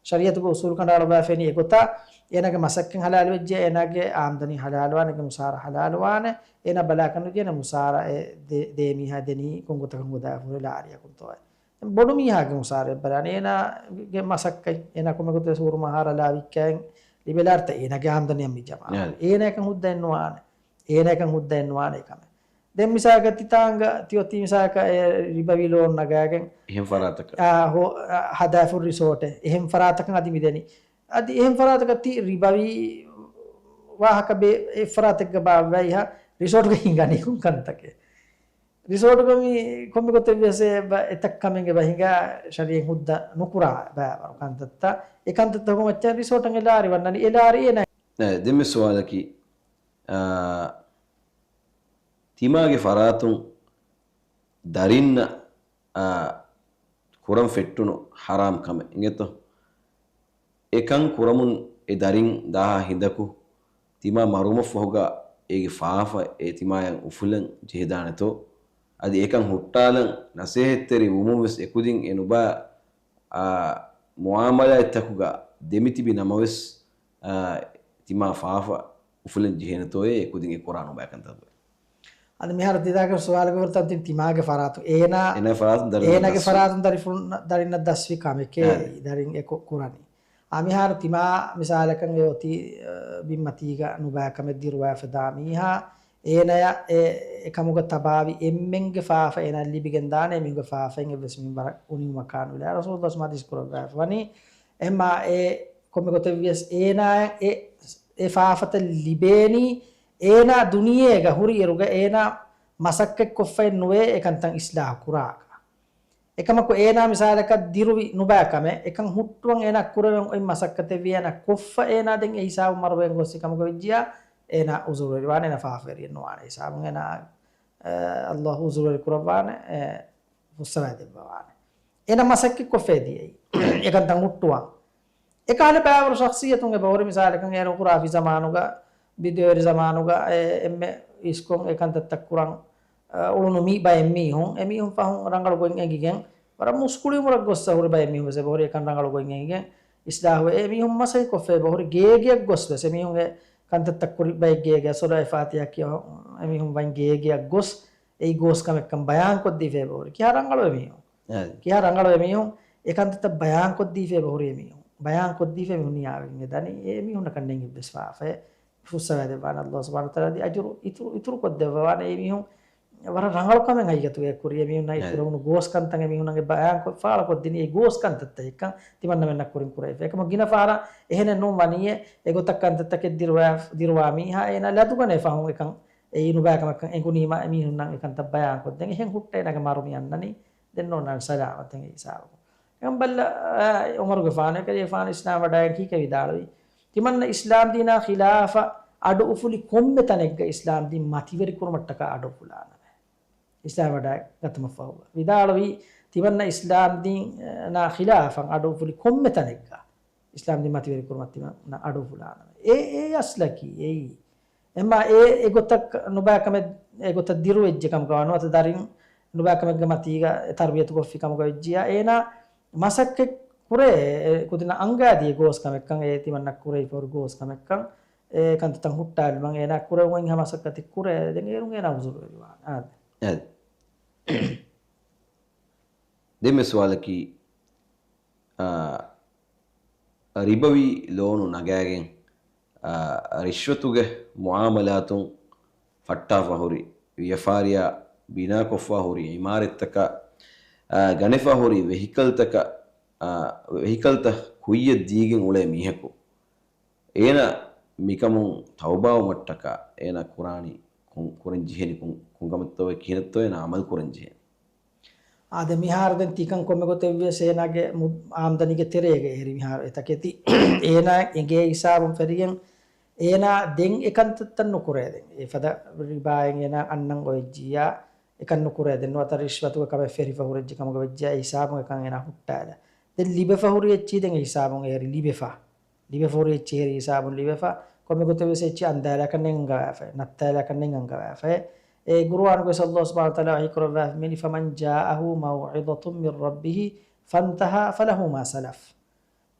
ޝަރީއަތުގެ އުސޫލު ކަނޑައަޅުއްވާފައިނީ އެގޮތަށް އޭނާގެ މަސައްކަތް ހަލާލު ވެއްޖެ އޭނާގެ އާމްދަނީ ހަލާލުވާނެ، އޭނާގެ މުސާރަ ހަލާލުވާނެ. އޭނާ ބަލާކަށް ނުޖެހޭނެ މުސާރަ އެ ދެ-، ދޭ މީހާ ދެނީ ކޮން ގޮތަކުން ހޯދާފަ ހުރި ލާރިއަކުންތޯ. ބޮޑު މީހާގެ މުސާރައެއް ބަލާނެ. އޭނާގެ މަސައްކަތް، އޭނާ ކޮންމެ ގޮތެއް ސޫރު މަހާރަލާ ވިއްކައިން ލިބޭ ލާރިތައް އޭނާގެ އާމްދަނީއަށް މި ޖަމާ. އޭނާ އެކަން ހުއްދައެއް ނުވާނެ. އޭނާ އެކަން ހުއްދައެއް ނުވާނެ އެކަމެއް. ދެން މިސާލަކަށް ތި ތާނގަ ތި އޮތީ މިސާލަކަށް އެ ރިބަވީ ލޯން ނަގާގެން އެހެން ފަރާތަކަށް. އާ، ހޯ-، އާ، ހަދާފަ ހުރި ރިސޯޓެއް. އެހެން ފަރާތަކަށް އަދި މި ދެނީ. އަދި އެހެން ފަރާތަކަށް ތި ރިބަވީ ވާހަކަ ބޭ-، އެ ފަރާތެއްގަ ބާއްވައިހާ ރިސޯޓުގަ ހިނގަނީ ކޮން ކަންތަކެއް؟ ރިސޯޓުގަ މި ކޮންމެ ގޮތެއް ވެސް އެ ބަ-، އެތައް ކަމެއް އެބަ ހިނގާ ޝަރީއަތް ހުއްދަ ނުކުރާ ބައިވަރު ކަންތައްތައް. އެ ކަންތައްތަކުން މައްޗަށް ރިސޯޓަށް އެ ލާރި ވަންނަނީ. އެ ލާރި އޭނާ. އެ، ދެންމެ ސުވާލަކީ، އާ، ތިމާގެ ފަރާތުން ދަރިންނަށް، އާ، ކުރަން ފެއްޓުނު ހަރާމް ކަމެއް އިނގޭތޯ؟ އެކަން ކުރަމުން އެ ދަރިން ދާހާ ހިނދަކު ތިމާ މަރުވުމަށްފަހުގަ އޭގެ ފާފަ އެ ތިމާޔަށް އުފުލަން ޖެހިދާނެތޯ؟ އަދި އެކަން ހުއްޓާލަން ނަސޭހަތްތެރި ވުމުން ވެސް އެކުދިން އެ ނުބާ، އާ، މުއާމަލާތްތަކުގަ ދެމިތިބި ނަމަވެސް، އާ، ތިމާ ފާފަ އުފުލަން ޖެހޭނެތޯއޭ އެކުދިން އެ ކުރާ ނުބާ ކަންތައް. އަދި މިހާރު ތިދާކަށް ސުވާލުގެ ވަރުތަން ތިން ތިމާގެ ފަރާތު. އޭނާ، އޭނާގެ ފަރާތުން ދަރިންނަށް އޭނާގެ ދަސްވީ. ފަރާތުން ދަރިފުޅުން-، ދަރިންނަށް ދަސްވީ ކަމެކޭ އާ. ދަރިން އެ ކު-، ކުރަނީ. އާ، މިހާރު ތިމާ މިސާލަކަށް އެ އޮތީ، އަ، ބިންމަތީގަ ނުބައިކަމެއް ދިރުވާފަ ދާ މީހާ، އޭނަޔަށް އެ، އެކަމުގަ ތަބާވި އެންމެންގެ ފާފަ އޭނަ ލިބިގެން ދާނެ، އެމީހުންގެ ފާފައިން އެއްވެސް މިންވަރަށް އުނިއުމަކާ ނުލާ. ރަސޫލު ސަމާ ދިސްކުރައްވާފަ ވަނީ، އެމާ އެ ކޮންމެ ގޮތެއްވިޔަސް އޭނާޔަށް އެ، އެ ފާފަތައް ލިބޭނީ، އޭނާ ދުނިޔޭގަ ހުރި އިރުގަ އޭނާ މަސައްކަތްކޮށްފައެއް ނުވޭ އެކަންތައް އިސްލާހު ކުރާކަށް. އެކަމަކު އޭނާ މިސާލަކަށް ދިރުވި ނުބައިކަމެއް، އެކަން ހުއްޓުވަން އޭނާ ކުރެވެން އޮތް މަސައްކަތެއްވި އޭނާ ކޮށްފަ އޭނާ ދެން އެ ހިސާބު މަރުވެގެން ގޮސް އެކަމުގަ ވެއްޖިޔާ، އޭނާ އުޒުރުވެރިވާނެ، އޭނާ ފާފަވެރިއެއް ނުވާނެ ހިސާބުން އޭނާ، އެ، ﷲ އުޒުރުވެރި ކުރައްވާނެ، އެ، ފުއްސަވައިދެއްވަވާނެ. އޭނާ މަސައްކަތްކޮށްފައި ދިޔައީ. އެކަންތައް ހުއްޓުވާން. އެކަހަލަ ބައިވަރު ޝަޚްޞިއްޔަތުން އެބަހުރި މިސާލަކަށް އޭރު ޚުރާފީ ޒަމާނުގަ، ބިދުވެރި ޒަމާނުގަ އެ އެންމެ އިސްކޮށް އެ ކަންތައްތައް ކުރަން، އަ، އުޅުނު މި ބައެއް މީހުން، އެމީހުން ފަހުން ރަނގަޅު ގޮތް އެނގިގެން، ވަރަށް މުސްކުޅި އުމުރަށް ގޮއްސަ ހުރި ބައެއް މީހުން ވެސް އެބަހުރި އެކަން ރަނގަޅު ގޮތް އެނގިގެން، އިސްލާހުވެ އެމީހުން މަސައްކަތްކޮށްފަ އެބަހުރި ގޭގެއަށް ގޮސް ވެސް އެމީހުން އެ ކަންތައްތައް ކުރި ބައެއް ގޭގެ ސުރަ އެ ފާތިހާ ކިޔަ އެމީހުން ވަން ގޭގެއަށް ގޮސް އެއީ ގޯސް ކަމެއްކަން ބަޔާންކޮށްދީފަ އެބަހުރި. ކިހާ ރަނގަޅު އެމީހުން. އެ. ކިހާ ރަނގަޅު އެމީހުން. އެ ކަންތައްތައް ބަޔާންކޮށްދީފަ އެބަހުރި އެމީހުން. ބަޔާންކޮށްދީފަ އެމީހުން ނިޔާވެގެން އެ ދަނީ. އެ މީހުންނަކަށް ނެނގިއްވެސް ފާފައެއް. ފުއްސަވައިދެއްވާނެ ﷲ ސުބްޙާނަހޫ ވަތަޢާލާ ދިރު އިތުރު، އިތުރު ކޮށްދެއްވަވާނެ. އެމީހުން ވަރަށް ރަނގަޅު ކަމެއް ހަގީގަތުގައި ކުރި. އެމީހުންނަށް އެ އެ. ކުރެވުނު ގޯސް ކަންތައް އެމީހުންނަށް ބަޔާންކޮށް ފާޅުކޮށްދިނީ އެ ގޯސް ކަންތައްތައް އެއްކަން ތިމަންނަމެންނަށް ކުރިން ކުރެވިފަ. އެކަމަކު ގިނަ ފަހަރަށް އެހެނެއް ނޫން ވަނީއޭ. އެގޮތަށް ކަންތައްތަކެއް ދިރުވާ، ދިރުވާ މީހާ އޭނާ ލަދުގަނޭ ފަހުން އެކަން އެއީ ނުބައިކަމެއްކަން އެނގުނީމަ އެމީހުންނަށް އެކަންތައް ބަޔާންކޮށްދޭން. އެހެން ހުއްޓައި ނަގެ މަރު މި އަންނަނީ. ދެން ނޯންނާނެ ސަލާމަތެއް އެ ހިސާބަކުން. އެކަން ބައްލަ، އާ، ޢުމަރުގެފާނު އެކަލޭފާނު އިސްލާމް ވަޑައިގެން ކީކޭ ވިދާޅުވީ؟ ތިމަންނަ އިސްލާމް ދީނާ ޚިލާފަށް އަޑު އުފުލި ކޮންމެ ތަނެއްގަ އިސްލާމް ދީން މަތިވެރި ކުރުމަށްޓަކާ އަޑު އުފުލާނަމޭ. އިސްލާމް ވަޑައިގަތުމަށްފަހު ވިދާޅުވީ، ތިމަންނަ އިސްލާމް ދީނާ ޚިލާފަށް އަޑު އުފުލި ކޮންމެ ތަނެއްގަ އިސްލާމް ދީން މަތިވެރި ކުރުމަށް ތިމަންނަ އަޑު އުފުލާނަމޭ. އެ، އެ އަސްލަކީ އެއީ. އެމާ އެ، އެގޮތަށް ނުބައިކަމެއް، އެގޮތަށް ދިރުވެއްޖެ ކަމުގަ ނުވަތަ ދަރިން ނުބައިކަމެއްގެ މަތީގަ ތަރުބިޔަތުކޮށްފި ކަމުގަ ވެއްޖިޔާ އޭނާ މަސައްކަތް ކުރޭ، އެ ކުދިންނަށް އަންގާދިޔަ ގޯސް ކަމެއްކަން، އެ ތިމަންނަ ކުރެވިފަހުރި ގޯސް ކަމެއްކަން، އެ ކަންތައްތައް ހުއްޓާލުމަށް އޭނާ ކުރެވުން ހަމަ މަސައްކަތެއް ކުރޭ. ދެން އޭރުން އޭނާ އުޒުރުވެރިވާނެ. އާދެ. އެ. ދެންމެ ސުވާލަކީ، އާ، ރިބަވީ ލޯނު ނަގާގެން، އާ، ރިޝްވަތުގެ މުޢާމަލާތުން ފައްޓާފަ ހުރި، ވިޔަފާރިއާ ބިނާކޮށްފަ ހުރި އިމާރަތްތަކަށް، އާ، ގަނެފަ ހުރި ވެހިކަލްތަކަށް، އާ، ވެހިކަލްތައް ކުއްޔަށް ދީގެން އުޅޭ މީހަކު، އޭނަ މިކަމުން ތައުބާވުމަށްޓަކާ އޭނަ ކުރާނީ ކޮން، ކުރަން ޖެހޭނީ ކޮން، ކޮން ކަމެއްތޯ ކިހިނެއްތޯ އޭނަ ޢަމަލު ކުރަން ޖެހޭނީ؟ އާދެ، މިހާރު ދެން ތިކަން ކޮންމެ ގޮތެއްވިޔަސް އޭނާގެ މު-، އާމްދަނީގެ ތެރޭގަ އެހެރި މިހާރު އެތަކެތި އޭނާ އެނގޭ ހިސާބުން ފެރިގެން އޭނާ ދެން އެކަންތައްތައް ނުކުރޭ. ދެން އެފަދަ ރިބާއެއް އޭނާ އަންނަން އޮވެއްޖިއްޔާ އެކަން ނުކުރޭ. ދެން ނުވަތަ ރިޝްވަތުގެ ކަމެއް ފެރިފަ ހުރެއްޖެ ކަމުގަ ވެއްޖިއްޔާ އެ ހިސާބުން އެކަން އޭނާ ހުއްޓާލާ. ދެން ލިބެފަ ހުރި އެއްޗިހި ދެން އެ ހިސާބުން އެހެރި ލިބެފަ. ލިބެފަ ހުރި އެއްޗިހި ހިސާބުން ލިބެފަ، ކޮންމެ ގޮތެއް ވެސް އެއްޗިހި އަންދާލާކަށް ނެތް އަންގަވާފައި، ނައްތާލާކަށް ނެތް އަންގަވާފައި. އެ ޤުރުއާނުގަ ﷲ ސުބްޙާނަހޫ ވަތަޢާލާ ވަޙީ ކުރައްވާފަ، فَمَنْ جَاءَهُ مَوْعِظَةٌ مِّن رَّبِّهِ فَانْتَهَىٰ فَلَهُ مَا سَلَفَ.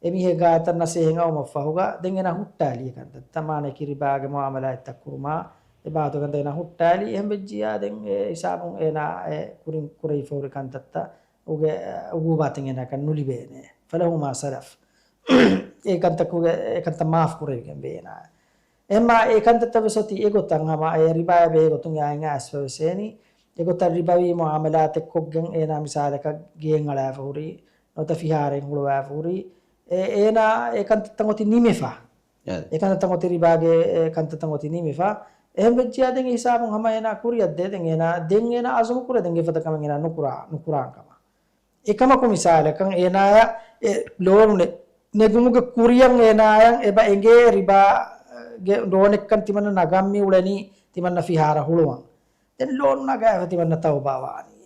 އެމީހެއް ގާތަށް ނަސޭހަތް އައުމަށް ފަހުގަ ދެން އޭނާ ހުއްޓާލީ ކަންތައްތައް، މާނައަކީ ރިބާގެ މުޢާމަލާތްތައް ކުރުމާ، އެ ބާވަތުގަ އޭނާ ހުއްޓާލީ. އެހެން ވެއްޖިއްޔާ ދެން އެ ހިސާބުން އޭނާ އެ ކުރިން ކުރެވިފަ ހުރި ކަންތައްތައް އުގެ އުގޫބާތެއް އޭނާއަކަށް ނުލިބޭނެ. فَلَهُ مَا سَلَفَ. އެ ކަންތައް ކުގެ، އެ ކަންތައް މާފު ކުރެވިގެން ވޭ އޭނާ. އެމާ އެ ކަންތައްތައް ވެސް އޮތީ އެގޮތަށް ހަމަ އެ ރިބާއާ ބެހޭ ގޮތުން އެ އައިން އައިސްފަ ވެސް އޭނީ. އެގޮތަށް ރިބަވީ މުޢާމަލާތެއް ކޮށްގެން އޭނާ މިސާލަކަށް ގެއެއް އަޅާފަ ހުރީ، ނުވަތަ ފިހާރައެއް ހުޅުވާފަ ހުރީ. އެ، އޭނާ އެ ކަންތައްތައް އޮތީ ނިމިފަ. އެ. އެ ކަންތައްތައް އޮތީ ރިބާގެ އެ ކަންތައްތައް އޮތީ ނިމިފަ. އެހެން ވެއްޖިއްޔާ ދެން އެ ހިސާބުން ހަމަ އޭނާ ކުރިއަށް ދޭ. ދެން އޭނާ، ދެން އޭނާ އަޒުމު ކުރޭ ދެން އެފަދަ ކަމެއް އޭނާ ނުކުރާ، ނުކުރާން ކަމަށް. އެކަމަކު މިސާލަކަށް އޭނާޔަށް އެ ލޯނު ނެ-، ނެގުމުގެ ކުރިއަށް އޭނާޔަށް އެބަ އެނގޭ ރިބާގެ ލޯނެއްކަން ތިމަންނަ ނަގަން މި އުޅެނީ ތިމަންނަ ފިހާރަ ހުޅުވަން. ދެން ލޯނު ނަގާފަ ތިމަންނަ ތައުބާ ވާނީ.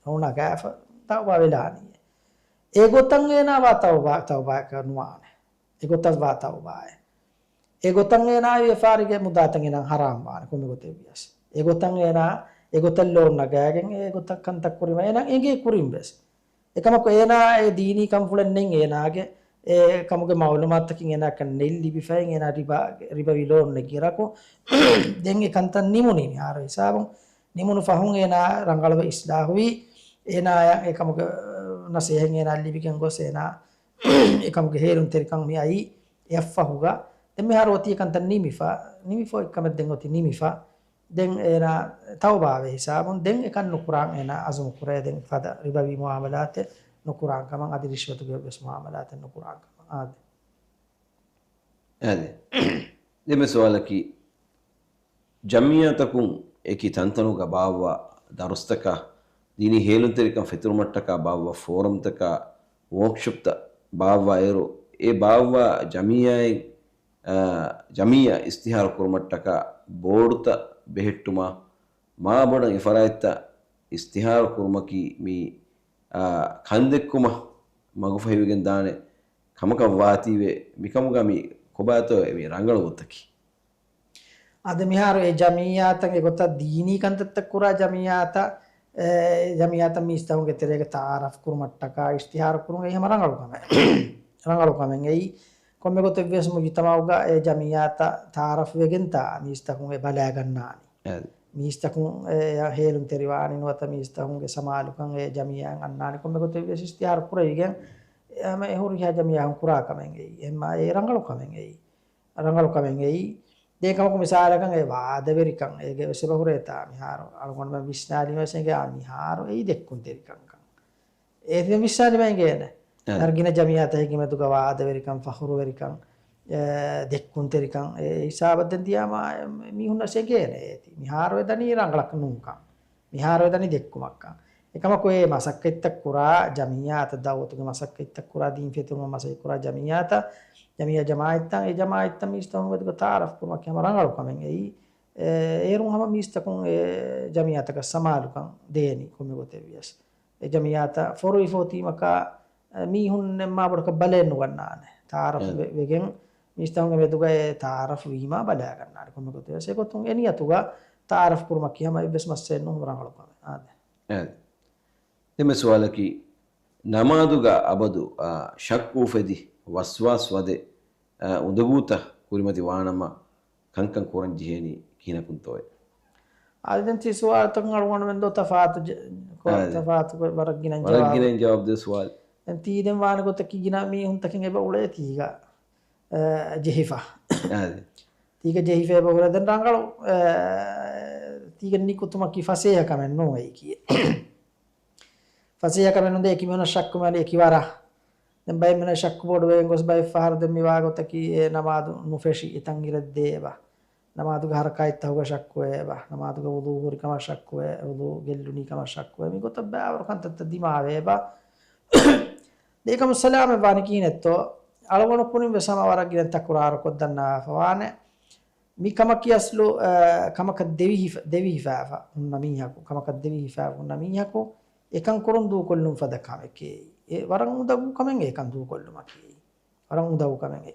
ލޯނު ނަގާފަ ތައުބާ ވެލާނީ. އެގޮތަށް އޭނާ ވާ ތައުބާ، ތައުބާއަކަށް ނުވާނެ. އެގޮތަށް ވާ ތައުބާއެއް. އެގޮތަށް އޭނާ ވިޔަފާރިގެ މުދާތައް އޭނާ ހަރާމް ވާނެ ކޮންމެ ގޮތެއް ވިޔަސް. އެގޮތަށް އޭނާ، އެގޮތަށް ލޯން ނަގާގެން އެގޮތަށް ކަންތައް ކުރީމަ އޭނާ އެނގޭ ކުރިން ވެސް. އެކަމަކު އޭނާ އެ ދީނީ ކަންފުޅެއް ނެތް އޭނާގެ، އެ ކަމުގެ މައުލޫމާތަކީ އޭނާއަކަށް ނެތް ލިބިފައި އޭނާ ރިބާ، ރިބަވީ ލޯން ނެގި އިރަކު، ދެން އެ ކަންތައް ނިމުނީ މިހާރު ހިސާބުން. ނިމުނު ފަހުން އޭނާ ރަނގަޅުވެ އިސްލާހުވީ، އޭނާޔަށް އެ ކަމުގެ ނަސޭހަތް އޭނާ ލިބިގެން ގޮސް އޭނާ އެކަމުގެ ހޭލުންތެރިކަން މި އައީ އެއަށްފަހުގަ. ދެން މިހާރު އޮތީ އެކަންތައް ނިމިފަ، ނިމިފަ އެއްކަމެއް ދެން އޮތީ ނިމިފަ. ދެން އޭނާ ތައުބާވޭ ހިސާބުން ދެން އެކަން ނުކުރާން އޭނާ އަޒުމު ކުރޭ. ދެން ފަދަ ރިބަވީ މުއާމަލާތެއް ނުކުރާން ކަމަށް، އަދި ރިޝްވަތުގެ ވެސް މުއާމަލާތެއް ނުކުރާން ކަމަށް. އާދެ. އާދެ. ދެންމެ ސުވާލަކީ، ޖަމިއްޔާތަކުން އެކި ތަންތަނުގަ ބާއްވާ ދަރުސްތަކާ، ދީނީ ހޭލުންތެރިކަން ފެތުރުމަށްޓަކާ ބާއްވާ ފޯރަމްތަކާ، ވޯކްޝޮޕްތައް ބާއްވާއިރު، އެ ބާއްވާ ޖަމިއްޔާއިން، އާ، ޖަމިއްޔާ އިސްތިހާރު ކުރުމަށްޓަކާ ބޯޑުތައް ބެހެއްޓުމާ، މާބޮޑަށް އެ ފަރާތްތައް އިސްތިހާރު ކުރުމަކީ މި، އާ، ކަންދެއްކުމަށް މަގުފަހިވެގެން ދާނެ ކަމަކަށް ވާތީވެ، މިކަމުގަ މި ކޮބާތޯ މި ރަނގަޅު ގޮތަކީ؟ އަދި މިހާރު އެ ޖަމިއްޔާތަށް އެގޮތަށް ދީނީ ކަންތައްތައް ކުރާ ޖަމިއްޔާތައް، އެ، ޖަމިއްޔާތަށް މީސްތަކުންގެ ތެރޭގަ ތައާރަފް ކުރުމަށްޓަކާ އިޝްތިހާރު ކުރުން އެއީ ހަމަ ރަނގަޅު ކަމެއް. ރަނގަޅު ކަމެއް އެއީ. ކޮންމެ ގޮތެއް ވިޔަސް މުޖުތަމައުގަ އެ ޖަމިއްޔާތަށް ތައާރަފް ވެގެންތާ މީސްތަކުން އެ ބަލާގަންނާނީ. އެ. މީސްތަކުން އެ ހޭލުންތެރިވާނީ ނުވަތަ މީސްތަކުންގެ ސަމާލުކަން އެ ޖަމިއްޔާއިން އަންނާނީ. ކޮންމެ ގޮތެއް ވިޔަސް އިޝްތިހާރު ކުރެވިގެން އެ ހަމަ އެ ހުރިހާ ޖަމިއްޔާއިން ކުރާ ކަމެއް އެއީ. އެހެންމާ އެ ރަނގަޅު ކަމެއް އެއީ. ރަނގަޅު ކަމެއް އެއީ. ދެން ކަމަކު މިސާލަކަށް އެ ވާދަވެރިކަން އޭގެ ވެސް އެބަ ހުރޭތާ މިހާރު އަޅުގަނޑުމެން ވިސްނާލީމަސް އެނގޭ އާ މިހާރު އެއީ ދެއްކުންތެރިކަންކަން. އޭތި ވިސްނާލީމަ އެނގޭނެ. އެ. އަރަ ގިނަ ޖަމިއްޔާތަކެއްގެ މެދުގަ ވާދަވެރިކަން، ފަޚުރުވެރިކަން، އެ، ދެއްކުންތެރިކަން، އެ ހިސާބަށް ދެން ދިޔާމާ މީހުންނަށް އެނގޭނެ އޭތި. މިހާރު އެ ދަނީ ރަނގަޅަކަށް ނޫންކަން. މިހާރު އެ ދަނީ ދެއްކުމަށްކަން. އެކަމަކު އެ މަސައްކަތްތައް ކުރާ ޖަމިއްޔާތައް، ދައުވަތުގެ މަސައްކަތްތައް ކުރާ، ދީން ފެތުރުމަށް މަސައްކަތް ކުރާ ޖަމިއްޔާތައް، ޖަމިއްޔާ ޖަމާއަތްތައް، އެ ޖަމާއަތްތައް މީސްތަކުން މެދުގަ ތައާރަފް ކުރުމަކީ ހަމަ ރަނގަޅު ކަމެއް އެއީ. އެ، އޭރުން ހަމަ މީސްތަކުން އެ ޖަމިއްޔާތަކަށް ސަމާލުކަން ދޭނީ ކޮންމެ ގޮތެއް ވިޔަސް. އެ ޖަމިއްޔާތައް ފޮރުވިފަ އޮތީމަކާ، އެ، މީހުންނެއް މާ ބޮޑަކަށް ބަލައެއް ނުގަންނާނެ. ތައާރަފް އެ. ވެ-، ވެގެން މީސްތަކުންގެ މެދުގަ އެ ތައާރަފް ވީމާ ބަލާގަންނާނެ ކޮންމެ ގޮތެއް ވެސް. އެގޮތުން އެ ނިޔަތުގަ ތައާރަފް ކުރުމަކީ ހަމަ އެއްވެސް މައްސަލައެއް ނޫން، ހަމަ ރަނގަޅު ކަމެއް. އާދެ. އެ. ދެންމެ ސުވާލަކީ، ނަމާދުގަ އަބަދު، އާ، ޝައްކު އުފެދި ވަސްވާސް ވަދެ، އާ، އުނދަގޫތައް ކުރިމަތި ވާނަމަ، ކަންކަން ކުރަން ޖެހޭނީ ކިހިނަކުންތޯއޭ؟ އާދެ، ދެން ތި ސުވާލުތަކުން އަޅުގަނޑުމެން ދޯ ތަފާތު ޖެ-، ކޮ-، އާދެ. ތަފާތު ކޮށް ވަރަށް ގިނަ ވަރަށް ޖަވާބު. ގިނަ ޖަވާބު ދޭ ސުވާލު. ދެން ތީ ދެން ވާނެ ގޮތަކީ ގިނަ މީހުންތަކެއް އެބަ އުޅޭ ތީގަ، އާ، ޖެހިފަ. އާދެ. ތީގަ ޖެހިފަ އެބަ ހުރޭ ދެން ރަނގަޅު، އާ، ތީގަ ނިކުތުމަކީ ފަސޭހަ ކަމެއް ނޫން އެއީކީ. ފަސޭހަކަމެއް ނުދޭ އެކި މީހުނަށް ޝައްކު މިއަންނަނީ އެކި ވަރަށް. ދެން ބައެއް މީހުނަށް ޝައްކު ބޮޑުވެގެން ގޮސް ބައެއް ފަހަރު ދެން މިވާ ގޮތަކީ އެ ނަމާދު ނުފެށި އެތަން އިރެއް ދޭބަ. ނަމާދުގެ ހަރަކާތްތަކުގަ ޝައްކުވޭބަ. ނަމާދުގަ ވުޟޫ ހުރި ކަމަށް ޝައްކުވޭ، ވުޟޫ ގެއްލުނީ ކަމަށް ޝައްކުވޭ. މި ގޮތަށް ބައިވަރު ކަންތައްތައް ދިމާވޭބަ. ދެން އެކަމު ސަލާމަތް ވާނީ ކިހިނެއްތޯ؟ އަޅުގަނޑު ކުރިން ވެސް ހަމަ ވަރަށް ގިނަ ތަކުރާރު ކޮށްދަންނާފަ ވާނެ. މި ކަމަކީ އަސްލު، އަ، ކަމަކަށް ދެވިހިފަ-، ދެވިހިފާފަ ހުންނަ މީހަކު، ކަމަކަށް ދެވިހިފާ ހުންނަ މީހަކު އެކަން ކުރުން ދޫކޮށްލުން ފަދަ ކަމެކޭ. އެ ވަރަށް އުނދަގޫ ކަމެއް އެކަން ދޫކޮށްލުމަކީ. ވަރަށް އުނދަގޫ ކަމެއް.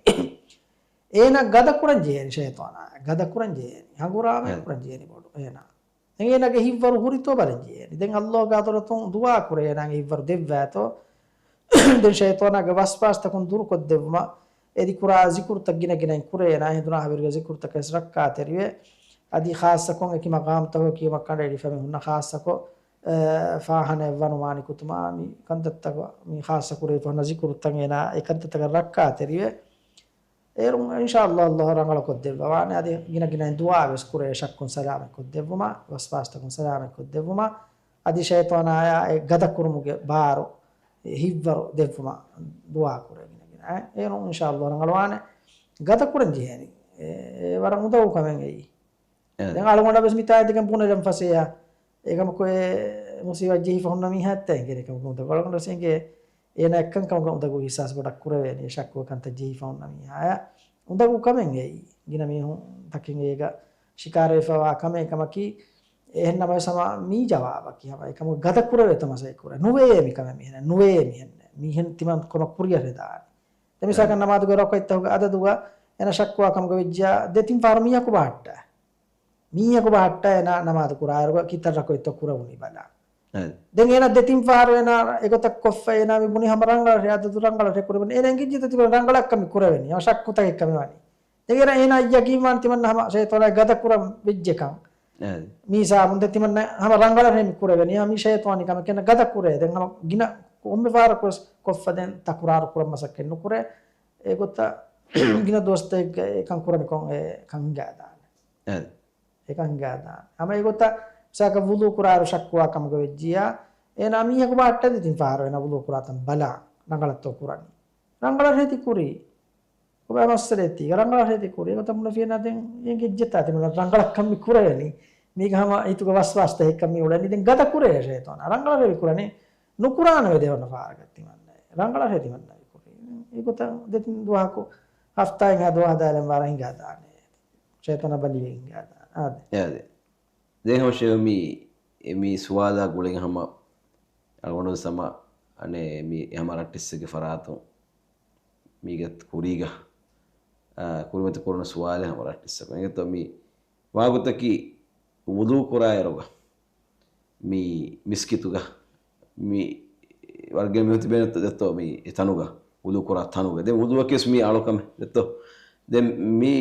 އޭނާ ގަދަ ކުރަން ޖެހޭނެ ޝައިޠާނާ. ގަދަ ކުރަން ޖެހޭނެ. ހަނގުރާމަ އެ. ކުރަން ޖެހޭނެ ބޮޑު އޭނާ. ދެން އޭނާގެ ހިތްވަރު ހުރިތޯ ބަލަން ޖެހޭނެ. ދެން ﷲ ގެ ޙަޟްރަތުން ދުޢާ ކުރޭ އޭނާގެ ހިތްވަރު ދެއްވާތޯ. ދެން ޝައިޠާނާގެ ވަސްވާސްތަކުން ދުރުކޮށްދެއްވުމަށް އެދި ކުރާ ޒިކުރުތައް ގިނަ ގިނައިން ކުރޭ އޭނާ ހެނދުނާ ހަވީރުގެ ޒިކުރުތަކެއް ވެސް ރައްކާތެރިވެ. އަދި ޚާއްޞަކޮށް އެކި މަޤާމްތަކުގަ ކިޔުމަށް ކަނޑައެޅިފަ މީހުންނަށް ޚާއްޞަކޮށް، އެ، ފާޚާނާއެއް ވަނުމާ ނިކުތުމާ މި ކަންތައްތަކަށް މި ޚާއްޞަ ކުރެވިފަ ހުންނަ ޒިކުރުތައް އޭނާ އެ ކަންތައްތަކަށް ރައްކާތެރިވެ. އޭރުން އިންޝާﷲ ﷲ ރަނގަޅުކޮށްދެއްވާ ވާނެ. އަދި ގިނަ ގިނައިން ދުޢާ ވެސް ކުރޭ ޝައްކުން ސަލާމަތްކޮށްދެއްވުމަށް، ވަސްވާސްތަކުން ސަލާމަތްކޮށްދެއްވުމަށް. އަދި ޝައިޠާނާޔާ އެ ގަދަކުރުމުގެ ބާރު އެ ހިތްވަރު ދެއްވުމަށް ދުޢާ ކުރޭ ގިނަ ގިނައިން. އޭރުން އިންޝާﷲ ރަނގަޅުވާނެ. ގަދަ ކުރަން ޖެހޭނީ. އެ، އެ ވަރަށް އުނދަގޫ ކަމެއް އެއީ. އެ. ދެން އަޅުގަނޑަށް ވެސް މިތާ އެދިގެން ބުނެލަން ފަސޭހަ. އެކަމަކު އެ މުޞީބާ ޖެހިފަ ހުންނަ މީހާ އެއްތަ އެނގޭނެ ކަމަކު އުނދަގޫ. އަޅުގަނޑަށް ވެސް އެނގޭ އޭނާ އެއްކަން ކަމަކަށް އުނދަގޫ އިޙްސާސް ބޮޑަށް ކުރެވޭނީ، ޝައްކު ކަންތައް ޖެހިފަ ހުންނަ މީހާޔާ. އުނދަގޫ ކަމެއް އެއީ. ގިނަ މީހުން ތަކެއް އޭގަ ޝިކާރަވެފަވާ ކަމެއް ކަމަކީ، އެހެން ނަމަވެސް ހަމަ މީ ޖަވާބަކީ ހަމަ އެކަމުގެ ގަދަ ކުރެވޭތޯ މަސައްކަތް ކުރޭ. ނުވޭ މިކަމެއް މިހެން، ނުވޭ މިހެން. މީހެން ތިމަން ކޮމަށް ކުރިއަށް ހެދާނެ. ދެ މިސާކަށް ނަމާދުގެ ރަކުޢަތްތަކުގެ އަދަދުގަ އޭނަ ޝައްކުވާ ކަމުގަ ވެއްޖާ ދެ ތިން ފަހަރު މީހަކު ބަހައްޓާ. މީހަކު ބަހައްޓާ އޭނާ ނަމާދު ކުރާއިރުގަ ކިތައް ރަކުޢަތްތޯ ކުރެވުނީ ބަލާ. އެ. ދެން އޭނާ ދެ ތިން ފަހަރު އޭނާ އެގޮތަށް ކޮށްފަ އޭނާ މި ބުނި ހަމަ ރަނގަޅަށް އަދަދު ރަނގަޅަށް ކުރެވުނީ. އޭނާ އެނގިއްޖެތަ ތިމަން ރަނގަޅަށް ކަމި ކުރެވެނީ. ހަމަ ޝައްކުތަކެއް ކަމިވަނީ. ދެން އޭނާ އައްޔަގީންވާން ތިމަންނަ ހަމަ ޝައިޠާނާ ގަދަ ކުރަން ވެއްޖެކަން. އެ. މީސާބުން ދެ ތިމަންނަ ހަމަ ރަނގަޅަށް މި ކުރެވެނީ. ހަމަ މީ ޝައިޠާނީ ކަމެއް ކެންނަ ގަދަ ކުރޭ. ދެން ހަމަ ގިނަ ކޮންމެ ފަހަރަކު ވެސް ކޮށްފަ ދެން ތަކުރާރު ކުރަން މަސައްކަތް ނުކުރޭ. އެގޮތަށް ގިނަ ދުވަސްތަކެއްގަ އެކަން ކުރަނިކޮށް އެކަން ހިނގާދާނެ. އެ. އެކަން ހިނގާދާނެ. ހަމަ އެގޮތަށް މިސާލަކަށް ވުޟޫ ކުރާއިރު ޝައްކުވާ ކަމުގަ ވެއްޖިއްޔާ، އޭނާ މީހަކު ބާއްޓަދި ތިން ފަހަރު އޭނާ ވުޟޫ ކުރާތަން ބަލާ، ރަނގަޅަށްތޯ ކުރަނީ؟ ރަނގަޅަށް ހެދި ކުރީ. ކޮބާ މައްސަލައެއް ތީ؟ ރަނގަޅަށް ހެދި ކުރީ. އެގޮތަށް މުނަފީނާ ދެން އެނގިއްޖެތާ ތިމަންނަ ރަނގަޅަށްކަން މި ކުރެވެނީ. މީގަ ހަމަ ހިތުގަ ވަސްވާސްތައް ހެއްކަން މި އުޅެނީ. ދެން ގަދަ ކުރޭ ޝައިޠާނާ. ރަނގަޅަށް ވެރި ކުރަނީ. ނުކުރާނެ ވެ ދެވަނަ ފަހަރަކަށް ތިމަންނަ. ރަނގަޅަށް ހެދި މަންނަ ވެ ކުރީ. އެގޮތަށް ދެތިން ދުވަހަކު ހަފްތާއެއް ހަ ދުވަހަށް ދާލެން ވާރަށް ހިނގާދާނެ. ޝައިޠާނާ ބަލިވެ ހިނގާދާނެ. އާދެ. އެ އާދެ. ދެން ހަމަ ޝޭޚް މި، އެ މި ސުވާލާ ގުޅިގެން ހަމަ އަޅުގަނޑު ސަމަ އަނެ މި ހަމަ ރައްޓިއްސެއްގެ ފަރާތުން މީގެ ކުރީގަ، އާ، ކުރިމަތި ކުރުނު ސުވާލެއް ހަމަ ރައްޓިއްސަކު. އެނގޭތޯ މި ވާގޮތަކީ ވުޟޫ ކުރާއިރުގަ މި މިސްކިތުގަ މި ވަރުގެ މީހުން ތިބޭނެ ދެއްތޯ މި އެ ތަނުގަ، ވުޟޫ ކުރާ ތަނުގަ. ދެން ވުޟޫއަކީ ވެސް މީ އަޅުކަމެއް ދެއްތޯ. ދެން މި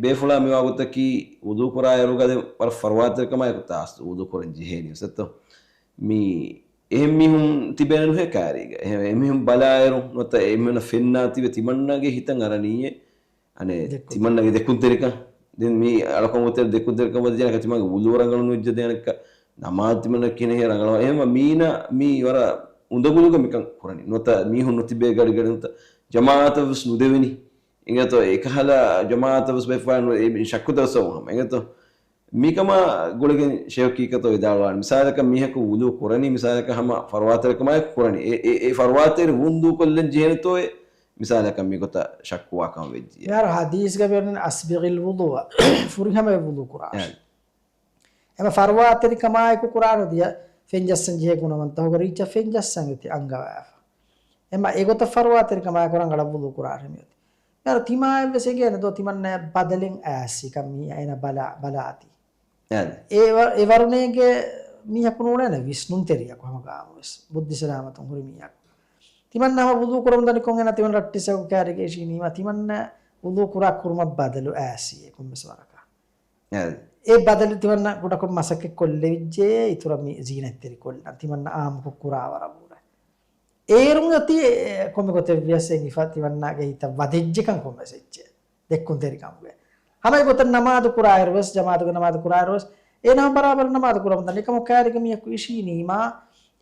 ބޭފުޅާ މި ވާގޮތަކީ ވުޟޫ ކުރާއިރުގަ ދެން ވަރަށް ފަރުވާތެރިކަމާއެކު ތާސް ވުޟޫ ކުރަން ޖެހޭނީ ވެސް ދެއްތޯ. މި އެހެން މީހުން ތިބޭނެ ނުހޭ ކާރީގަ. އެހެން އެމީހުން ބަލާއިރު ނުވަތަ އެމީހުންނަށް ފެންނާތީވެ ތިމަންނަގެ ހިތަށް އަރަނީއޭ އަނެއް ދެއްކުން. ތިމަންނަގެ ދެއްކުންތެރިކަން. ދެން މީ އަޅަކަށް އޮތެރި ދެއްކުންތެރިކަން ވަދެ ޖެހޭނެ ތިމަންނަގެ ވުޟޫ ރަނގަޅު ނުވެއްޖެ ދޭނެއްކަ، ނަމާދު ތިމަންނަ ކިހިނެއް ރަނގަޅު. އެހެންވީމަ މީނަ މީ ވަރަށް އުނދަގުލުގަ މިކަން ކުރަނީ. ނުވަތަ މީހުން ނުތިބޭ ގަޑިގަޑި ނުވަތަ ޖަމާޢަތަށް ވެސް ނުދެވެނީ. އެނގޭތޯ އެކަހަލަ ޖަމާޢަތަށް ވެސް ބައެއް ފަހަރު އެ ޝައްކުތައް ވެސް އޮވުން ހަމަ. އެނގޭތޯ މިކަމާ ގުޅިގެން ޝޭޚް ކީކަތޯ ވިދާޅުވާނެ. މިސާލަކަށް މީހަކު ވުޟޫ ކުރަނީ މިސާލަކަށް ހަމަ ފަރުވާތެރިކަމާއެކު ކުރަނީ. އެ، އެ، އެ ފަރުވާތެރި ވުން ދޫކޮށްލަން ޖެހޭނެތޯއޭ މިސާލަކަށް މިގޮތަށް ޝައްކުވާ ކަމަށް ވެއްޖިއްޔާ. މިހާރު ޙަދީޘްގަ މިވަނީ އަސްބިޣިލް ވުޟޫއަ، ފުރިހަމަވެ ވުޟޫ ކުރާށޭ. އެ. އެމަ ފަރުވާތެރިކަމާއެކު ކުރާނުދިޔަ ފެން ޖައްސަން ޖެހޭ ގުނަވަންތަ ހުގަ ރީއްޗަށް ފެން ޖައްސަން އެތި އަންގަވާފަ. އެމަ އެގޮތަށް ފަރުވާތެރިކަމާއެކު ރަނގަޅަށް ވުޟޫ ކުރާށޭ މިއޮތީ. މިހާރު ތިމާއަށްވެސް އެނގޭނެ ދޯ ތިމަންނަޔަށް ބަދަލެއް އައިސް ކަން މީ އޭނަ ބަލާ، ބަލާތީ. އެ. އެ ވަ-، އެ ވަރުނޭގެ މީހަކު ނޫޅޭނެ ވިސްނުންތެރިޔަކު ހަމަ ގާމުވެސް. ބުއްދި ސަލާމަތުން ހުރި މީހަކު. ތިމަންނަ ހަމަ ވުޟޫ ކުރަމުން ދަނިކޮށް އޭނަ ތިމަން ރައްޓިސަކު ކާރިގެ އިށީނީމަ ތިމަންނަ ވުޟޫ ކުރާ ކުރުމަށް ބަދަލު އައިސީ ކޮންމެސް ވަރަކަށް. އެ. އެ ބަދަލު ތިމަންނަ ކުޑަކޮށް މަސައްކަތް ކޮށްލެވިއްޖެ އިތުރަށް މި ޒީނަތްތެރި ކޮށްލަން. ތިމަންނަ އާއްމުކޮށް ކުރާ ވަރަށް ބުރަ. އޭރުން އޮތީ ކޮންމެ ގޮތެއް ވިޔަސް އެނގިފަ ތިމަންނަގެ ހިތަށް ވަދެއްޖެކަން ކޮންމެސް އެއްޗެއް. ދެއްކުންތެރިކަމުގެ. ހަމަ އެގޮތަށް ނަމާދު ކުރާއިރުވެސް، ޖަމާޢަތުގެ ނަމާދު ކުރާއިރުވެސް، އޭނާ ބަރާބަރަށް ނަމާދު ކުރަމުންދަން. އެކަމަކު ކާރިގެ މީހަކު އިށީނީމާ،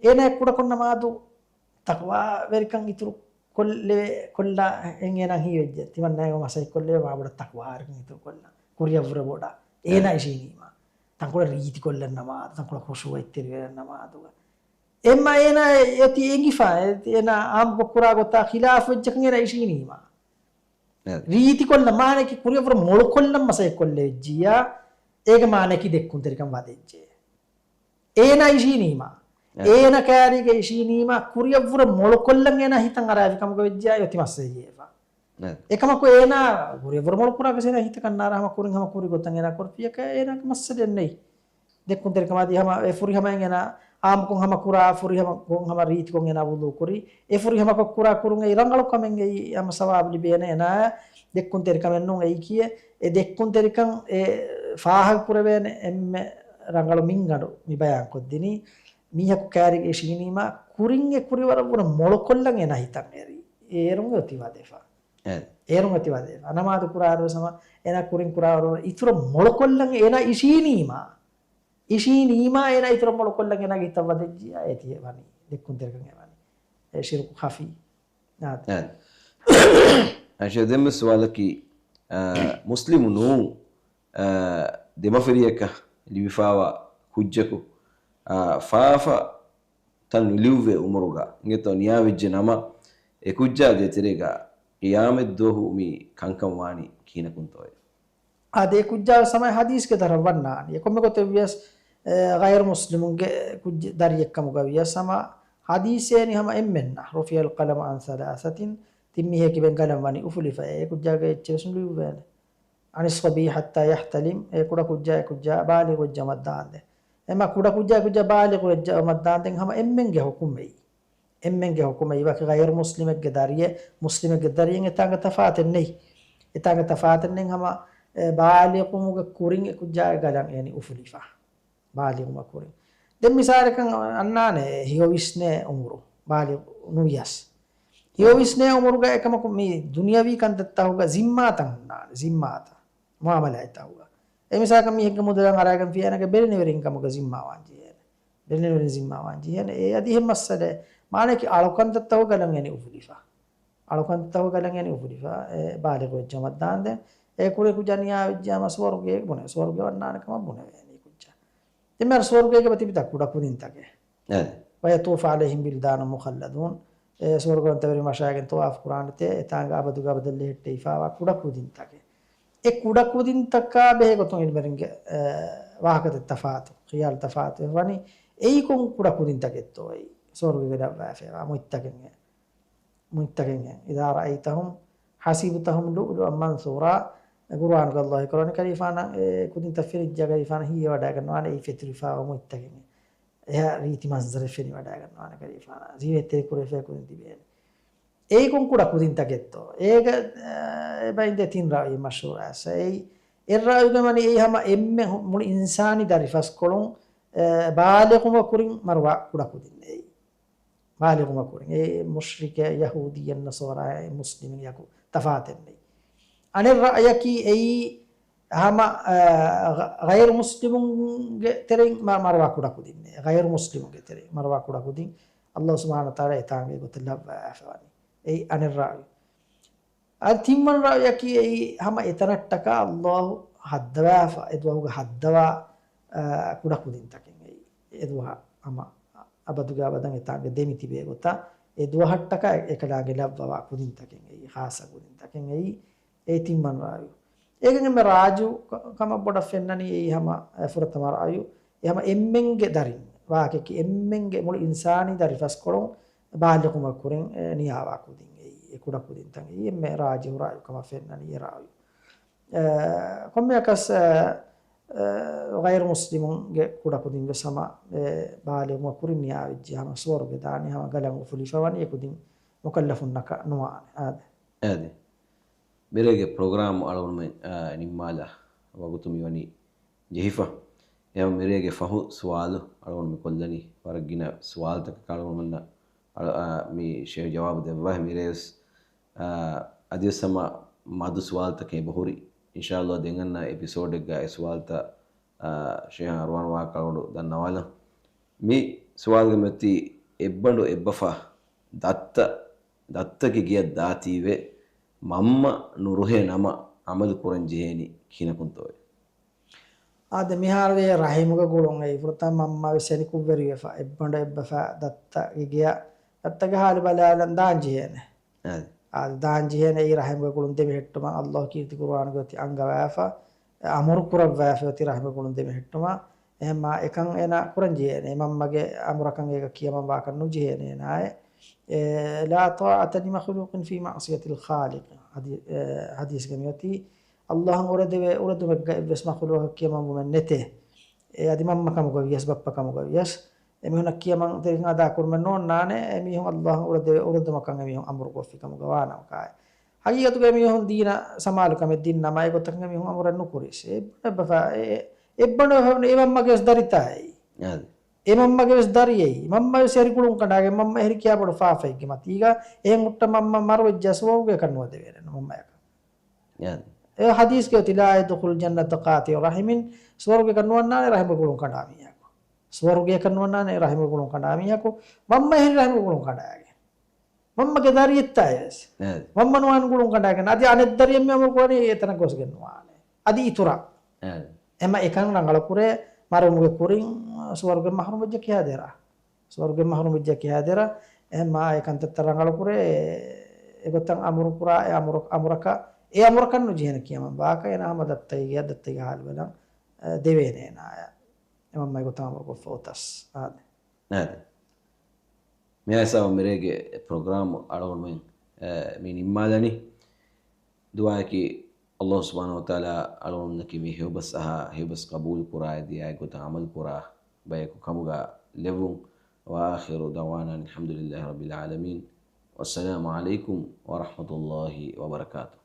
އޭނާ ކުޑަކޮށް ނަމާދު ތަޤްވާވެރިކަން އިތުރު ކޮށްލެވޭ، ކޮށްލާ އެނގޭނަން ހީވެއްޖެ. ތިމަންނަ އެ މަސައްކަތް ކޮށްލެވޭ މާ ބޮޑަށް ތަޤްވާވެރިކަން އިތުރު ކޮށްލާ. ކުރިއަށްވުރެ ބޮޑަށް. އޭނާ އެ. އިށީނީމާ. ތަންކޮޅެއް ރީތިކޮށްލަން ނަމާދު، ތަންކޮޅެއް ޚުޝޫޢަތްތެރިވެރި ނަމާދުގަ. އެމަ އޭނާ އެ-، އެތި އެނގިފަ، އެ-، އޭނާ އާއްމުކޮށް ކުރާ ގޮތާ ޚިލާފު ވެއްޖެކަން އޭނާ އިށީނީމާ. އެ. ރީތިކޮށްލަ މާނައަކީ ކުރިއަށްވުރެ މޮޅުކޮށްލަން މަސައްކަތް ކޮށްލެވިއްޖިއްޔާ، އޭގެ މާނައަކީ ދެއްކުންތެރިކަން ވަދެއްޖެ. އޭނާ އިށީނީމާ. އެ. އޭނާ ކާރީގަ އިށީނީމާ، ކުރިއަށްވުރެ މޮޅުކޮށްލަން އޭނާ ހިތަށް އަރާފި ކަމުގަ ވެއްޖިއްޔާ އޮތީ މައްސަލައެއް ޖެހޭފަ. އެ. އެކަމަކު އޭނާ ކުރިއަށްވުރެ މޮޅުކުރާކަށް އޭނާ ހިތަކަށް ނާރާ ހަމަ ކުރިން ހަމަ ކުރި ގޮތަށް އޭނާ ކުރި ފިޔަކަށް އޭނާގެ މައްސަލައެއް ނެތް. ދެއްކުންތެރިކަމާ ދީ ހަމަ އެ ފުރިހަމައިން އޭނާ އާއްމުކޮށް ހަމަ ކުރާ، ފުރިހަމަ ގޮށް ހަމަ ރީތިކޮށް އޭނާ ވުޟޫ ކުރީ. އެ ފުރިހަމަކޮށް ކުރާ ކުރުން އެއީ ރަނގަޅު ކަމެއް އެއީ ހަމަ ސަވާބު ލިބޭނެ އޭނާއަށް. ދެއްކުންތެރިކަމެއް ނޫން އެއީކީ. އެ ދެއްކުންތެރިކަން އެ ފާހަގަ ކުރެވޭނެ އެންމެ ރަނގަޅު މިންގަނޑު މި ބަޔާންކޮށްދިނީ. މީހަކު ކާރިގަ އިށީނީމާ ކުރިން އެ ކުރި ވަރަށްވުރެ މޮޅުކޮށްލަން އޭނާ ހިތަށް އެރީ. އޭރުން އޮތީ ވަދެފަ. އެ. އޭރުން އޮތީ ވަދެފަ. ނަމާދު ކުރާއިރުވެސް ހަމަ އޭނާ ކުރިން ކުރާ ވަރަށްވުރެ އިތުރަށް މޮޅުކޮށްލަން އޭނާ އިށީނީމާ. އިށީނީމާ އޭނާ އިތުރަށް މޮޅުކޮށްލަން އޭނާގެ ހިތަށް ވަދެއްޖިއްޔާ އޭތި އެ ވަނީ. ދެއްކުންތެރިކަން އެ ވަނީ. އެ ޝިރުކު ޚަފީ. އާދެ. އާދެ. އައިޝާ ދެންމެ ސުވާލަކީ، އާ، މުސްލިމު ނޫން، އާ، ދެމަފިރިޔަކަށް ލިބިފާވާ ކުއްޖަކު، އާ، ފާފަ ތަން ނުލިޔުއްވޭ އުމުރުގަ އިނގޭތޯ ނިޔާވެއްޖެ ނަމަ، އެ ކުއްޖާ ދޭތެރޭގަ ޤިޔާމަތްދުވަހު މި ކަންކަން ވާނީ ކިހިނަކުންތޯއޭ؟ އާދެ، އެ ކުއްޖާ ސަމަ ޙަދީޘްގެ ދަށަށް ވަންނާނީ. އެ ކޮންމެ ގޮތެއް ވިޔަސް، އެ، ޣައިރު މުސްލިމުންގެ ކުއްޖެއް ދަރިއެއް ކަމުގަ ވިޔަސް ހަމަ ޙަދީޘޭނީ ހަމަ އެންމެންނަށް. رفع القلم عن ثلاثة، ތިން މީހެއްގެ ކިބައިން ޤަލަމް ވަނީ އުފުލިފަ. އެ ކުއްޖާގެ އެއްޗެއް ވެސް ނުލިޔުއްވޭނެ. عن الصبي حتى يحتلم، އެ ކުޑަ ކުއްޖާ އެ ކުއްޖާ ބާލިޣު ވެއްޖަ މައްދާނދެ. އެމަ ކުޑަ ކުއްޖާ އެ ކުއްޖާ ބާލިޣު ވެއްޖަ މައްދާނދެން ހަމަ އެންމެންގެ ޙުކުމް އެއީ. އެންމެންގެ ޙުކުމެއް ވަކި ޣައިރު މުސްލިމެއްގެ ދަރިއެއް، މުސްލިމެއްގެ ދަރިއެއް އެތާނގަ ތަފާތެއް ނެތް. އެތާނގަ ތަފާތެއް ނެތް ހަމަ، އެ، ބާލިޣުވުމުގެ ކުރިން އެ ކުއްޖާގެ ގަލަން އެނި އުފުލިފަ. ބާލިޣުވުމަށް ކުރިން. ދެން މިސާލަކަށް އަންނާނެ ހެޔޮ ވިސްނޭ އުމުރު. ބާލިޣު ނުވިޔަސް. ހެޔޮ ވިސްނޭ އުމުރުގަ އެކަމަކު މި ދުނިޔަވީ ކަންތައްތަކުގަ ޒިންމާތައް ހުންނާނެ، ޒިންމާތައް، މުއާމަލާތްތަކުގަ. އެ މިސާލަކަށް މީހެއްގެ މުދަލަށް އަރާގެން ފިޔަނަގެ ބެލެނިވެރިން ކަމުގަ ޒިންމާވާން ޖެހޭނެ. ބެލެނިވެރިން ޒިންމާވާން ޖެހޭނެ. އެ އަދި އެހެން މައްސަލައެއް. މާނައަކީ އަޅުކަންތައްތަކުގަ ގަލަން އެނި އުފުލިފަ. އަޅުކަންތައްތަކުގަ ގަލަން އެނި އުފުލިފަ. އެ ބާލިޣު ވެއްޖަ މައްދާންދެން. އެ ކުރި ކުއްޖާ ނިޔާވެއްޖާމަ ސުވަރުގޭ ބުނެ، ސުވަރުގޭ ވަންނާނެ ކަމަށް ބުނެވޭނީ ކުއްޖާ. ދެން މިހާރު ސުވަރުގޭގެ ތިބިތާ ކުޑަ ކުދިންތަކެއް. އެ. وَيَطُوفُ عَلَيْهِمْ وِلْدَانٌ مُخَلَّدُونَ. އެ ސުވަރުގަވަންތަވެރިން ވަށާގެން ތަވާފު ކުރާނެތޭ، އެތާނގަ އަބަދުގެ އަބަދަށް ލެހެއްޓެވިފާވާ ކުޑަ ކުދިންތަކެއް. އެ ކުޑަ ކުދިންތަކާ ބެހޭ ގޮތުން އިލްމުވެރިންގެ، އެ، ވާހަކަތައް ތަފާތު، ޚިޔާލު ތަފާތުވެ ވަނީ، އެއީ ކޮން ކުޑަ ކުދިންތަކެއްތޯ އެއީ؟ ސުވަރުގޭގަ ލައްވާފައިވާ މުއްތަކެއް. މުއްތަކެއް. إِذَا رَأَيْتَهُمْ حَسِبْتَهُمْ لُؤْلُؤًا مَنْثُورًا. ގުރުއާނުގަ ﷲ ކުރާނީ ކަލޭފާނަށް އެ ކުދިންތައް ފެނިއްޖާ ކަލޭފާނަށް ހީވެވަޑައިގަންނަވާނެ އެއީ ފެތުރިފާވާ މުއްތަކެއް. އެހާ ރީތި މަންޒަރެއް ފެނިވަޑައިގަންނަވާނެ ކަލޭފާނަށް. ޒީވެތި ކުރެފައި ކުދިން ތިބޭނެ. އެއީ ކޮން ކުޑަ ކުދިންތަކެއްތޯ؟ އޭގަ، އެ، އެބައިންދެ ތިން ރައުޔެއް މަޝްހޫރާ އެއް. އެއީ، އެއް ރައުޔުގަ ވަނީ އެއީ ހަމަ އެންމެ ހު-، މުޅި އިންސާނީ ދަރިފަސްކޮޅުން، އެ، ބާލިޣުވުމަށް ކުރިން މަރުވާ ކުޑަ ކުދިން އެއީ. ބާލިޣުވުމަށް ކުރިން. އެ މުޝްރިކެއް، ޔަހޫދީއެއް، ނަޞާރާއެއް، މުސްލިމެއް ޔަކު ތަފާތެއް ނެތް. އަނެއް ރައުޔަކީ އެއީ ހަމަ، އަ، ޣަ-، ޣައިރު މުސްލިމުންގެ ތެރެއިން މަ-، މަރުވާ ކުޑަ ކުދިން. ޣައިރު މުސްލިމުންގެ ތެރެއިން މަރުވާ ކުޑަ ކުދިން. ﷲ ސުބްޙާނަހޫ ވަތަޢާލާ އެތާނގަ އެގޮތަށް ލައްވާފަ ވަނީ. އެއީ އަނެއް ރައުޔު. އަދި ތިންވަނަ ރައުޔަކީ އެއީ ހަމަ އެތަނަށްޓަކާ ﷲ ހައްދަވާފަ، އެ ދުވަހުގަ ހައްދަވާ، އަ، ކުޑަ ކުދިންތަކެއް އެއީ. އެ ދުވަހަށް ހަމަ އަބަދުގެ އަބަދަށް އެތާނގަ ދެމިތިބޭ ގޮތަށް އެ ދުވަހަށްޓަކާ އެކަލާނގެ ލައްވަވާ ކުދިންތަކެއް އެއީ، ޚާއްޞަ ކުދިންތަކެއް އެއީ. އެ ތިންވަނަ ރައުޔު. އޭގެން އެންމެ ރާޖިޙު ކަ-، ކަމަށް ބޮޑަށް ފެންނަނީ އެއީ ހަމަ، އެ، ފުރަތަމަ ރައުޔު. އެ ހަމަ އެންމެންގެ ދަރިން ވާހަކައަކީ އެންމެންގެ މުޅި އިންސާނީ ދަރިފަސްކޮޅުން ބާލިޣުވުމަށް ކުރިން، އެ، ނިޔާވާ ކުދިން އެއީ، އެ ކުޑަ ކުދިންތައް އެއީ އެންމެ ރާޖިޙު ރައުޔު ކަމަށް ފެންނަނީ އެ ރައުޔު. އެ، ކޮންމެއަކަސް، އެ، އެ، ޣައިރު މުސްލިމުންގެ ކުޑަ ކުދިން ވެސް ހަމަ، އެ، ބާލިޣުވުމަށް ކުރިން ނިޔާވެއްޖެ ހަމަ ސުވަރުގެ ދާނީ ހަމަ ގަލަށް އުފުލިފަ ވަނީ އެ ކުދިން މުކައްލަފުންނަކަށް ނުވާނެ. އާދެ. އާދެ. މިރޭގެ ޕްރޮގްރާމް އަޅުގަނޑުމެން، އާ، ނިންމާލާ ވަގުތު މިވަނީ ޖެހިފަ. އެހެން މިރޭގެ ފަހު ސުވާލު އަޅުގަނޑު މި ކޮށްލަނީ ވަރަށް ގިނަ ސުވާލުތަކަކަށް އަޅުގަނޑުމެންނަށް އަޅު-، އާ، މި ޝޭހް ޖަވާބު ދެއްވާ މިރޭވެސް، އާ، އަދިވެސް ހަމަ މަދު ސުވާލުތަކެއް އެބަހުރި. އިންޝާﷲ ދެން އަންނަ އެޕިސޯޑެއްގަ އެ ސުވާލުތައް، އާ، ޝޭހް އަރުވާން ވާކަށް އަޅުގަނޑު ދަންނަވާލަން. މި ސުވާލުގެ މަތީ އެއްބަނޑު އެއްބަފާ ދައްތަ، ދައްތަގެ ގެޔަށް ދާތީވެ މަންމަ ނުރުހޭ ނަމަ އަމަލު ކުރަން ޖެހޭނީ ކިހިނަކުންތޯއޭ؟ އާދެ، މިހާރު އެ ރަހިމުގެ ގުޅުން އެއީ ފުރަތަމަ މަންމަވެސް އެނިކުށްވެރިވެފަ، އެއްބަނޑު އެއްބަފާ ދައްތަގެ ގެޔަށް، ދައްތަގެ ހާލު ބަލާލަން ދާން ޖެހޭނެ. އާދެ. އާދެ، ދާން ޖެހޭނެ އެއީ ރަހިމުގެ ގުޅުން ދެމެހެއްޓުމަށް ﷲ ކީރިތި ޤުރުއާނުގައި އޮތީ އަންގަވާފަ، އަމުރު ކުރައްވާފަ އޮތީ ރަހިމުގެ ގުޅުން ދެމެހެއްޓުމަށް. އެހެންމާ އެކަން އޭނާ ކުރަން ޖެހޭނެ. އެ މަންމަގެ އަމުރަކަށް އޭގަ ކިޔަމަން ވާކަށް ނުޖެހޭނެ އޭނާއެއް. އެ، لا طاعة لمخلوق في معصية الخالق. ޙަދީ-، އެ، ޙަދީޘްގަ މިއޮތީ، ﷲ އަށް އުރެދެވޭ އުރެދުމެއްގަ އެއްވެސް މަޚުލޫޤަކަށް ކިޔަމަންވުމެއް ނެތޭ. އެ އަދި މަންމަ ކަމުގަ ވިޔަސް، ބައްޕަ ކަމުގަ ވިޔަސް. އެމީހުންނަށް ކިޔަމަން ދެރިން އަދާ ކުރުމެއް ނޯންނާނެ. އެމީހުން ﷲ އަށް އުރެދެވޭ އުރެދުމަކަށް އެމީހުން އަމުރު ކޮށްފި ކަމުގަ ވާނަމަ ކާއެއް. ޙަޤީޤަތުގަ އެމީހުން ދީނަށް ސަމާލުކަމެއް ދިންނަމާ އެގޮތަކަށް އެމީހުން އަމުރެއް ނުކުރިސް. އެއްބަނޑު އެއްބަފާ، އެ، އެ، އެއްބަނޑު އެއްބަފާ އެ މަންމަގެ ވެސް ދަރިތާ އެއީ. އާދެ. އެ މަންމަގެ ވެސް ދަރިއެއް. މަންމަ ވެސް އެރި ގުޅުން ކަނޑާގެން މަންމަ އެހެރި ކިޔާ ބޮޑު ފާފައެއްގެ މަތީގަ އެހެން ހުއްޓަ މަންމަ މަރުވެއްޖާ ސުވަރުގެއަކަށް ނުވަދެވޭނެ މަންމަޔަކަށް. އާދެ. އެ ޙަދީޘްގައި އޮތީ، لا يدخل الجنة قاطع رحم، ސުވަރުގެއަކަށް ނުވަންނާނެ ރަޙިމުގެ ގުޅުން ކަނޑާ މީހަކު. ސުވަރުގެއަކަށް ނުވަންނާނެ ރަޙިމުގެ ގުޅުން ކަނޑާ މީހަކު. މަންމަ އެހެރި ރަޙިމުގެ ގުޅުން ކަނޑާގެން. މަންމަގެ ދަރިއެއްތާ އެވެސް. އާދެ. މަންމަ ނުވާން ގުޅުން ކަނޑާގެން. އަދި އަނެއް ދަރިއެއް މި އަމުރު ކުރަނީ އެތަނަށް ގޮސްގެން ނުވާނެ. އަދި އިތުރަށް. އާދެ. އެމަ އެކަން ރަނގަޅުކުރޭ، މަރުވުމުގެ ކުރިން ސުވަރުގެ މަޙްރޫމް ވެއްޖެ ކިހާ ދެރަ. ސުވަރުގެ މަޙްރޫމް ވެއްޖެ ކިހާ ދެރަ. އެމަ އެ ކަންތައްތައް ރަނގަޅުކުރޭ، އެގޮތަށް އަމުރު ކުރާ، އެ އަމުރު، އަމުރަކަށް، އެ އަމުރަކަށް ނުޖެހޭނެ ކިޔަމަން ވާކަށް އޭނާ ހަމަ ދައްތައިގެ، ދައްތައިގެ ހާލު ބަލަން، އެ، ދެވޭނެ އޭނާޔަށް. އެމަންމަ އެގޮތަށް އަމުރު ކޮށްފަ އޮތަސް. އާދެ. އާދެ. މިއާ ހިސާބަށް މިރޭގެ ޕްރޮގްރާމް އަޅުގަނޑުމެން، އެ، މި ނިންމާލަނީ. ދުޢާއަކީ، ﷲ ސުބްޙާނަހޫ ވަތަޢާލާ އަޅުގަނޑުމެންނަކީ މި ހެޔޮބަސް އަހާ، ހެޔޮބަސް ޤަބޫލު ކުރާ، އެދިޔައި ގޮތަށް ޢަމަލު ކުރާ ބަޔަކު ކަމުގަ ލެއްވުން. وآخر دعوانا أن الحمد لله رب العالمين. والسلام عليكم ورحمة الله وبركاته.